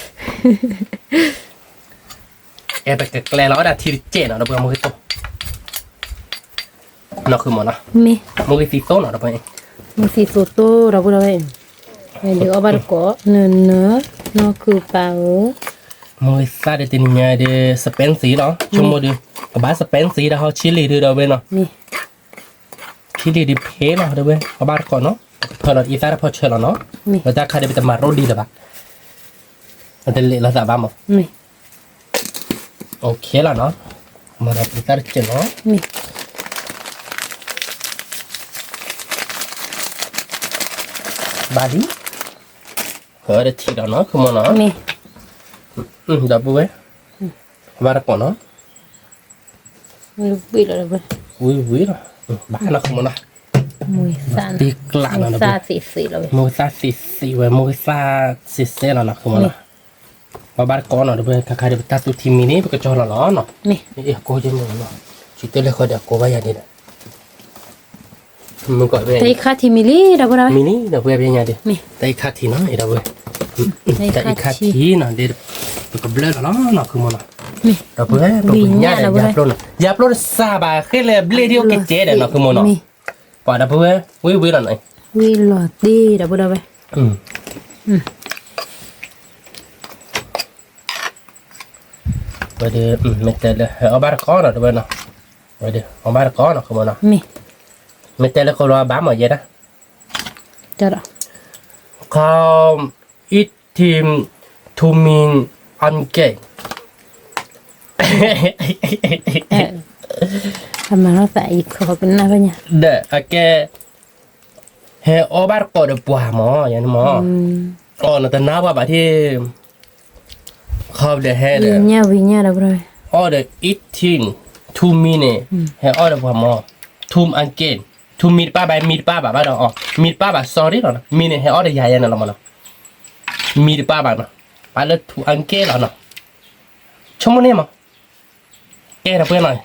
အဲပကကျဲလီၤဒၣ်ထံတစဲးနီၤ ဒီပုၢ်ဝဲၢ် မုၢ်ဂ့ၤသိသိနီၤ ဒီပုၢ်ဝဲၢ်, မုၢ်ဂ့ၤသိသိနီၤ ဒီပုၢ်ဝဲၢ်, မုၢ်ဂ့ၤသိသိဒီပုၢ်ဝဲၢ်, ဝဲဒုးအီၣ်ဘၣ်တကိးနၢၤနၢၤ, နီၢ်ကုၢ်ပာ်ဧၢ, မုၢ်ဂ့ၤသၣ်ဒုးတနံၤညါဒုး စပဲစံလီၤ ဆိကမိၣ်ဒုး, ကဘၣ်စပဲစံဒီးဟီၣ်ဆံလံၤဒုး ဒီပုၢ်ဝဲၢ်နီၤ, ဆံလံၤဒုးဖဲလီၤ ဒီပုၢ်ဝဲၢ် အီၣ်ဘၣ်တကိးနီၤ, ဖၢလီၤအံသၣ်တဖီဆၢလီၤနီၤ, ဒီးတၢ်ခါဒုးပတမၤရိဒံးလၢၤဘၣ် အတလဲၤလီၤသးဘၣ်မး, အိၣ်ခ့လီၤနီၤ, မၤဒီးပသၣ်တစဲးနီၤ, ဘၣ်လံ, ဃၢဒီးထံလီၤနီၤ ခမနီၤ, ဒီပုၢ်ဝဲၢ်, ဘၣ်တကိးနီၤ, ဝံၤဝံၤလီၤ, ဘၣ်နီၤ ခမနီၤ, တံၢ်ကျးနီၤ, မိၢ်သၣ်သ့သ့ဝဲ မိၢ်သၣ်စဲးစဲးလီၤနီၤ ခမနီၤ, ပဘၣ်တကိးနီၤ ဒီပုၢ်ဝဲၢ် ခါခါဒီးပတၢ်သူထံမံၤန့ၣ် ပကကၠီလီၤလီၤနီၤ, အကိးယဲမ့ၢ်နီၤ, ဆံတလဲၤဃီဒီးအကိးဘၣ်ယၤန့ၣ်ဒီး တၢ်အံၣ်ခါထံမံၤလံ ဒီပုၢ်ဝဲၢ်, မံၤလံ ဒီပုၢ်ဝဲၢ် ပညါဒီး, တၢ်အံၣ်ခါထံနီၤ ဒီပုၢ်ဝဲၢ်, တၢ်အံၣ်ခါထံနီၤ ဒီး ပကဘျၢလီၤလီၤနီၤ ခုမိၢ်နီၤ, ဒီပုၢ်ဝဲၢ် ပညါဒီး ယၤပျိနီၤ ယၤပျိတစၢ်ဘၣ် ဃ့လၢဘျ့ဒ်အိၣ်ကကဲဒီးနီၤ ခုမိၢ်နီၤ, ပှၤဒီပုၢ်ဝဲၢ် ဝံၤဝံၤလီၤနီၤ, ဝံၤလီၤတ့ၢ် ဒီပုၢ်ဝဲၢ် ဝဲဒၣ် မ့ၢ်တဲလၢအီၣ်ဘၣ်တကိးနီၤ ဒီပုၢ်ဝဲၢ်နီၤ, ဝဲဒၣ်အီၣ်ဘၣ်တကိးနီၤ ခုမိၢ်နီၤ, မ့ၢ်တဲလၢကိးလီၤဘၣ်မးယဲဒၣ်, ခီ အံၣ် team two minute again. အမၤလီၤသးအံၤခီပနၢ်ဘၣ်ညါ ဒီးအကဲ ဟဲအီၣ်ဘၣ်တကိးဒီးပှၤမၢ် ယၤန့ၣ်မၢ်, အီၣ်နတနၢ်ပှၤဘၣ်ထံၣ် ခီပဒီးဟဲဒီး ဝံၤညါဝံၤညါဒီး အီၣ်ဒီး eighteen, two minute န့ၣ် ဟဲအီၣ်ဒီးပှၤမၢ်, two again, two မံတပၣ်ဘၣ် မံတပၣ်ဘၣ်ဘၣ်ဒီးအီၣ် မံတပၣ်ဘၣ် sorry လီၤနီၤ, မံန့ၣ် ဟဲအီၣ်ဒီးယၤယၤန့ၣ်လီၤမၢ်နီၤ, မံတပၣ်ဘၣ်နီၤ, ပာ်လၢ two again လီၤနီၤ, ဆိကမိၣ်န့ၣ်မၢ် ကဲဒီပုၢ်ဝဲၢ်နီၤ,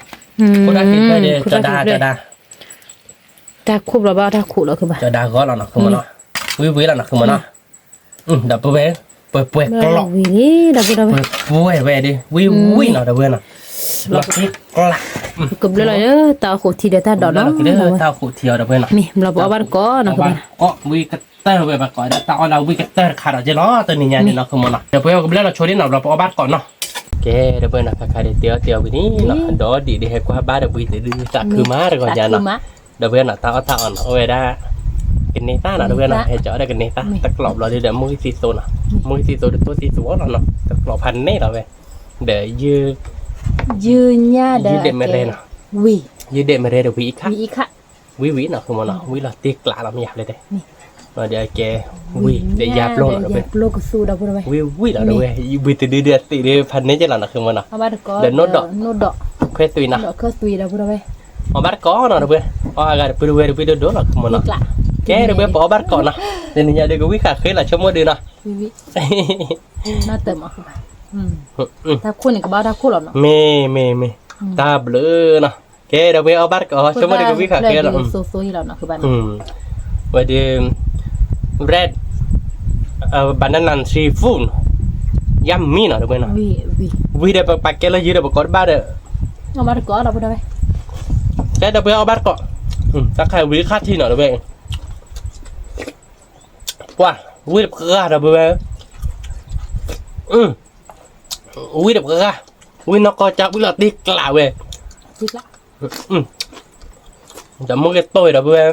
ခိၣ်တၢ်ခံဖျၢၣ်ဒီး ကဒါကဒါ တၢ်ခိၣ်ဘျီဘၣ်တၢ်ခိၣ်လီၤ ကဒါဂီၤလီၤနီၤ ဃုမၢ်နီၤ, ဝံၤဝံၤလီၤနီၤ ဃုမၢ်နီၤ, ဒီပုၢ်ဝဲၢ် ပှဲၤပှဲၤကျိး ပှဲၤပှဲၤဝဲဒၣ် ဝံၤဝံၤနီၤ ဒီပုၢ်ဝဲၢ်နီၤ, လီၤက့ၤကျး ကဘျၢလီၤလၢတၢ်အိၣ်ဃိးထံဒီးတၢ်ဒိးနီၤ, တၢ်အိၣ်ဃိးထံအီၤဒီပုၢ်ဝဲၢ်နီၤ, မ့ၢ်ဘျီပအီၣ်ဘၣ်တကိးနီၤ ဝံၤကတၢၢ်ဝဲဘၣ်ကိး တၢ်အီၣ်လၢဝံၤကတၢၢ်တခါဒီးက့လီၤ တနံၤညါန့ၣ်နီၤ ဃုမၢ်နီၤ, ဒီပုၢ်ဝဲၢ်ကဘျၢလီၤဆိဒ်နီၤ ဘျီပအီၣ်ဘၣ်တကိးနီၤ, ကဲ ဒီပုၢ်ဝဲၢ်နီၤ ခါခါဒီးတ့အီၣ်တ့အီၣ်ဝံၤန့ၣ်နီၤ ဒီးဒံးဒ်ဟဲကွၢ်ဘၣ်ဒီးဝံၤတဒု သးခုမးတဂီၤညါနီၤ, ဒီပုၢ်ဝဲၢ်နီၤ တၢ်အီၣ်တၢ်အီနီၤ အိၣ်ဝဲဒၣ် ကန့ၢ်သၣ်နီၤ ဒီပုၢ်ဝဲၢ်နီၤ ဟဲကၠီဒီးကန့ၢ်သၣ် တကျိးဘျီဒ်ဒီး မုၢ်ဂံၢ်သံသိနီၤ, မုၢ်ဂံၢ်သံသိဒီးတိၢ်သံသိလီၤနီၤ တကျိးဖးန့ၣ်လီၤဝဲ, ဒီး ယုၢ်ညၣ်ဒီး ယုၢ်ဒဲးမ့ၢ်ရဲနီၤ, ယုၢ်ဒဲးမ့ၢ်ရဲဒီးဝံၤအံၤခါ, ဝံၤဝံၤနီၤ ဃုမၢ်နီၤ ဝံၤလီၤတ့ကျးလီၤမ့ၢ်ယၤလဲၣ်တဲ, ဒီးအကဲ ဝံၤဒီးယါပျိနီၤ ဒီပုၢ်ဝဲၢ်, ဝံၤဝံၤလီၤဒီပုၢ်ဝဲၢ် ဝံၤတဒုဒုအသ့ၣ်ဒီးဖးန့ၣ်က့လီၤနီၤ ဃုမၢ်နီၤ, ဒီးနိၣ်ဒီး ခွဲသွံနီၤ, အီၣ်ဘၣ်တကိးနီၤ ဒီပုၢ်ဝဲၢ်, အီၣ်အဂၤဒီပုၢ်ဝဲၢ်ဒီပုၢ်ဝဲၢ်ဒိၣ်ဒိၣ်လီၤ ဃုမၢ်နီၤ, ကဲ ဒီပုၢ်ဝဲၢ် ပအီၣ်ဘၣ်တကိးနီၤ, တနံၤညါဒီးကဝံၣ်ဃာ်ဃ့လီၤ ဆိကမိၣ်ဒုနီၤ, တၢ်ခိၣ်န့ၣ်ကဘၣ်တၢ်ခိၣ်လီၤနီၤ, မ့ၢ်မ့ၢ်မ့ၢ် တၢ်ဘျုးနီၤ, ကဲ ဒီပုၢ်ဝဲၢ် အီၣ်ဘၣ်တကိး ဆိကမိၣ်ဒီးကဝံၣ်ဃာ်ဃ့လီၤ, ဝဲဒၣ် red banana seafood yummy နီၤ ဒီပုၢ်ဝဲၢ်နီၤ, ဝံၤဒီးပပာ်ကဲလၢယုၢ်ဒီးပကိးတဘၣ်ဒီး, ကဲ ဒီပုၢ်ဝဲၢ် အီၣ်ဘၣ်တကိး, တၢ်ခါဝံၤခါထံနီၤ ဒီပုၢ်ဝဲၢ်, ပှၤ ဝံၣ်တပှၢ် ဒီပုၢ်ဝဲၢ်, ဝံၣ်တပှၢ်, ဝံၣ်နီၢ်ကီၢ်ကၢ် ဝံၣ်လီၤတ့ကျးဝဲ, ဒီးမိၢ်ဂ့ၤတိၢ်ဒီပုၢ်ဝဲၢ်,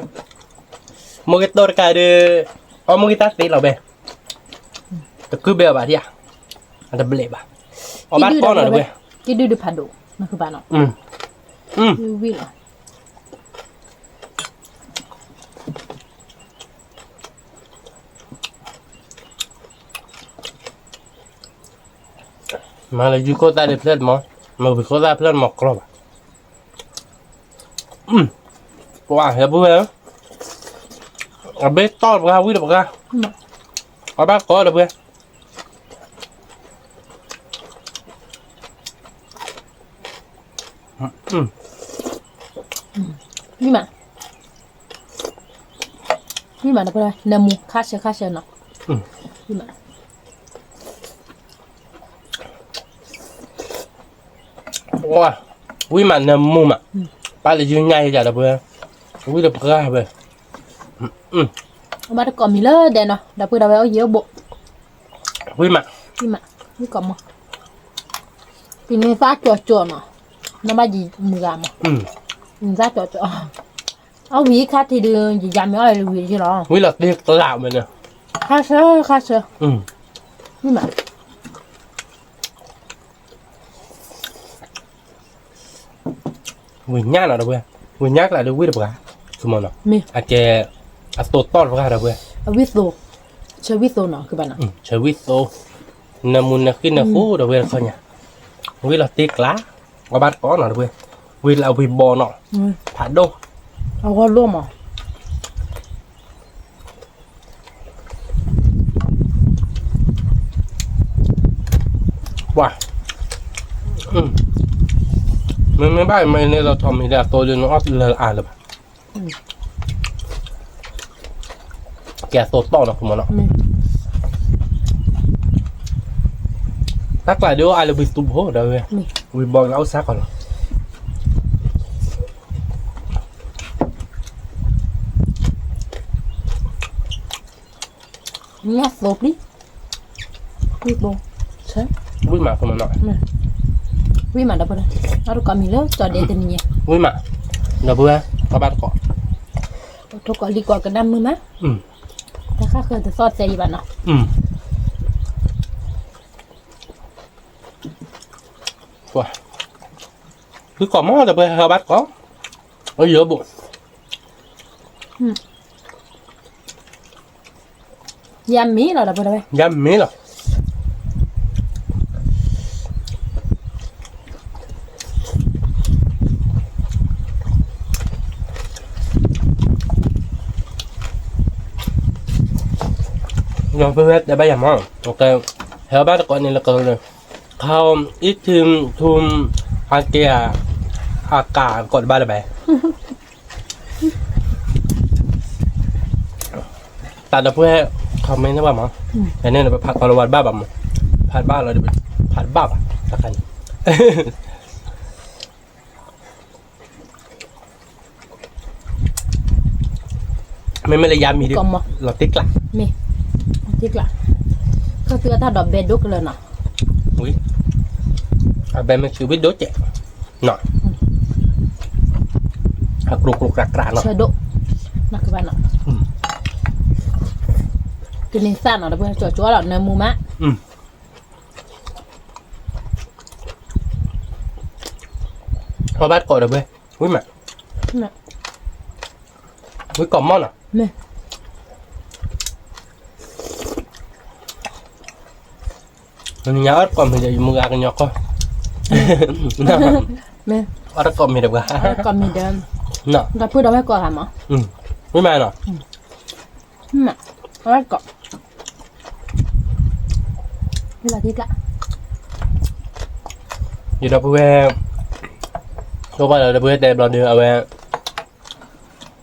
မိၢ်ဂ့ၤတိၢ်တကးဒီး, အီၣ်မိၢ်ဂ့ၤတၢ်သ့လီၤဝဲ, တကုၢ်ဘဲအီၤဘၣ်ဒံးဧါ, အတဘျဲးဘၣ်, အီၣ်ဘၣ်တကိးနီၤ ဒီပုၢ်ဝဲၢ်, ကဒုဒုဖးဒိၣ်, နကဘၣ်နီၤ, ဝံၣ်လီၤ မၤလၢယုၢ်ခိၣ်သၣ်ဒ်ဖျၢၣ်မး, မၤဝံၤခိၣ်သၣ်ဖျၢၣ်မးကြီဘၣ်, ပှၤဟဲပုၢ်ဝဲၢ်, အဘ့ၣ်တီၢ်တပှၢ် ဝံၣ်တပှၢ်, အဘၣ်ကိးဒီပုၢ်ဝဲၢ်, ဝံၣ်မး, ဝံၣ်မး နမူ ခါဆၢခါဆၢနီၤ, ဝံၣ်မး ဝံၣ်မး နမူမး, ပၢ်လၢယုၢ်ညၣ်ယၤဒီပုၢ်ဝဲၢ်, ဝံၣ်တပှၢ်ဝဲ, ဘၣ်တကိးမံၤလၢဒဲးနီၤ ဒီပုၢ်ဝဲၢ် အိၣ်ယံၤအိၣ်ဘူး, ဝံၣ်မး, ဝံၣ်မး, ဝံၣ်ကိးမး, ပနံၤသၣ်ကၠီၤကၠီၤနီၤ, နဘၣ်ယံၤမုၢ်ဂၤမး, နသၣ်ကၠီၤကၠီၤ, အဝံၤခါထံးဒီး ယယၤမ့ၢ်အီၣ်လၢဝံၤယ့ၢ်လီၤ, ဝံၣ်လီၤတ့ကျးဝဲန့ၣ်, ခါဆၢခါဆၢ, ဝံၣ်မး ဝံၤညၣ်နီၤဒီပုၢ်ဝဲၢ်, ဝံၤညၣ်ကျးဒီးဝံၣ်တပှၢ်, မ့ၢ်နီၤ, အကဲ, အသိးတီၢ်တပှၢ်ဒီပုၢ်ဝဲၢ်, အဝံၣ်သိး, ဆၢဝံၣ်သိးနီၤ ကဘၣ်နီၤ, ဆၢဝံၣ်သိး, နမူနဃံနဃူဒီပုၢ်ဝဲၢ်တခီညါ, ဝံၣ်လီၤတ့ကျး, အီၣ်ဘၣ်တကိးနီၤဒီပုၢ်ဝဲၢ်, ဝံၣ်လၢအဝံၣ်ဘီနီၤ, ဖးဒိၣ်, အဂီၢ်လိၣ်မး ပှၤ, မ့မ့ၢ်ဘၣ်မ့ၢ်န့ၣ်လီၤထီၣ်မ့ၢ်ဒီးအသိးဒုးနအီၣ်လၢအါလၢၤဘၣ်, ကဲအသိးတီၢ်နီၤ ကမီၤနီၤ, တၢ်ကျးဒုးအိၣ်အါလၢဝံၤသူဖိဒီးဝဲ, ဝံၤဘီလၢအိၣ်စၢ်ကီးလီၤ. ညၣ်သိပျံၤ, ဝံၣ်သိ, ဝံၣ်မး, ဝံၣ်မးဒီပုၢ်ဝဲၢ်, အတကိးမံၤလၢကၠီဒဲတနံၤညါ, ဝံၣ်မး, ဒီပုၢ်ဝဲၢ်, အဘၣ်တကိး, ထိၣ်ကိးလံၤကိးကဒါမုၢ်မး, တၢ်ဃၣ်ဃၢၤတသီၣ်သဲယံၤဘၣ်နီၤ, ပှၤ သုကိးမး ဒီပုၢ်ဝဲၢ် ဟဲဘၣ်တကိး, အိၣ်ယိၤဘိး, ယၤမ့ၢ်လီၤ ဒီပုၢ်ဝဲၢ်, ယၤမ့ၢ်လီၤ. ဒီပုၢ်ဝဲၢ်တဲဘၣ်ယၤမး, ဟဲဘၣ်တကိးန့ၣ်လၢကလၢာ်, ခီအံၤထံထူ အက့ၤ အကးကိးတဘၣ်လၢၤဘၣ်. တၢ်ဒီပုၢ်ဝဲၢ် comment န့ၢ်ဘၣ်မး, ဖဲန့ၣ် ပဖးကီလီၤဝါတဘၣ်ဘၣ်မး, ဖးတဘၣ်လီၤ, ဖးတဘၣ်ဘၣ်, တခါန့ၣ် မ့မ့ၢ်လၢယၤမံၤဒုး လီၤတံၢ်ကျး, မ့ၢ်, လီၤတံၢ်ကျး, ခီသုအတၢ်ဒိးဘဲဒိၣ်ကလၢာ်နီၤ, ဝံၤ, အဘဲမ့ၢ်စုဝံၣ်ဒိၣ်ကဲး, နီၤ, အကြိးကြိးကြးကြးနီၤ, ဆၢဒိၣ်, နီၤကဘၣ်နီၤ, ကန့ၢ်သၣ်နီၤ ဒီပုၢ်ဝဲၢ် ကၠီကၠီလီၤ နၢမူမး အီၣ်ဘၣ်တကိးဒီးဝဲ, ဝံၣ်မး, ဝံၣ်ကိးမီၢ်နီၤ, နညါအီၣ်တကိးမ့ၤဒီး ယမုၢ်ဂၤကညီကီၢ်, အီၣ်တကိးမ့ၤဒီးပှၤ, ဒီပုၢ်ဒီးဝဲၢ်ကိးဂၤမး, ဝံၣ်မးနီၤ, အီၣ်ကိး ယဒီပုၢ်ဝဲၢ်, ဒီပုၢ်ဝဲၢ်တဲဘျီဒီး အဝဲ,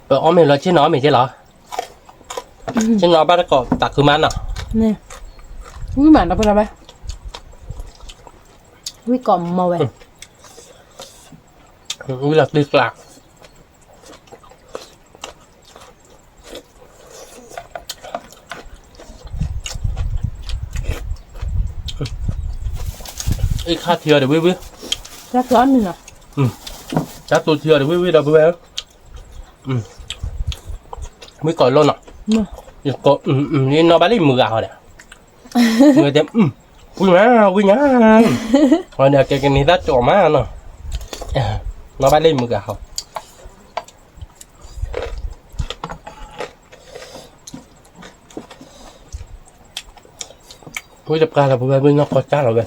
ပအီၣ်မ့ၤလီၤ ဆ့ၣ်နီၤအီၣ်မ့ၤက့လီၤ, ဆ့ၣ်နီၤဘၣ်တကိးတၢ်ခုမးနီၤ, ဝံၣ်မး ဒီပုၢ်ဝဲၢ်, ဝံၣ်ကိးမီၢ်ဝဲ, ဝံၣ်လီၤတံၢ်ကျး အ့ၣ်ခါထံအီၤဒီးဝံၣ်ဝံၣ်, တၢ်တိၢ်ထံအီၤဒီးဝံၣ်ဝံၣ် ဒီပုၢ်ဝဲၢ်, ဝံၣ်ကိးလိၣ်နီၤ, ယနီၢ်ဘၣ်လၢယမုၢ်ဂၤဟီဒီး, မုၢ်ဂၤတဲ, ဝံၣ်ညါ, အီၤန့ၣ်ကဲကန့ၢ်သၣ်ကၠီမးနီၤ, နီၢ်ဘၣ်လၢယမုၢ်ဂၤဟီ ဝံၣ်တပှၢ်လီၤ ပဝဲဝံၣ်နီၢ်ကီၢ်စၢ်လီၤဝဲ,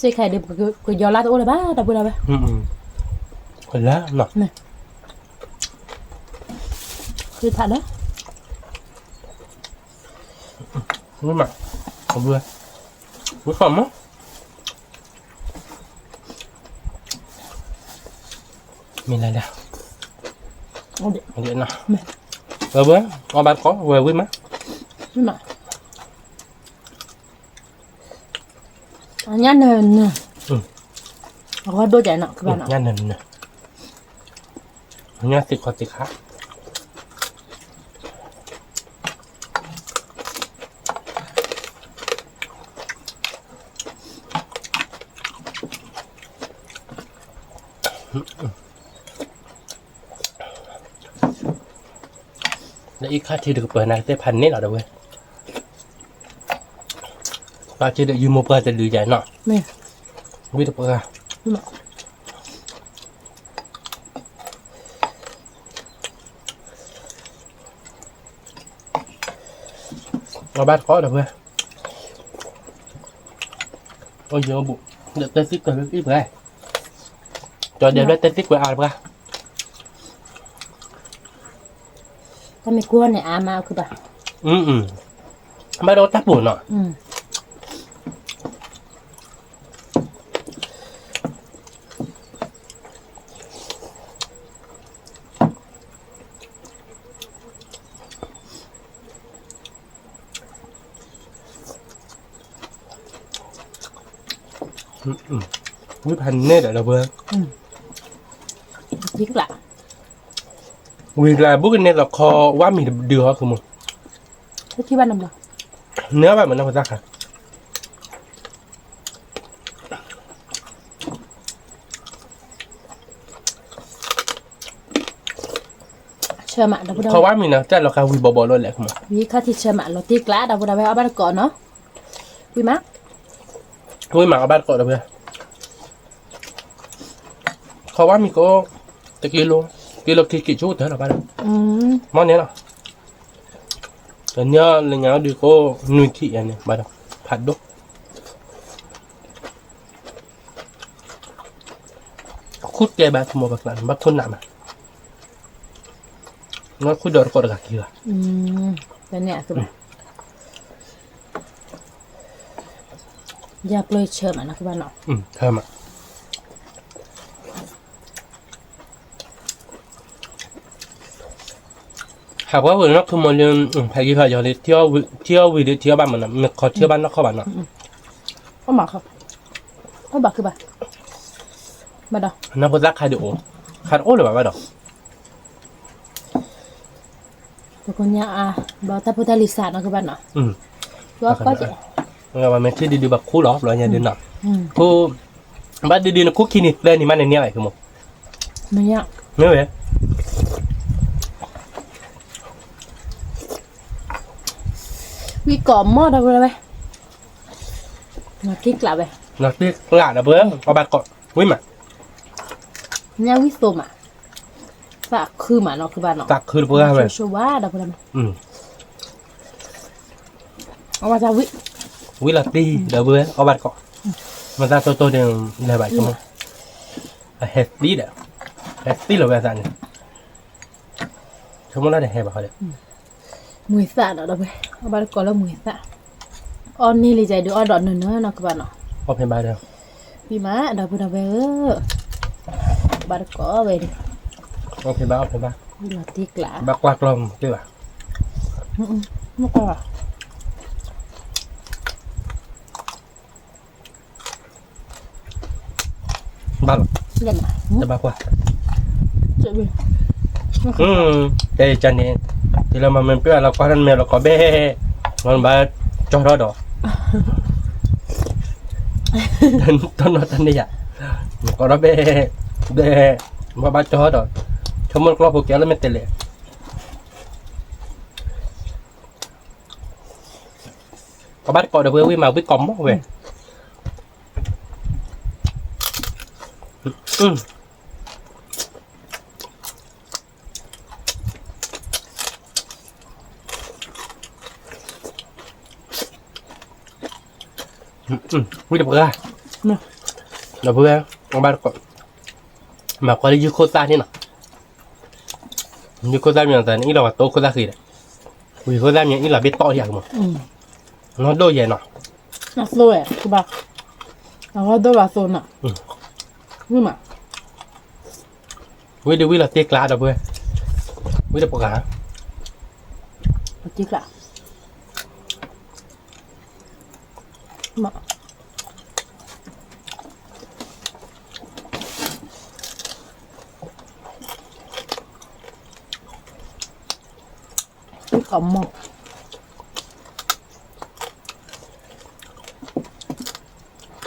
စ့ၢ်ကီးဒီး ပကယီၤလါတအိၣ်လၢၤဘၣ် ဒီပုၢ်ဝဲၢ်, လါနီၤ, ဃ့ထးလၢ ဝံၣ်မး, ဝံၣ်ဃီမး, မ့ၢ်လၢဒၣ်, ဝဲဝဲ, အီၣ်ဘၣ်တကိး ဝဲဝံၣ်မး, ညၣ်နၢၤနၢၤ, အဂီၢ်ဒိၣ်ကဲနီၤ ကဘၣ်နီၤ, ညၣ်နၢၤနၢၤ, ညၣ်သ့ၣ်ခီသ့ၣ်ခါ လၢအံၤခါထံတကပၤ နကတဲဖးန့ၣ်လီၤ ဒီပုၢ်ဝဲၢ်, ခါထံဒီးယုၢ်မိၢ်ပှၢ်တဒုယဲနီၤ, ဝံၣ်တပှၢ် အီၣ်ဘၣ်တကိး ဒီပုၢ်ဝဲၢ်, အိၣ်ယိၤဘူး, ဒီးတဲသံကွဲးအံၤပှဲၤ, ကၠီၤဒဲးဘျဲၣ်တဲသံကွဲးအါတပှၢ်, တၢ်မ့ၢ်ကွၢ်န့ၣ်အါမး အခုဘၣ်, ဘၣ်ဒီးတၢ်ပူၤနီၤ ဝံၣ်ဖးန့ၣ်ဒီး ဒီပုၢ်ဝဲၢ်, ဝံၤကျါ ဘူးကန့ၢ်လီၤခီဝါမံၤတဒုဟီ ဃုမိၢ်, န့ၢ်ဘၣ်မနုၤဃိသတးခါ, ဆၢမး ဒီပုၢ်ဒီဝဲၢ်, ခီဝါမံၤနီၤ တၢ်လီၤကါဝံၤဘီဘီလီၤလဲၣ်မး, ဝံၤခါထံဆၢမး လီၤတ့ကျး ဒီပုၢ်ဒီဝဲၢ် အီၣ်ဘၣ်တကိးနီၤ, ဝံၤမး, ဝံၤမး အီၣ်ဘၣ်တကိး ဒီပုၢ်ဝဲၢ်, ခီဝါမံၤကိး, တကံလိ, ကံလိခံက့ၤဆိတၢ်လီၤဘၣ်ဒီး, မ့ၢ်န့ၣ်လီၤ, တနံၤလၢညါဒုးကိး, နွံထံၣ်ယၤန့ၣ် ဘၣ်ဒီး, ဖးဒိၣ် ခူၣ်ကဲဘၣ် ခမိၢ်ပကျါန့ၣ် ဘၣ်ခိၣ်နးမး, ခူၣ်ဒီးတကိးတဂၤခံဂၤ, တန့ၣ်အသိးဘၣ်, ယၤပျၢၤဆၢမးနီၤ ကဘၣ်နီၤ, ဆၢမး, ဟးပှၤဝဲနီၢ်ခူမိၢ်လၢ, ဖးယံၤဖးယီၤလၢ, ထံအီၣ်ဝံၤဒီး ထံအီၣ်ဘၣ်မးနီၤ, မ့ၢ်ခီထံအီၣ်ဘၣ်နီၢ်ခီဘၣ်နီၤ, အိၣ်မး, အိၣ်ဘၣ်ခုဘၣ်, ဘၣ်ဒီး, နီၢ်ဖိသၣ်ခါဒုးအိၣ်, ခါတအိၣ်လၢၤဘၣ်ဘၣ်ဒီး ပကညါအါ, ဘၣ်တၢ်ဖိတၢ်လံၤစးနီၤ ကဘၣ်နီၤ, ဘၣ်မ့ၢ်ထံၣ်ဒုဒုဘၣ်ခူၣ်လီၤ ဘျီညါဒုနီၤ, ခူၣ်, ဘၣ်ဒုဒုန့ၣ် ခူၣ်ခံနံၤသၢနံၤမးန့ၣ် န့ၢ်ဘၣ်မး, မ့ၢ်ဝဲ ဝံၣ်ကိးမီၢ်ဒီပုၢ်ဝဲၢ်, နီၢ်တ့ကျးဝဲ, နီၢ်တ့ကျးဒီပုၢ်ဝဲၢ် အီၣ်ဘၣ်တကိး, ဝံၣ်မး, ညါဝံၣ်သိမး, သးခုမးနီၤ ကဘၣ်နီၤ, သးခုတပှၢ်ဝဲ, ဆိဝါဒီပုၢ်ဝဲၢ်, အဝဲသးဝံၣ်, ဝံၣ်လီၤတံၢ်ဒီပုၢ်ဝဲၢ် အီၣ်ဘၣ်တကိး, မ့ၢ်သးတိၢ်တိၢ်န့ၣ်, လဲၤဘၣ်ဆိကမိၣ်, အဟဲသံဒီး, ဟဲသံလီၤဝဲအသးန့ၣ်, ဆိကမိၣ်လၢတဟဲဘၣ်ဃီဒီး မုာ်သၣ်ဒီး ဒီပုၢ်ဝဲၢ် အီၣ်ဘၣ်တကိးလၢမုာ်သၣ်, အီၣ်န့ၢ်လံယၤဒုးအီၣ်ဒီးနၢၤနၢၤနီၤ ကဘၣ်နီၤ, အီၣ်ဖဲဘၣ်ဒီး, ဝံၣ်မး ဒီပုၢ်ဝဲၢ်ဧၢ, ဘၣ်တကိးဝဲဒီး, အီၣ်ဖဲဘၣ် အီၣ်ဖဲဘၣ်, ဝံၣ်လီၤတံၢ်ကျး, ဘၣ်ကွၢ်ကျီၢ်မုာ်တ့ၢ်ဘၣ်, မ့ၢ်ကွၢ်ဘၣ် ဘၣ်လီၤ, တဘၣ်ကွၢ်, တဲကန့ၣ်, တုၤလၢမၤမ့ၢ်ပၢၢ်လီၤကွၢ်ထီၣ်နမဲာ်လီၤကီးဘဲ, နဘၣ်ကၠီထီၣ်ဒီး, တနီၤတန့ၢ်ယၤ, ကီးထီၣ်ဘဲ, ဘဲ, ဘၣ်ဘၣ်ကၠီထီၣ်ဒီး, ဆိကမိၣ်ကျီၢ်ဖိကဲလၢမ့ၢ်တဲလဲၣ် ကဘၣ်တကိးဒီး ဝံၣ်မး ဝံၣ်ကိးမီၢ်ဝဲ, ဝံၣ်တပှၢ်, ဒီပုၢ်ဝဲၢ်, ဘၣ်တကိး, မၤကွၢ်လၢယုၢ်ခိၣ်သၣ်န့ၣ်နီၤ, ယုၢ်ခိၣ်သၣ်မ့ၢ်အသးန့ၣ် အ့ၣ်လီၤဝဲတိခိၣ်သၣ်ဃံဒီး, ဝံၢ်ခိၣ်သၣ်မ့ၢ်အ့ၣ်လီၤဘ့ၣ်တီၢ်ယၤကမီၤ, နီၢ်ဒိၣ်ယဲနီၤ, အသိဝဲ, ကဘၣ်, အဝဲဒိၣ်လီၤအသိနီၤ, ဝံၣ်မး, ဝံၣ်ဒုးဝံၣ်လီၤတ့ကျးဒီပုၢ်ဝဲၢ်, ဝံၣ်တပှၢ်, တ့ကျး ကမီၢ်, ဝံၤဒီး, လၢပဟံၣ်ဒီး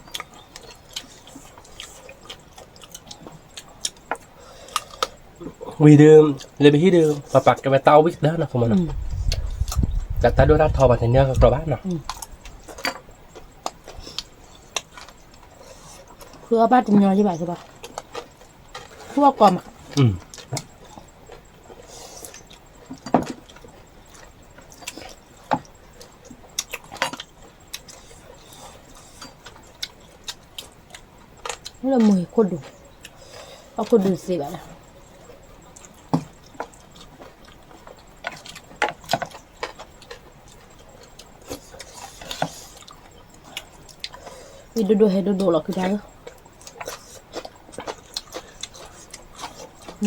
ပပာ်ကဲဝဲတၢ်အီၣ်ဝံၣ်ကတၢၢ်နီၤ ကမီၤနီၤ, တၢ်တၢ်ဒိၣ်တၢ်ထီပှၤတန့ၢ်ကကျီဘၣ်နီၤ, ဃုအီၣ်ဘၣ်တညီယဘၣ်ကဘၣ်, ဃုအီၣ်ကီးမး လၢမုၢ်ခိၣ်ဒူၣ်, အခိၣ်ဒူၣ်တသ့ဘၣ်လၢ, ဝံၣ်ဒိၣ်ဒိၣ်ဟဲဒိၣ်ဒိၣ်လီၤကဒါလၢ,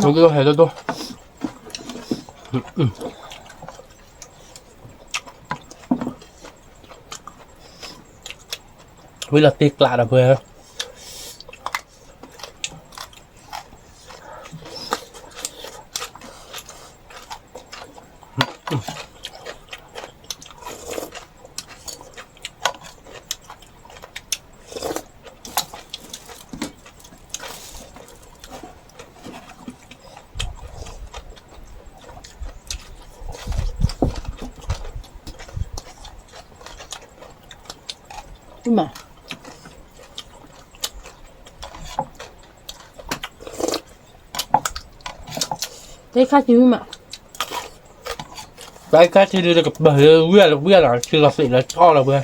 ဒိၣ်ဒိၣ်ဟဲဒိၣ်ဒိၣ်, ဝံၣ်လီၤတ့ကျးဒီးပှဲၤ ဝံၣ် မး, တခါထံဝံၤမး, တခါထံဒုးတကပၤဝံၤလီၤ ဝံၤလီၤ ထံလီၤသ့ၣ်လီၤဆီလီၤဝဲ,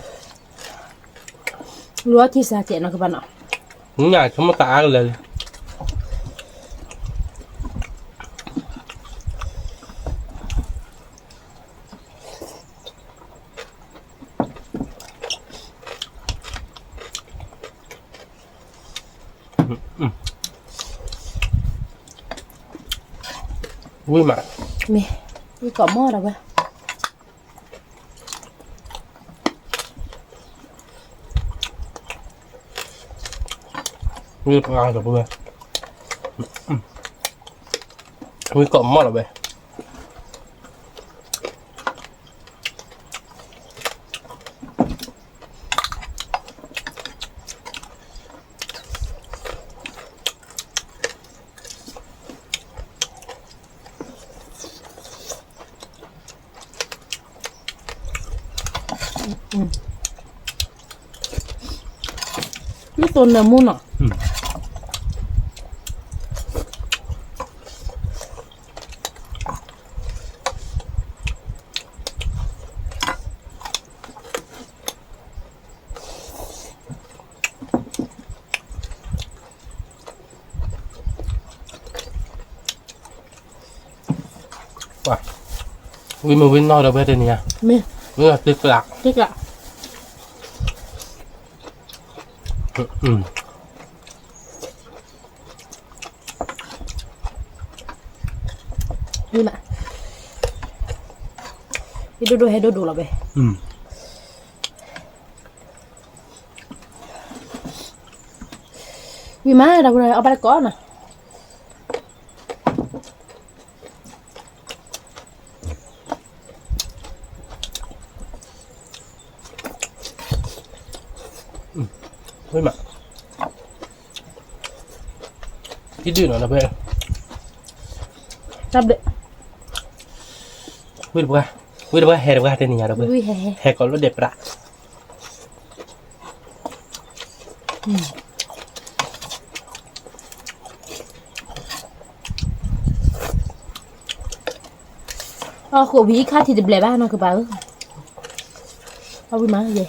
လူၤအီထံစးကဲးနီၤကပၤနီၤ, ညါဆိကမိၣ်တၢ်အါကလဲာ်လံ. ဝံၤမး, မ့ၢ်, ဝံၤကိးမီၢ်ဒီးဝဲ, ဝံၤပှၤဒီးဝဲ, ဝံၤကိးမီၢ်ဒီးဝဲ. မ့ၢ်သိးနၢမူနီၤ. ဝံၤမ့ၢ်ဝံၤနီၢ်ဒီးဝဲတနံၤညါ, မ့ၢ်, ဝံၤနီၢ်တကျး, တကျး. ဝံၤမး, ဟဲဒိၣ်ဒိၣ်ဟဲဒိၣ်ဒိၣ်လီၤဝဲ. ဝံၤမး ဒီပုၢ်ဒီဝဲၢ် အီၣ်ဘၣ်တကိးနီၤ. ဝံၤမး, ဟံးဒုးနီၤ ဒီပုၢ်ဝဲၢ်, တၢ်ဘျုး, ဝံၤတပှၢ်, ဝံၤတပှၢ် ဟဲတပှၢ်တနံၤညါ ဒီပုၢ်ဝဲၢ်, ဟဲကိးလိာ်ဒဲးပြး. အီၣ်ဃိးဝံၤအံၤခါထံတဘျဲးဘၣ်နီၤကပၤဧၢ, အီၣ်ဝံၤမးယဲ.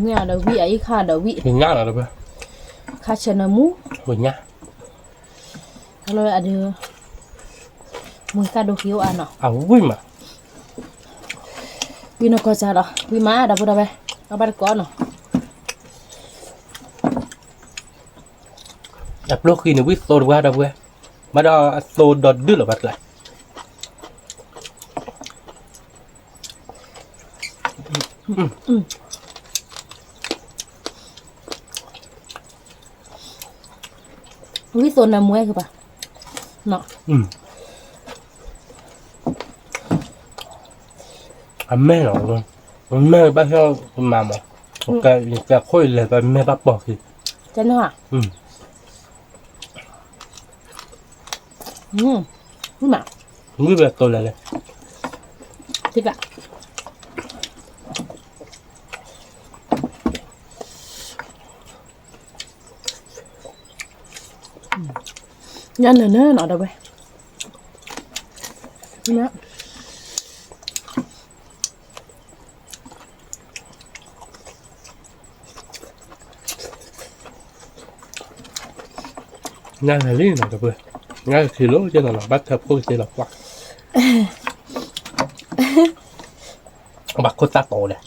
မ့ၢ်အဒီးဝံၣ် အအံၤခါဒီးဝံၣ်, ဝံၣ်ညါလီၤဒီး, ခါဆၢနၢမူ, ဝံၣ်ညါ, လၢအဒုး, မူကၢ်ဒိၣ်က့ၤအိၣ်အါနီၤ, အဝံၣ်မး, ဝံၣ်နီၢ်ကီၢ်စၢ်ဒီး ဝံၣ်မး ဒီပုၢ်ဒီဝဲၢ်, အီၣ်ဘၣ်တကိးနီၤ. အပျိၢ်ဃံန့ၣ် ဝံၣ်သိတဝါ ဒီပုၢ်ဝဲၢ်, ဘၣ်ဒီးအသိဒီးဒုၣ်လီၤဘၣ်ကျါ. ဝံၣ်သိနၢမူဝဲကပၤ, အမဲၢ်လီၤ, အမဲၢ်ဘၣ်ဆၣ်ကမၤမး, ကဲခိၣ်အံၤလဲၤ ပမဲၢ်ဘၣ်ပိာ်ခံ, တနီၤဧါ. မ့ၢ်, မ့ၢ်ဝဲတိၤလဲၣ်လဲၣ်, တကး, ညါနၢၤနၢၤနီၤ ဒီပုၢ်ဝဲၢ်, ညါနၢၤလံနီၤ ဒီပုၢ်ဝဲၢ်, ညါကထံၣ်လိာ်က့ၤနီၤနီၤ ဘၣ်ထၢဖှိၣ်ကသ့လီၤကွၢ်, ဘၣ်ခိၣ်သၣ်တိၤလဲၣ်.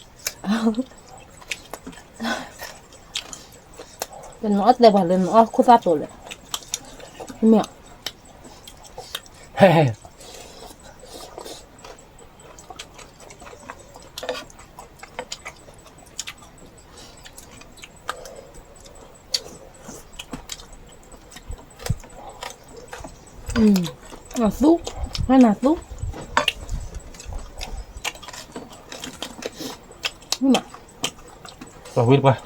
နအီၣ်တဲပှၤလၢနအီၣ်ခိၣ်သၣ်တိၤလဲၣ်, မ့ၢ်, အသူ, နသူ, မ့ၢ်, ဝံၤတပှၢ်.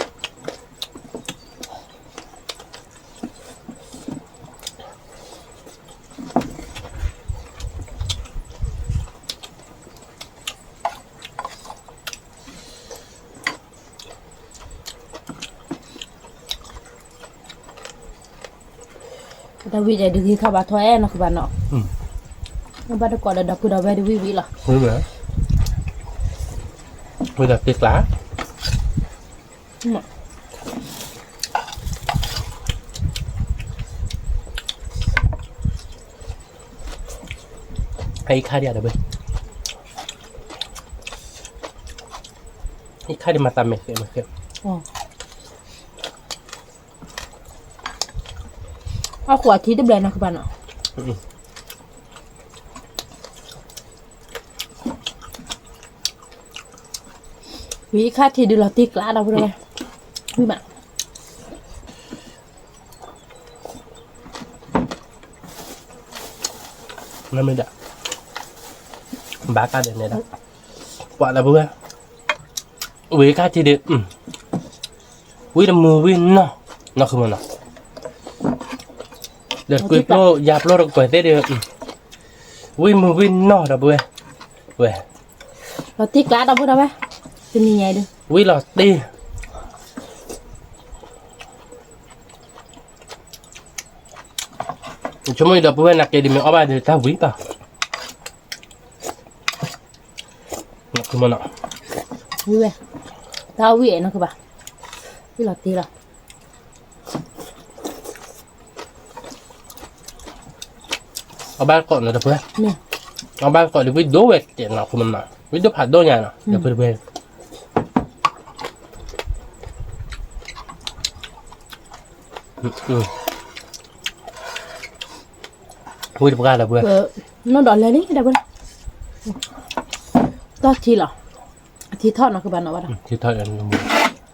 တၢ်ဝံၣ်ဒီးဒုးဂ့ၤခီဘၣ်ထီၣ်အဲၣ်နီၢ်ကဘၣ်နီၤ, ဘၣ်တကိးဒီးဒီပုၢ်ဒီဝဲၢ်တဝံၣ်ဝံၣ်လီၤ, ဝံၣ်ဒီးတ့ကျါ, အံၤခါဒံးဒီး, အံၤခါဒံးမၤသးမဲာ်ဃဲးမဲာ်ဃဲး, အဃိအထံတဘျဲၣ်နီၢ်ကဘၣ်နီၤ, ဝံၤအံၤခါထံးဒုးလီၤတ့ကျါ ဒီပုၢ်ဒီဝဲၢ်, ဝံၣ်မး နမ့ၢ်ဒၣ်, ဘၣ်ကါဒီးနဲဒၣ်, ပှၤဒီပုၢ်ဝဲၢ်, ဝံၤခါထံးဒုး, ဝံၣ်တမုာ်ဝံၣ်နီၢ်, နီၢ်ဃုမနီၤ, ဒီးကွံာ်ပျိယၤပျိတကပၤသ့ၣ်ဒီး, ဝံၣ်မုာ်ဝံၣ်နီၢ်ဒီပုၢ်ဝဲၢ်, ဝဲ, လီၤတ့ကျါ ဒီပုၢ်ဒီဝဲၢ်, တနံၤညါအံၤဒုး, ဝံၣ်လီၤတ့ ဆိကမိၣ်အံၤဒီပုၢ်ဝဲၢ် နက့ၤဒ်မ့ၢ်အီၣ်ဘၣ်ဒီးတၢ်ဝံၣ်ဘၣ်, ဝံၣ်ဝဲ, တၢ်ဝံၣ်အဲၣ်နီၢ်ကဘၣ်, ဝံၣ်လီၤတ့လီၤ, အီၣ်ဘၣ်ကိးနီၤဒီပုၢ်ဝဲၢ်, အီၣ်ဘၣ်ကိးဒ်ဝံၣ်ဒိၣ်ဝဲတဲနီၤ ဝံၣ်ဒိၣ်ဖးဒိၣ်ညါနီၤ ဒီပုၢ်ဝဲၢ် ဝံၣ်တပှၢ်ဒီပုၢ်ဝဲၢ်, နီၢ်ဒီးလဲၤလံဒီပုၢ်ဝဲၢ်, တီၢ်ထံလီၤ, အထံထီၣ်နီၤ ကဘၣ်နီၤဘၣ်ဒီး, ထံထီၣ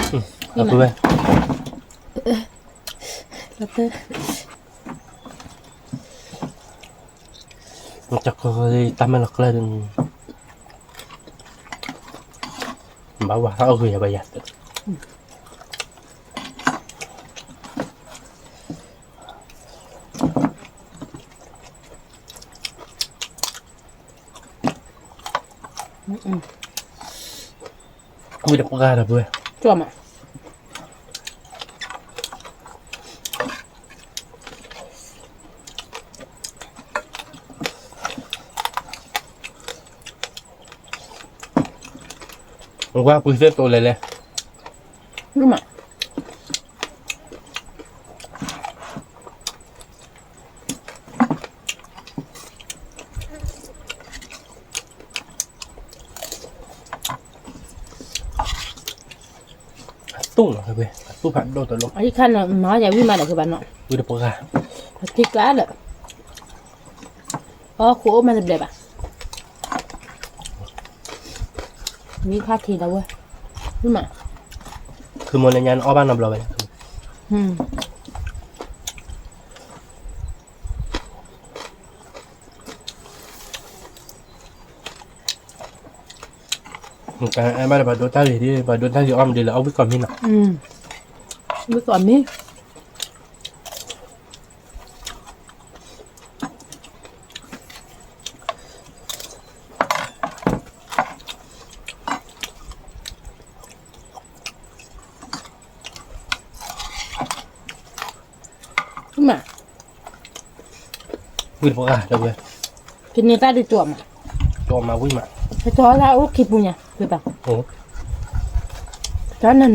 ်, ပုၢ်ဝဲၢ်, တၢ်မဲာ်လီၤကျဲ, ဘၣ်ဝဲဟးအီၣ်ဂ့ၤယၤဘၣ်ယၤ ဝံၣ်တပှၢ်ဒီပုၢ်ဝဲၢ်, ဝါပှ့ၤသ့ၣ်တိလဲၤလဲၣ်, အသူၣ်လီၤ, အသူၣ်ဖးဒိၣ်တလိၣ်, အံၤခါနီၤ မၤယၤဝံၣ်မးဒီး ကဘၣ်နီၤ, ဝံၣ်တပှၢ်, အထံကျါဒီး, အီၣ်ခိၣ်အိၣ်မးတဘျဲၣ်ဘၣ်, ဝံၣ်ခါထံးဒီပုၢ်ဝဲၢ်, ဝံၣ်မး, ခုမိၢ်လၢညါနအီၣ်ဘၣ်နီတဘျီဝဲလဲၣ် အဲၣ်ဘၣ်ဒီးပှၤဒိတၢ်ဂ့ၤဒ် ပှၤဒိတၢ်ဂ့ၤအီၣ်မ့ၢ်ဒ်လဲၣ် အီၣ်ဝံၣ်ကိးမံၤနီၤ, ဝံၣ်ကိးမံၤ, မး, ဝံၣ်တပှၢ်ဒီပုၢ်ဝဲၢ်, ကန့ၢ်တၢ်ဒုးကၠီမး, ကၠီမးဝံၣ်မး, ကၠီလၢအအိၣ်ခံပူၤညါ, ကၠီနၢၤနၢၤ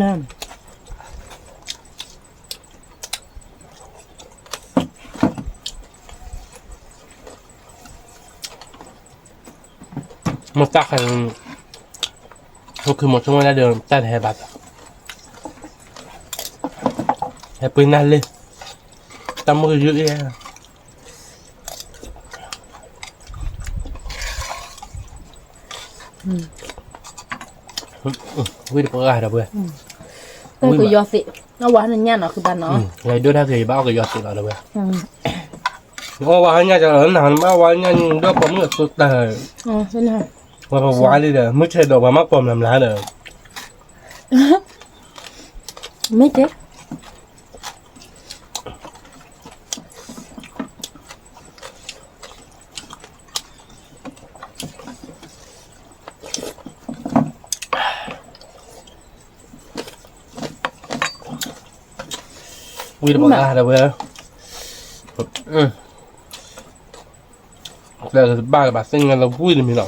မ့ၢ်တၢ်ခါ, ဟိခုမိၢ်ဆိကမိၣ်ဒၣ်ဒီး တၢ်တဟဲဘၣ်, ဟဲပှ့ၤနၢ်လ့, တၢ်မုၢ်ကယုၢ်အံၤ, ဝံၣ်တပှၢ်ဒီပုၢ်ဝဲၢ်, တၢ်ကယီၤသ့ၣ်, အဝဲဟးနညၣ်နီၤ ခုဘၣ်နီၤ, ယဒိၣ်တၢ်ကယီၤဘၣ်အီၣ်ကယီၤသ့ၣ်လီၤဒီပုၢ်ဝဲၢ်, အီၣ်ဝဲဟးညၣ်ကလီၤ နမ့ၢ်အီၣ်ဝဲညၣ်ဒိၣ်ပိာ်မုၣ်အသိတၢ်, ဝဲပဝါလံဒီး မုၢ်ဆဲးဒီးပှၤမၤကိးမျၢ်မျၢ်ဒီး, မ့ၢ်ကဲ ဝံၣ်တပှၢ်ဒီပုၢ်ဝဲၢ်, အ ကျဲတဘၣ်လၢၤဘၣ် သ့ၣ်ညါလၢဝံၣ်တမံၤလီၤ.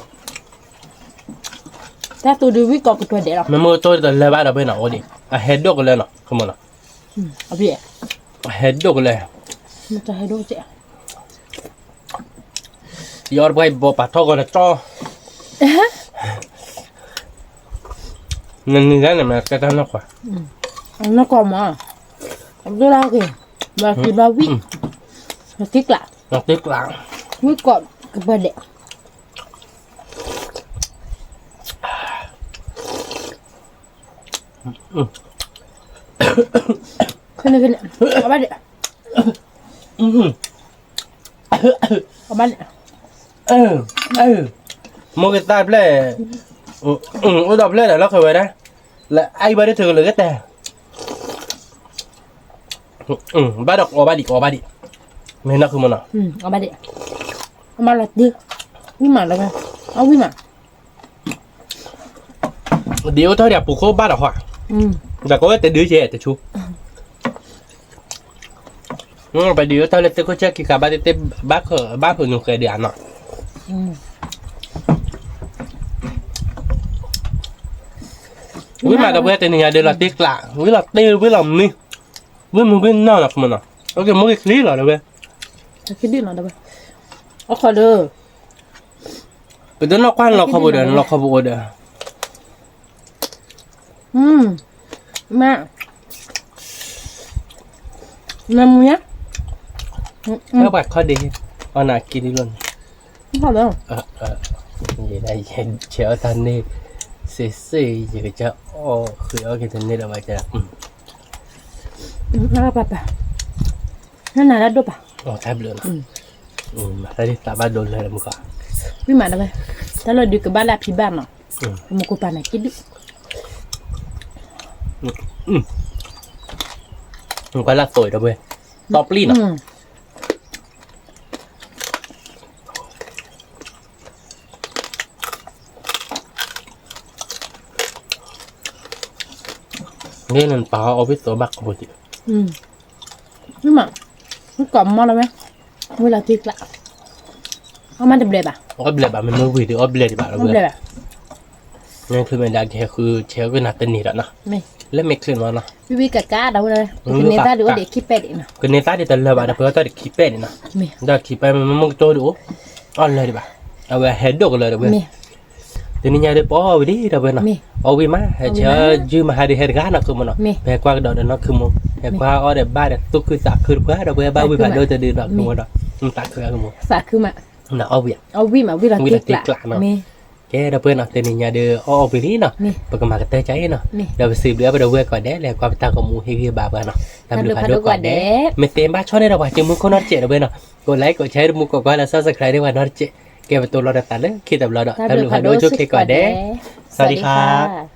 တၢ်သူဒုးဝံၣ်ကိးကတၢၢ်ဒဲးလီၤ. မ့မ့ၢ်ကၠီတလၢဘၣ်ဒီးဖဲနီၤအိၣ်ဒံး အဟဲဒိၣ်ကလၢနီၤ ခမနီၤ. အဟဲဒိၣ်ကလၢ ယအီၣ်တပှၢ်ဘီပာ်ထီၣ်ကီးလၢကၠီ နနံၤဒၣ်န့ၣ်မ့ၢ်ကဲတၢ်နီၢ်ကွၢ်, နီၢ်ကွၢ်မး, အဒိၣ်လၢက့ၤ, ဘၣ်က့ၤဘၣ်ဝံၣ်, နတ့ကျး, နတ့ကျး, ဝံၣ်ကိးကပၤဒဲး, ခဲန့ၣ်ခဲန့ၣ်, အဘၣ်ဒဲး, အဘၣ်ဒဲး, မိၢ်ကသၣ်ဖျဲၣ်, အိၣ်ဒီးဖျဲၣ်ဒီးလီၢ်ခၢၣ်ဝဲဒၣ်, လၢအအံၤဘၣ်ဒ်ထုးကလၢၤကတဲ, ဘၣ်ဒီးကအီၣ်ဘၣ်ဒံး ကအီၣ်ဘၣ်ဒံး, မ့ၢ်နီၢ်ခုမနီၤ, အီၣ်ဘၣ်ဒံး, အမၤလီၤတ့, ဝံၣ်မးလီၤ, အဝံၣ်မး ဒ်အိၣ်ထီၣ်ဒံးအပူၤခိၣ်ဘၣ်ဒီးဟီ, ဒီးကဝဲတဒုယဲၢ်တဆူ, ပဒ်အိၣ်ထီၣ်လၢသ့ၣ်ခိၣ်ဆၢခံခါဘၣ်သ့ၣ်သ့ၣ်, ဘၣ်ဖုးနုာ်ဃဲဒံးဧါနီၤ, ဝံၣ်မးဒီပုၢ်ဝဲၢ် တနံၤညါဒုးလီၤတ့ကျး, ဝံၣ်လီၤတ့ ဝံၣ်လီၤမံ, ဝံၣ်မံဝံၣ်နီၢ်လီၤ ခမနီၤ, အိၣ်က့ၤမိၢ်က့ၤချံလီၤဒီပုၢ်ဝဲၢ်, အခီဒီး ပတနီၢ်ကွၢ်လီၤခီပူၤဒီး လီၤခီပူၤအိၣ်ဒီး, မ့ၢ်, မ့ၢ်မူညါ, ပှၤခီဒံး, အီၣ်နၤက့ၤဒ်လိာ်န့ၣ်, ယဲဒၣ်ယဲဆဲးအီၣ်တၢ်န့ၣ်, စ့စ့ ယကစၢ်အီၣ်ဃုာ်အီၣ်က့ၤတန့ၢ်ဒီးဘၣ်ကဲ, ပၢ်ပၢ်, နနၤဒၣ်ဒိၣ်ပၢ်, တၢ်ဘျုးနီၤ, မၤတၢ်ဒ်သးဘၣ်ဒိလၢမုၢ်ဃီ, ဝံၣ်မးဒီပုၢ်ဝဲၢ်, တၢ်လီၢ်ဒုးကဘၣ်လၢအဖံဘၣ်နီၤ, မူကိးပာ်နၤက့ၤဒုး, ကွၢ်လၢသိးဒီပုၢ်ဝဲၢ်, တီပျံၢ်နီၤ မ့ၢ်နပာ်အီၣ်ဝံၣ်သိးဘၣ်ကပူၤဒံး, မ့ၢ်မး, မ့ၢ်ကိးမီၢ်လီၤဝဲ, ဝံၣ်လီၤတ့ကျး, အီၣ်မးတဘျဲးဘၣ်, အီၣ်ဘျဲးဘၣ် မ့မ့ၢ်ဝံၣ်ဒုးအီၣ်ဘျဲးဒံးဘၣ်လီၤဝဲ, မ့ၢ်ချုးမဲာ်ဒါကဟဲဃုဆဲးကနၣ်တန့ၢ်ဒီးနီၤ, လၢမ့ၢ်ချုးမီၢ်နီၤ, ဝံၣ်ဝံၣ်ကကါဒီပုၢ်ဝဲၢ်, ကန့ၢ်သၣ်ဒုးအိၣ်ဒံးခံပဲာ်ဒံးနီၤ, ကန့ၢ်သၣ်ဒံးတလၢာ်ဘၣ်ဒီပုၢ်ဝဲၢ် တၢ်ဒံးခံပဲာ်ဒံးနီၤ, ဒီးခံပဲာ်မ့မ့ၢ်ကၠီဒုးအိၣ်, အီၣ်လၢာ်ဒံးဘၣ်, အဝဲဟဲဒိၣ်ကလၢာ်ဒီပုၢ်ဝဲၢ်, တနံၤညါဒုးပအီၣ်ဝံၤဒံးဒီပုၢ်ဝဲၢ်နီၤ, အီၣ်ဝံၣ်မး ဟဲဆဲးယုၢ်မဟါဒုးဟဲတဂၤနီၤ ခမနီၤ, ဖဲကွၢ်ကဒီးဒီးနီၢ်ခမူ, ဖဲကွၢ်အီၣ်ဒီးဘၣ်ဒီးသူၣ်ခုသးခုတပှၢ်ဒီပုၢ်ဝဲၢ် ဘၣ်ဝံၣ်ဘၣ်ဒိၣ်တဒုဒီးခမူဒီး, သးခုခမူ, အီၣ်ဝံၣ်, ဝံၣ်လီၤတ့ကျးနီၤ, ကဲဒီပုၢ်ဝဲၢ်နီၤ တနံၤညါဒုးအီၣ်အီၣ်ဝံၤလံနီၤ, ပကမၤကတၢၢ်ကါအံၤနီၤ, ဒီးပစံးဘျုးအပဒဝဲၢ်ကိးဂၤဒဲး လၢကွၢ်ပတၢ်ဂီၤမူဟ့ၣ်ဂံၢ်ဟ့ၣ်ဘါပှၤနီၤ, တၢ်ဘျုးဖးဒိၣ်ကိးဂၤဒဲး, မ့ၢ်သ့ဘၣ်ဆီန့ၣ်ဒီးပှၤကမူခိၣ်နီတစဲးဒီပုၢ်ဝဲၢ်နီၤ, ကိးlikeကိးshareတမူကိးကွၢ်လၢ subscribe ဒ်ပှၤနီတစဲး, ကဲပတိၤလီၤဒီးသးလၢခံတဘျီဒီး တၢ်ဘျုးဖးဒိၣ်ဆိၣ်ဂ့ၤကိးဂၤဒဲး, စဝၤဒံခါ